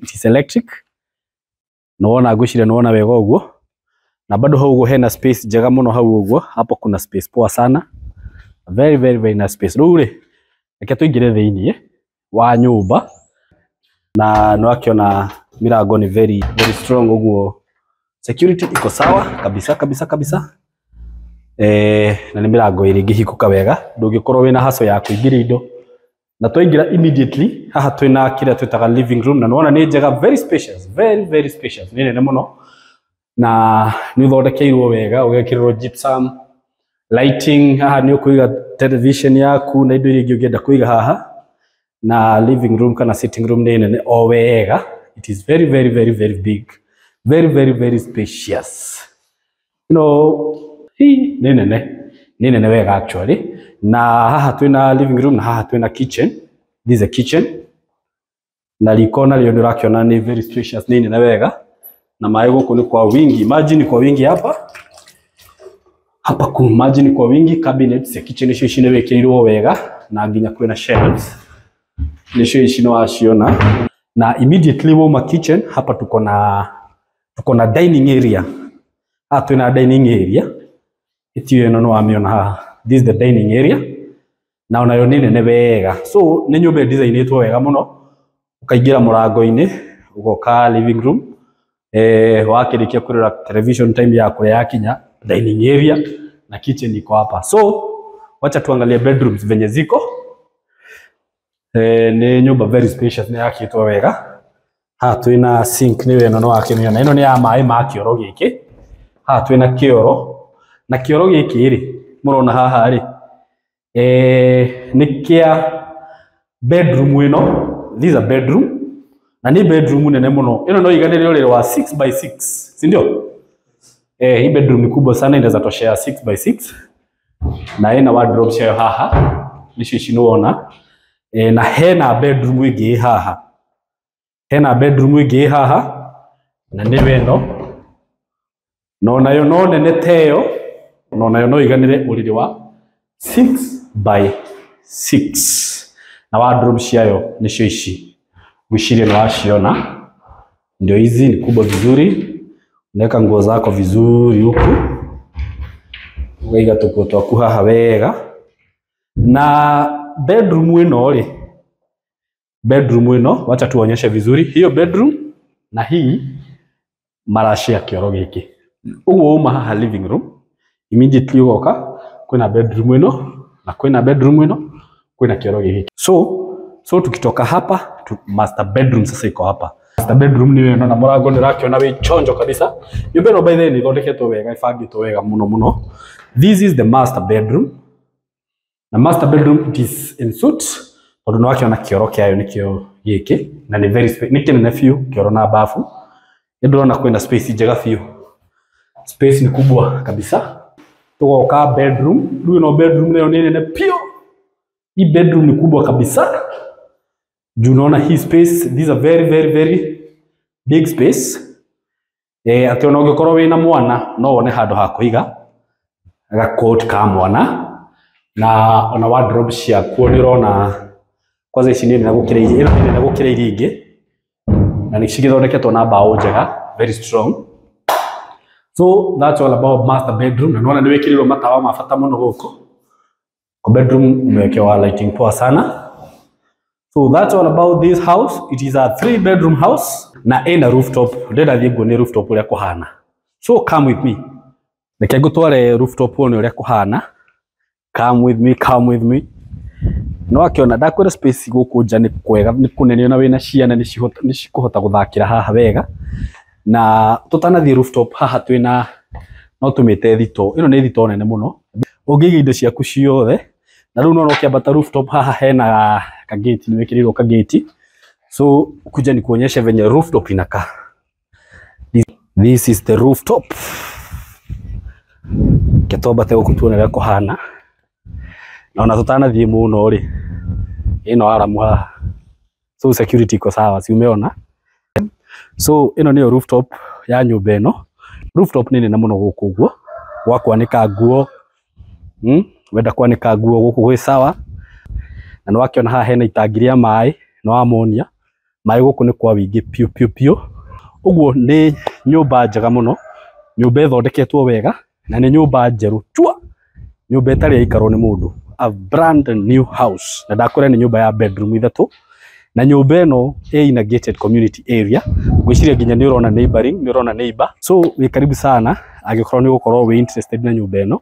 It is electric. Nĩwona ngwĩciria nĩwona wega ũguo. Na bado hau ũguo hena space njega mũno hau ũguo. Hapo kuna space poa sana. Very very very nice space. Rĩu rĩ, reke tũingĩre thĩiniĩ wa nyũmba, na nĩwakiona mirango ni very very strong, ũguo security iko sawa kabisa kabisa kabisa. Na nĩ mĩrango ĩrĩ ĩngĩhingũka wega, ndũngĩkorwo wĩna haso ya kũingĩria indo. Na twaingĩra immediately haha twĩna kĩrĩa twĩtaga living room, na nĩwona nĩ njega, very spacious, very very spacious, nĩ nene mũno, na nĩ ũthondekeirwo wega, ũgekĩrĩrwo gypsum lighting. Haha nĩ ũkũiga television yaku na indo iria ingĩ ũngĩenda kũiga haha. Na living room kana sitting room nĩ nene o wega. It is very very very very big, very very very spacious. You know, hii nĩ nene, nĩ nene wega actually. Na haha twĩna living room na haha twĩna kitchen. This is a kitchen. Na riko narĩo nĩ ũrakĩona nĩ very spacious, nĩ nene wega, na maĩ gũkũ nĩ kwa wingi, maji ni kwa wingi hapa hapa, ku maji ni kwa wingi. Cabinets ya kitchen icio ici nĩ wĩkĩrĩirwo wega, na nginya kwĩna shelves nĩcio ici nĩ waciona. Na immediately wauma kitchen hapa tuko na dining area. Haha twĩna dining area ĩtio ĩno nĩ wamĩona haha. This is the dining area, na onayo nĩ nene wega. So nĩ nyũmba ĩdesignĩtwo wega mũno. Ũkaingĩra mũrango-inĩ, ũgoka living room, wakĩrĩkia kũrora television, time ya kũrĩa yakinya, dining area na kitchen iko hapa. So wacha tuangalie bedrooms venye ziko. Nĩ nyũmba very spacious, nĩ yakĩtwo wega. Haha twĩna sink, nĩyo ĩno nĩ wakĩmĩona, ĩno nĩ ya maĩ ma kĩoro gĩkĩ. Haha twĩna kĩoro, na kĩoro gĩkĩ rĩ mũrona haha rĩ, nĩ kĩa bedroom ĩno. This is a bedroom, na nĩ bedroom nene mũno. Ĩno no iganĩre ũrĩrĩ wa 6 by 6, si ndio? Hii bedroom ni kubwa sana, inaweza toshea 6 by 6, na ĩna wardrobe ciayo haha nĩcio ici nĩwona. Na hena bedroom ĩngĩ ĩ haha, hena bedroom ĩngĩ ĩ haha, na nĩyo ĩno, na onayo no nene ta ĩyo, na onayo no iganĩre ũrĩrĩ wa 6 by 6, na wardrobe ciayo nĩcio ici, ngwĩciria nĩ waciona. Ndio hizi, ni kubwa vizuri, unaweka nguo zako vizuri huku, ũkaiga tũkuo twaku haha wega. Na bedroom ĩno rĩ, bedroom ĩno, wacha tuonyeshe vizuri hiyo bedroom, na hii marashare kĩoro gĩkĩ. Ũguo uma haha living room, immediately ũgoka kwĩna bedroom ĩno, na kwĩna bedroom ĩno, kwĩna kĩoro gĩkĩ. So tukitoka hapa tu, master bedroom sasa iko hapa. Master bedroom nĩ ĩno, na mũrango nĩ ũrakĩona wĩ chonjo kabisa. Nyũmba ĩno by the way nĩ ĩthondeketwo wega, ĩbangĩtwo wega mũno mũno. This is the master bedroom, na master bedroom, it is en suite, tondũ nĩ wakĩona kĩoro kĩayo nĩkĩo gĩkĩ, na nĩ very nĩ kĩnene biũ kĩoro na bafu. Nĩ ndĩrona kwĩna space njega biũ, space ni kubwa kabisa. Tugoka bedroom rĩu, ĩno bedroom nayo nĩ nene biũ. Hii bedroom ni kubwa kabisa juu unaona hii space. This is a very very very big space, atĩ ona ũngĩkorwo wĩna mwana no wone handũ ha kũiga gakot ka mwana, na ona wardrobe ciakuo nĩ ũrona kwanza ici nĩ nene gũkĩra iria, ĩno nĩ nene gũkĩra iria ingĩ, na nĩ cigĩthondeketwo na mbaũ njega, very strong. So that's all about master bedroom. Na nĩwona nĩ wĩkĩrĩirwo matawa ma bata mũno gũkũ kwa bedroom, umewekewa lighting poa sana. So that's all about this house. It is a 3 bedroom house na ĩna rooftop. Ndĩrenda thiĩ nguonie rooftop ũrĩa kũhana. So come with me. Reke ngũtware rooftop wone ũrĩa kũhana. Come with me, come with me. No akĩona ndakwĩra space gũkũ nja nĩ kwega, nĩ kũnene, na wĩna ciana nĩ cikũhota gũthakĩra haha wega. Na tũtanathiĩ rooftop, haha twĩna no tũmĩte thito. Ĩno nĩ thito nene mũno. Ũngĩiga indo ciaku ciothe. Na rĩu nona ũkĩambata rooftop haha hena kageti, nĩ wĩkĩrĩirwo kageti. So kuja nikuonyeshe venye rooftop inakaa. This is the rooftop. Reke twambate gũkũ tuone ũrĩa kũhana. Na ona tũtanathiĩ mũno rĩ, ĩno aramu haha. So security iko sawa, si umeona? So ĩno nĩyo rooftop ya nyũmba ĩno. Rooftop nĩ nene mũno gũkũ ũguo. Gwa kwanĩka nguo. Wenda kwanĩka nguo gũkũ gwĩ sawa. Na nĩwakĩona haha hena itangi rĩa maĩ, nĩwamonia. Maĩ gũkũ nĩ kwa wĩingĩ piũ piũ piũ. Ũguo nĩ nyũmba njega mũno, nyũmba ĩthondeketwo wega, na nĩ nyũmba njerũ chua, nyũmba ĩtarĩ yaikarwo nĩ mũndũ, a brand new house. Na ndakwĩra nĩ nyũmba ya bedroom ithatũ, na nyũmba ĩno ĩ in a gated community area. Ngwĩciria nginya nĩ ũrona neighboring, nĩ ũrona neighbor. So wĩ karibu sana angĩkorwo nĩ ũgũkorwo wĩ interested na nyũmba ĩno.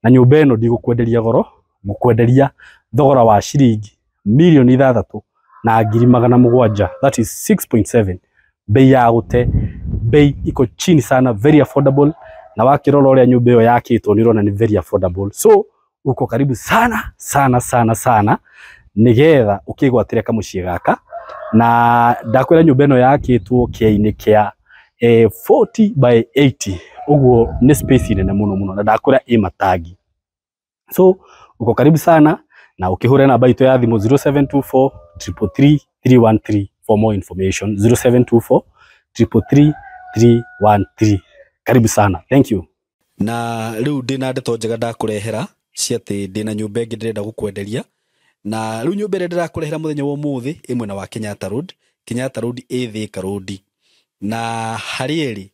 Na nyũmba ĩno ndigũkwenderia goro, ngũkwenderia thogora wa ciringi 6,700,000, that is 6.7, bei ya gũte, bei iko chini sana, very affordable. Na wakĩrora ũrĩa nyũmba ĩyo yakĩtwo nĩ ũrona nĩ very affordable. So uko karibu sana sana sana sana nigetha ũkĩgwatĩre kamũciĩ gaka. Na ndakwĩra nyũmba ĩno yakĩtwo kĩainĩ kĩa 40 by 80, ũguo nĩ space nene mũno mũno, na ndakwĩra ĩ matangi. So uko karibu sana, na ũkĩhũre namba itũ ya thimũ 0724 333 313. For more information, 0724 333 313. Karibu sana, thank you. Na rĩu ndĩna ndeto njega ndakũrehera cia atĩ ndĩna nyũmba ĩngĩ ndĩrenda gũkwenderia. Na rĩu nyũmba ĩrĩa ndĩrakũrehera mũthenya wa ũmũthĩ ĩ mwena wa Kenyatta Road. Kenyatta Road ĩ Thika Road, na harĩa ĩrĩ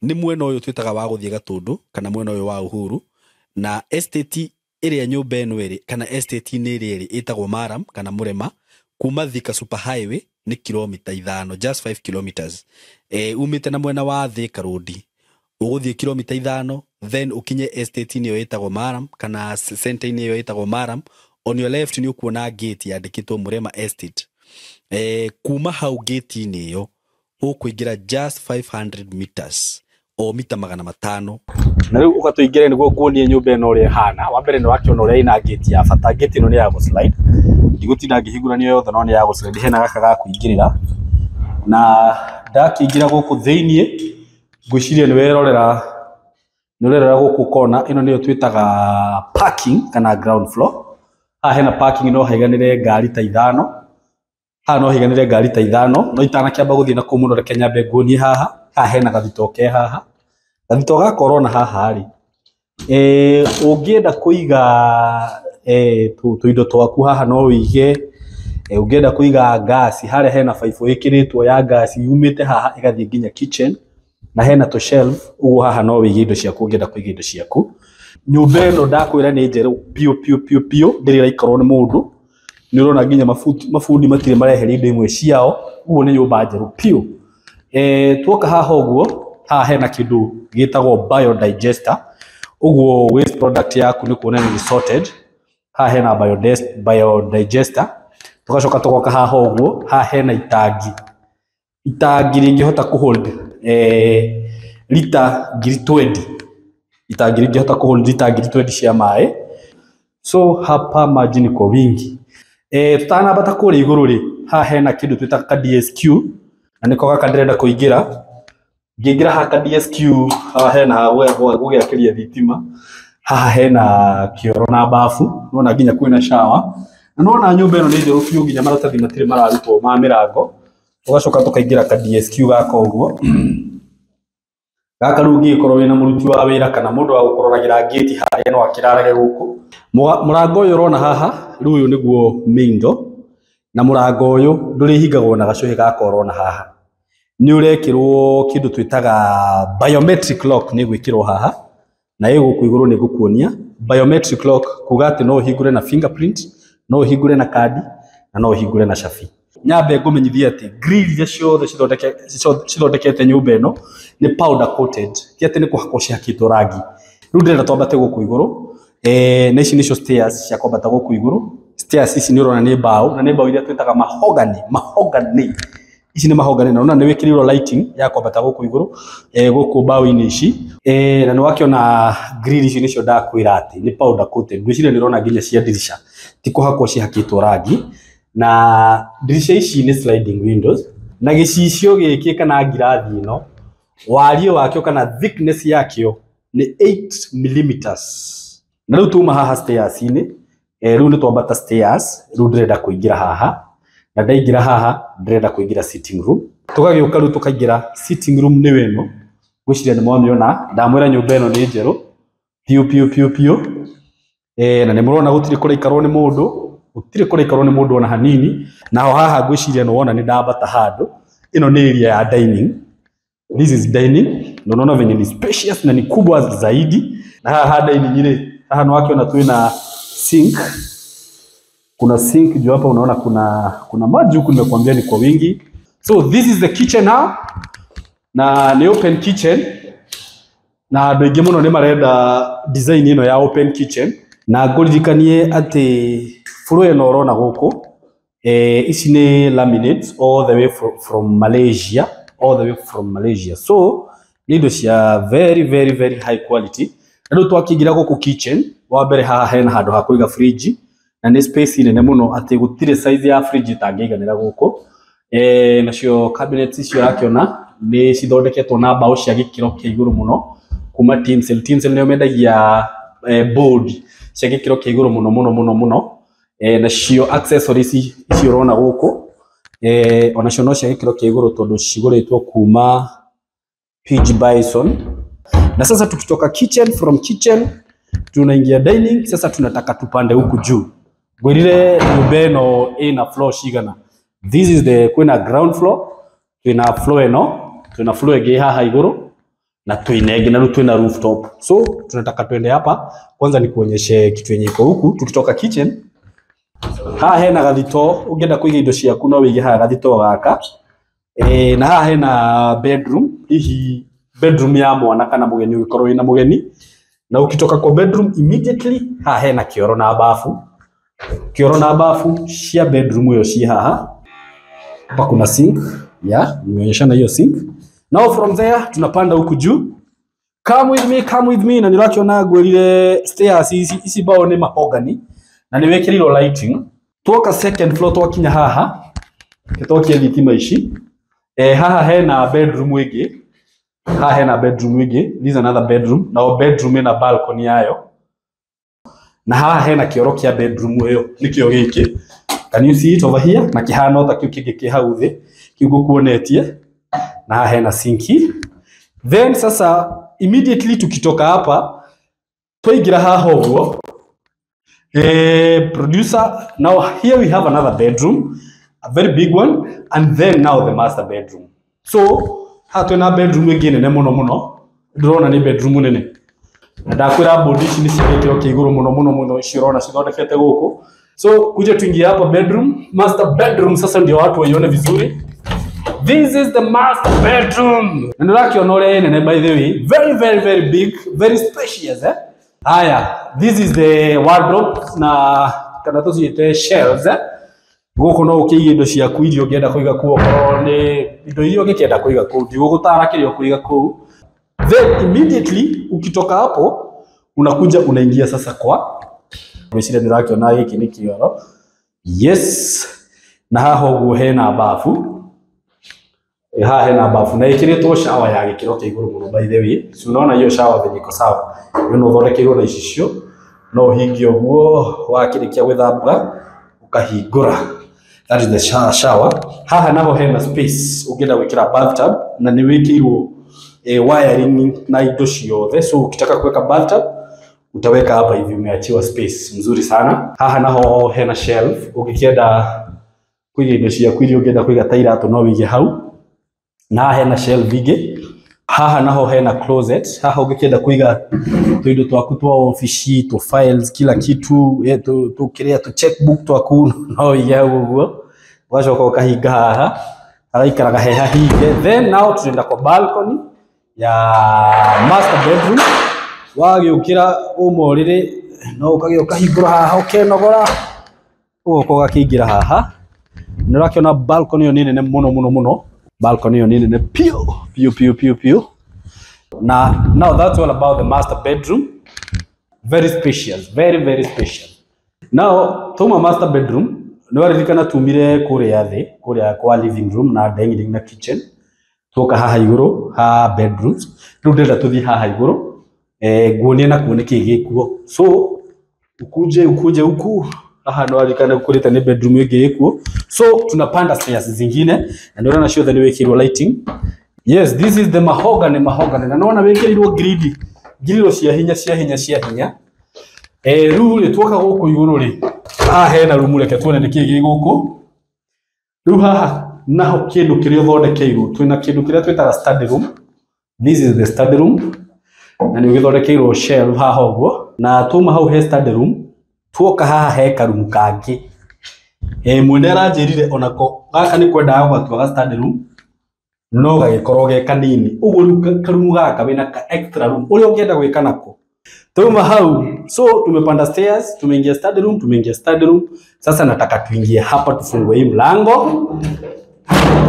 nĩ mwena ũyũ twĩtaga wa gũthiĩ Gatũndũ kana mwena ũyũ wa Uhuru. Na estate ĩrĩa nyũmba ĩno ĩrĩ, kana estate-inĩ ĩrĩa ĩrĩ, ĩtagwo Maram kana Mũrema. Kuma Thika Super Highway nĩ kilomita 5, just 5 kilometers. Umĩte na mwena wa Thika Road ũgũthiĩ kilomita 5, then ũkinye estate-inĩ ĩyo ĩtagwo Maram kana center-inĩ ĩyo ĩtagwo Maram. On your left nĩ ũkuona gate yandĩkĩtwo Mũrema Estate. Kuma hau gate-inĩ ĩyo ũkũingĩra just 500 meters, o mita 500. Na rĩu ũgatũingĩre nĩguo nguonie nyũmba ĩno ũrĩa ĩhana. Wa mbere nĩ wakĩona ũrĩa ĩna gate ya bata. Gate ĩno nĩ ya gũslide, ndigũtinda ngĩhingũrania yothe, no nĩ ya gũslide. Hena gaka ga kũingĩrĩra, na ndakĩingĩra gũkũ thĩiniĩ ngwĩciria nĩ werorera, nĩ ũrerora gũkũ kona ĩno nĩyo twĩtaga parking kana ground floor. Haha hena parking, no haiganĩre ngari ta 5. Haha no haiganĩre ngari ta 5. No itanakĩamba gũthiĩ na kũu mũno, reke nyambe nguonie haha. Haha hena gathito ke haha, gathito gaka ũrona haha rĩ, ũngĩenda kũiga tũindo twaku haha no wĩige. Ũngĩenda kũiga ngasi harĩa, hena baibũ ĩkĩrĩtwo ya ngasi yumĩte haha ĩgathiĩ nginya kitchen, na hena tũ shelf ũguo. Haha no wĩige indo ciaku ũngĩenda kũiga indo ciaku. Nyũmba ĩno ndakwĩra nĩ njerũ piũ piũ piũ piũ, ndĩrĩ ĩraikarwo nĩ mũndũ. Nĩ ũrona nginya mabundi matirĩ mareheria indo imwe ciao, ũguo nĩ nyũmba njerũ piũ. Tuoka haha ũguo, haha hena kĩndũ gĩtagwo biodigester, ũguo waste product yaku nĩ kuona nĩ sorted. Haha hena biodigester. Tugacoka tũgoka haha ũguo, haha hena itangi, itangi rĩngĩhota kũhold lita 20,000, itangi rĩngĩhota kũhold lita 20,000 cia maĩ. So hapa maji ni kwa wingi. Tutanambata kũrĩa igũrũ rĩ, haha hena kĩndũ twĩtaga ka DSQ, na nĩko gaka ndĩrenda kũingĩra. Ngĩingĩra haha ka DSQ, haha hena ha gũgĩakĩria thitima, haha hena kĩoro na bafu, nĩwona nginya kwĩna shower. Na nĩwona nyũmba ĩno nĩ njerũ biũ, nginya maratathi matirĩ mararutwo ma mĩrango. Tũgacoka tũkaingĩra ka DSQ gaka ũguo. Gaka rĩu ũngĩgĩkorwo wĩna mũruti wa wĩra kana mũndũ wa gũkũroragĩra ngĩti harĩa, no akĩrarage gũkũ. Mũrango ũyũ ũrona haha rĩu, ũyũ nĩguo main door, na mũrango ũyũ ndũrĩhingagwo na gacũhĩ gaka ũrona haha. Nĩ ũrekĩrwo kĩndũ twĩtaga biometric lock, nĩ gwĩkĩrwo haha na ĩ gũkũ igũrũ nĩ ngũkuonia. Biometric lock kuga atĩ no ũhingũre na fingerprint, no ũhingũre na kandi, na no ũhingũre na cabi. Nyambe ngũmenyithie atĩ grill iria ciothe cithondekete nyũmba ĩno nĩ powder coated, ti atĩ nĩ kũhakwo cihakĩtwo rangi. Rĩu ndĩrenda twambate gũkũ igũrũ. Na ici nĩcio stairs cia kwambata gũkũ igũrũ. Stairs ici nĩ ũrona nĩ mbaũ, na nĩ mbaũ iria twĩtaga mahogany. Mahogany ici nĩ mahogany, na ũrona nĩ wĩkĩrĩirwo lighting ya kwambata gũkũ igũrũ, gũkũ mbaũ-inĩ ici. Na nĩ wakĩona grill ici nĩcio ndakwĩra atĩ nĩ powder coated. Ngwĩciria nĩ ũrona nginya cia ndirica ti kũhakwo cihakĩtwo rangi, na ndirica ici nĩ sliding windows. Na gĩcicio gĩkĩ kana ngirathi ĩno, wariĩ wakĩo kana thickness yakĩo nĩ 8 millimeters. Na rĩu tuma haha stairs-inĩ, rĩu nĩ twambata stairs. Rĩu ndĩrenda kũingĩra haha, na ndaingĩra haha ndĩrenda kũingĩra sitting room. Tũgagĩũka rĩu tũkaingĩra sitting room, nĩyo ĩno. Ngwĩciria nĩ mwamĩona. Ndamwĩra nyũmba ĩno nĩ njerũ piũ piũ piũ piũ. Na nĩ mũrona gũtirĩ kũraikarwo nĩ mũndũ, gũtirĩ kũraikarwo nĩ mũndũ ona hanini. Naho haha ngwĩciria nĩ wona nĩ ndambata handũ. Ĩno nĩ area ya dining. This is dining, na unaona venye ni spacious na ni kubwa zaidi. Na haha dining rĩ, haha nĩ wakĩona twĩna sink, kuna sink juu hapa, unaona kuna maji huku, nimekuambia ni kwa wingi. So this is the kitchen now, na ni open kitchen, na andũ aingĩ mũno nĩ marenda design ĩno ya open kitchen. Na ngũririkanie atĩ floor ĩno ũrona gũkũ, ici nĩ laminates all the way from Malaysia, all the way from Malaysia. So nĩ indo cia very very very high quality. Na rĩu twakĩingĩra gũkũ kitchen, wa mbere haha hena handũ ha kũiga fridge, na nĩ space nene mũno atĩ gũtirĩ size ya fridge ĩtangĩiganĩra gũkũ. Nacio cabinets icio ũrakĩona nĩ cithondeketwo na mbaũ cia gĩkĩro kĩa igũrũ mũno kuma Tinsel. Tinsel nĩo mendagia board cia gĩkĩro kĩa igũrũ mũno mũno mũno mũno. Nacio accessories ici ũrona gũkũ, Onacio no cia gĩkĩro kĩa igũrũ tondũ cigũrĩtwo kuma PG Bison. Na sasa tukitoka kitchen, from kitchen tunaingia dining. Sasa tunataka tupande huku juu. Ngwĩrire nyũmba ĩno ĩna floor cigana. This is the kwĩna ground floor, twĩna floor ĩno, twĩna floor ĩngĩ haha igũrũ na twĩna ĩngĩ na rĩu twĩna rooftop. So tunataka twende hapa kwanza nikuonyeshe kitu yenye iko huku. Tukitoka kitchen, haha hena gathito, ũngĩenda kũiga indo ciaku no wĩige haha gathito gaka. Na haha hena bedroom, hihi bedroom ya mwana kana mũgeni ũngĩkorwo wĩna mũgeni. Na ukitoka kwa bedroom immediately haha hena kĩoro na bafu. Kĩoro na bafu cia bedroom ĩyo ci haha. Hapa kuna sink, yeah, nimeonyeshana hiyo sink. Now from there tunapanda huku juu. Come with me, come with me. Na nĩũrakiona ngwĩrire stairs ici, ici mbao nĩ mahogany na nĩ wĩkĩrĩirwo lighting. Tuoka second floor twakinya haha, twakia thitima ici. Haha hena bedroom ĩngĩ. Haha hena bedroom ĩngĩ. This is another bedroom. Na bedroom ĩna balcony yayo. Na haha hena kĩoro kĩa bedroom ĩyo, nĩkĩo gĩkĩ. Can you see it over here? Na kĩhana ta kĩu kĩngĩ kĩ hau thĩ, kĩu ngũkuonetie. Na haha hena sinki. Then sasa immediately tukitoka hapa twaingĩra haha ũguo. Producer, now here we have another bedroom, a very big one, and then now the master bedroom. So haha twĩna bedroom ĩngĩ nene mũno mũno, ndĩrona nĩ bedroom nene. Na ndakwĩra bodi ici nĩ cia gĩkĩro kĩa igũrũ mũno mũno mũno, ici ũrona cithondekete gũkũ. So kuja tuingie hapa bedroom, master bedroom sasa ndio watu waione vizuri. This is the master bedroom. Na nĩũrakiona ũrĩa ĩ nene by the way, very very very big, very spacious, eh? Haya, this is the wardrobe na kana tũciĩte shelves, eh? Gũkũ no ũkĩige indo ciaku iria ũngĩenda kũiga kũu, okorwo nĩ indo iria ũngĩkĩenda kũiga kũu, ndigũgũtara kĩrĩa ũkũiga kũu. Then immediately ukitoka hapo unakuja unaingia sasa kwa ngwĩciria nĩũrakiona gĩkĩ nĩ kĩoro. Yes, na haha ũguo hena bafu. Haha hena bafu na ĩkĩrĩtwo shower ya gĩkĩro kĩa igũrũ mũno by the way. Si unaona hiyo shower venye iko sawa. Hiyo no ũthondekeirwo na icicio, no ũhingie ũguo wakĩrĩkia gwĩthamba ũkahingũra. That is the shower. Haha naho hena space ũngĩenda gwĩkĩra bathtub na nĩ wĩkĩirwo wiring na indo ciothe. So ukitaka kuweka bathtub utaweka hapa hivi, umeachiwa space mzuri sana. Haha naho hena shelf ũngĩkĩenda kũiga indo ciaku iria ũngĩenda kũiga ta iratũ no wĩige hau. Na haha hena shelf ingĩ. Haha naho hena closet. Haha ũngĩkĩenda kũiga tũindo twaku twa ofici, tũ files, kila kitu, tu kĩrĩa tu checkbook twaku no wĩige hau ũguo. Ũgacoka ũkahinga haha, hagaikaraga he hahinge. Then now tunaenda kwa balcony ya master bedroom. Wagĩũkĩra uma ũrĩrĩ no ũkagĩũka hingũra haha ũkenogora, ũgoka ũgakĩingĩra haha. Nĩ ũrakĩona balcony ĩyo nĩ nene mũno mũno mũno. Balcony ĩyo nĩ nene piũ piũ piũ piũ piũ. Na now that's all about the master bedroom. Very spacious, very very spacious. Now tuma master bedroom nĩ waririkana tumire kũrĩa thĩ, kũrĩa kwa living room na dining na kitchen. Tuoka haha igũrũ ha bedrooms. Rĩu ndĩrenda tũthiĩ haha igũrũ, nguonie na kuo nĩkĩĩ gĩkuo. So ukuje ukuje huku haha nĩ waririkana kũrĩte nĩ bedroom ĩngĩ ĩkuo. So tunapanda stairs zingine na nĩ ũrona ciothe nĩ wĩkĩirwo lighting. Yes, this is the mahogany, mahogany. Na nĩwona wĩkĩrĩirwo gridi, ngiriro cia hinya cia hinya cia hinya. Rĩu rĩ tuoka gũkũ igũrũ rĩ, haha hena rumu, reke tuone nĩkĩĩ gĩ gũkũ. Rĩu haha naho kĩndũ kĩrĩa ũthondekeirwo, twĩna kĩndũ kĩrĩa twĩtaga study room. This is the study room. Na nĩ ũgĩthondekeirwo shelf haha ũguo. Na tuma hau he study room, tuoka haha he karumu kangĩ. Mwene aranjĩrire onako gaka nĩ kwendaga gũgatua ga study room, no gagĩkorwo ge kanini. Ũguo rĩu karumu gaka wĩna ka extra room ũrĩa ũngĩenda gwĩka nako. Tuma hau, so tumepanda stairs, tumeingia study room, tumeingia study room. Sasa nataka tuingie hapa tufungue hii mlango.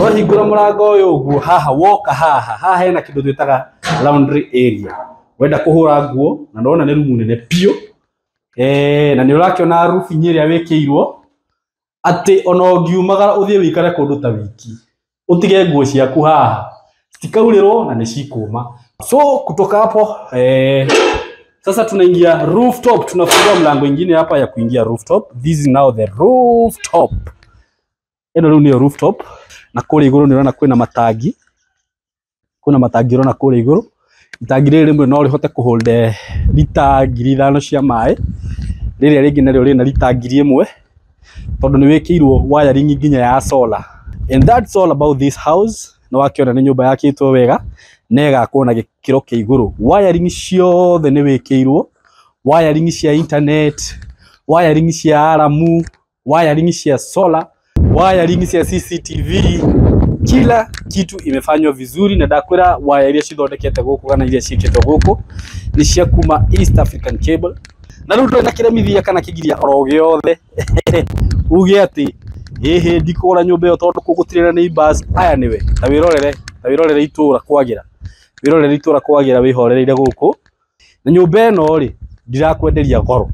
Wahingũra mũrango ũyũ ũguo haha woka haha, haha hena kĩndũ twĩtaga laundry area. Wenda kũhũra nguo na ndona nĩ rumu nene piũ. Na nĩ ũrakĩona roofing ĩrĩa wĩkĩirwo atĩ ona ũngiumagara ũthiĩ wĩikare kũndũ ta wiki, ũtige nguo ciaku haha citikaurĩrwo na nĩ cikũma. So kutoka hapo sasa tunaingia rooftop, tunafungua mlango ingine hapa ya kuingia rooftop. This is now the rooftop. Ĩno rĩu nĩyo rooftop, na kũrĩa igũrũ nĩ ũrona kwĩna matangi, kwĩna matangi ũrona kũrĩa igũrũ. Itangi rĩrĩ rĩmwe no rĩhote kũhold lita 5,000 cia maĩ, rĩrĩa rĩngĩ narĩo rĩna lita 1,000, tondũ nĩ wĩkĩirwo wiring nginya ya solar. And that's all about this house. Nĩ wakĩona nĩ nyũmba yakĩtwo wega na ĩgakwo na gĩkĩro kĩa igũrũ. Wiring ciothe nĩ wĩkĩirwo, wiring cia internet, wiring cia alarm, wiring cia solar, wiring cia CCTV, kila kitu imefanywa vizuri. Na ndakwĩra waya iria cithondekete gũkũ kana iria ciĩkĩtwo gũkũ nĩ cia kuma East African Cable. Na rĩu ndũrĩ na kĩremithia kana kĩgiria oro gĩothe uge atĩ ĩhĩ ndikũgũra nyũmba ĩyo tondũ kũu gũtirĩ na neighbors. Aya nĩwe, ta wĩrorere, ta wĩrorere itũra kwagĩra, wĩrorere itũra kwagĩra wĩhorereire gũkũ. Na nyũmba ĩno rĩ, ndirakwenderia goro,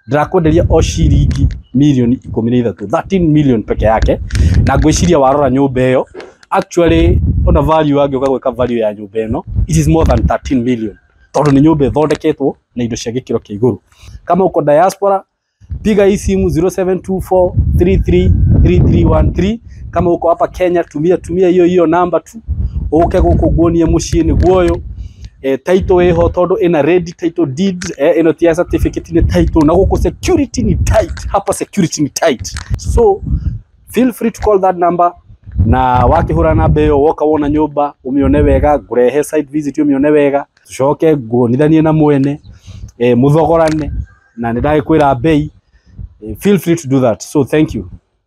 ndirakwenderia o ciringi mirioni 13, 13 million peke yake. Na ngwĩciria warora nyũmba ĩyo actually ona value angĩũka gwĩka value ya nyũmba ĩno, it is more than 13 million, tondũ nĩ nyũmba ĩthondeketwo na indo cia gĩkĩro kĩa igũrũ. Kama uko diaspora, piga hii simu 0724333313. Kama uko hapa Kenya, tumia hiyo hiyo namba tu, uke gũkũ nguonie mũciĩ nĩguo ũyũ. Title ĩho tondũ ĩna ready title deed, ĩno ti ya certificate, nĩ title. Na gũkũ security ni tight, hapa security ni tight, so feel free to call that number. Na wakĩhũra namba ĩyo, woka wona nyũmba ũmĩone wega, ngũrehe site visit ũmĩone wega, tucoke nguonithanie na mwene, mũthogorane na nĩ ndagĩkwĩra bei. Feel free to do that. So thank you.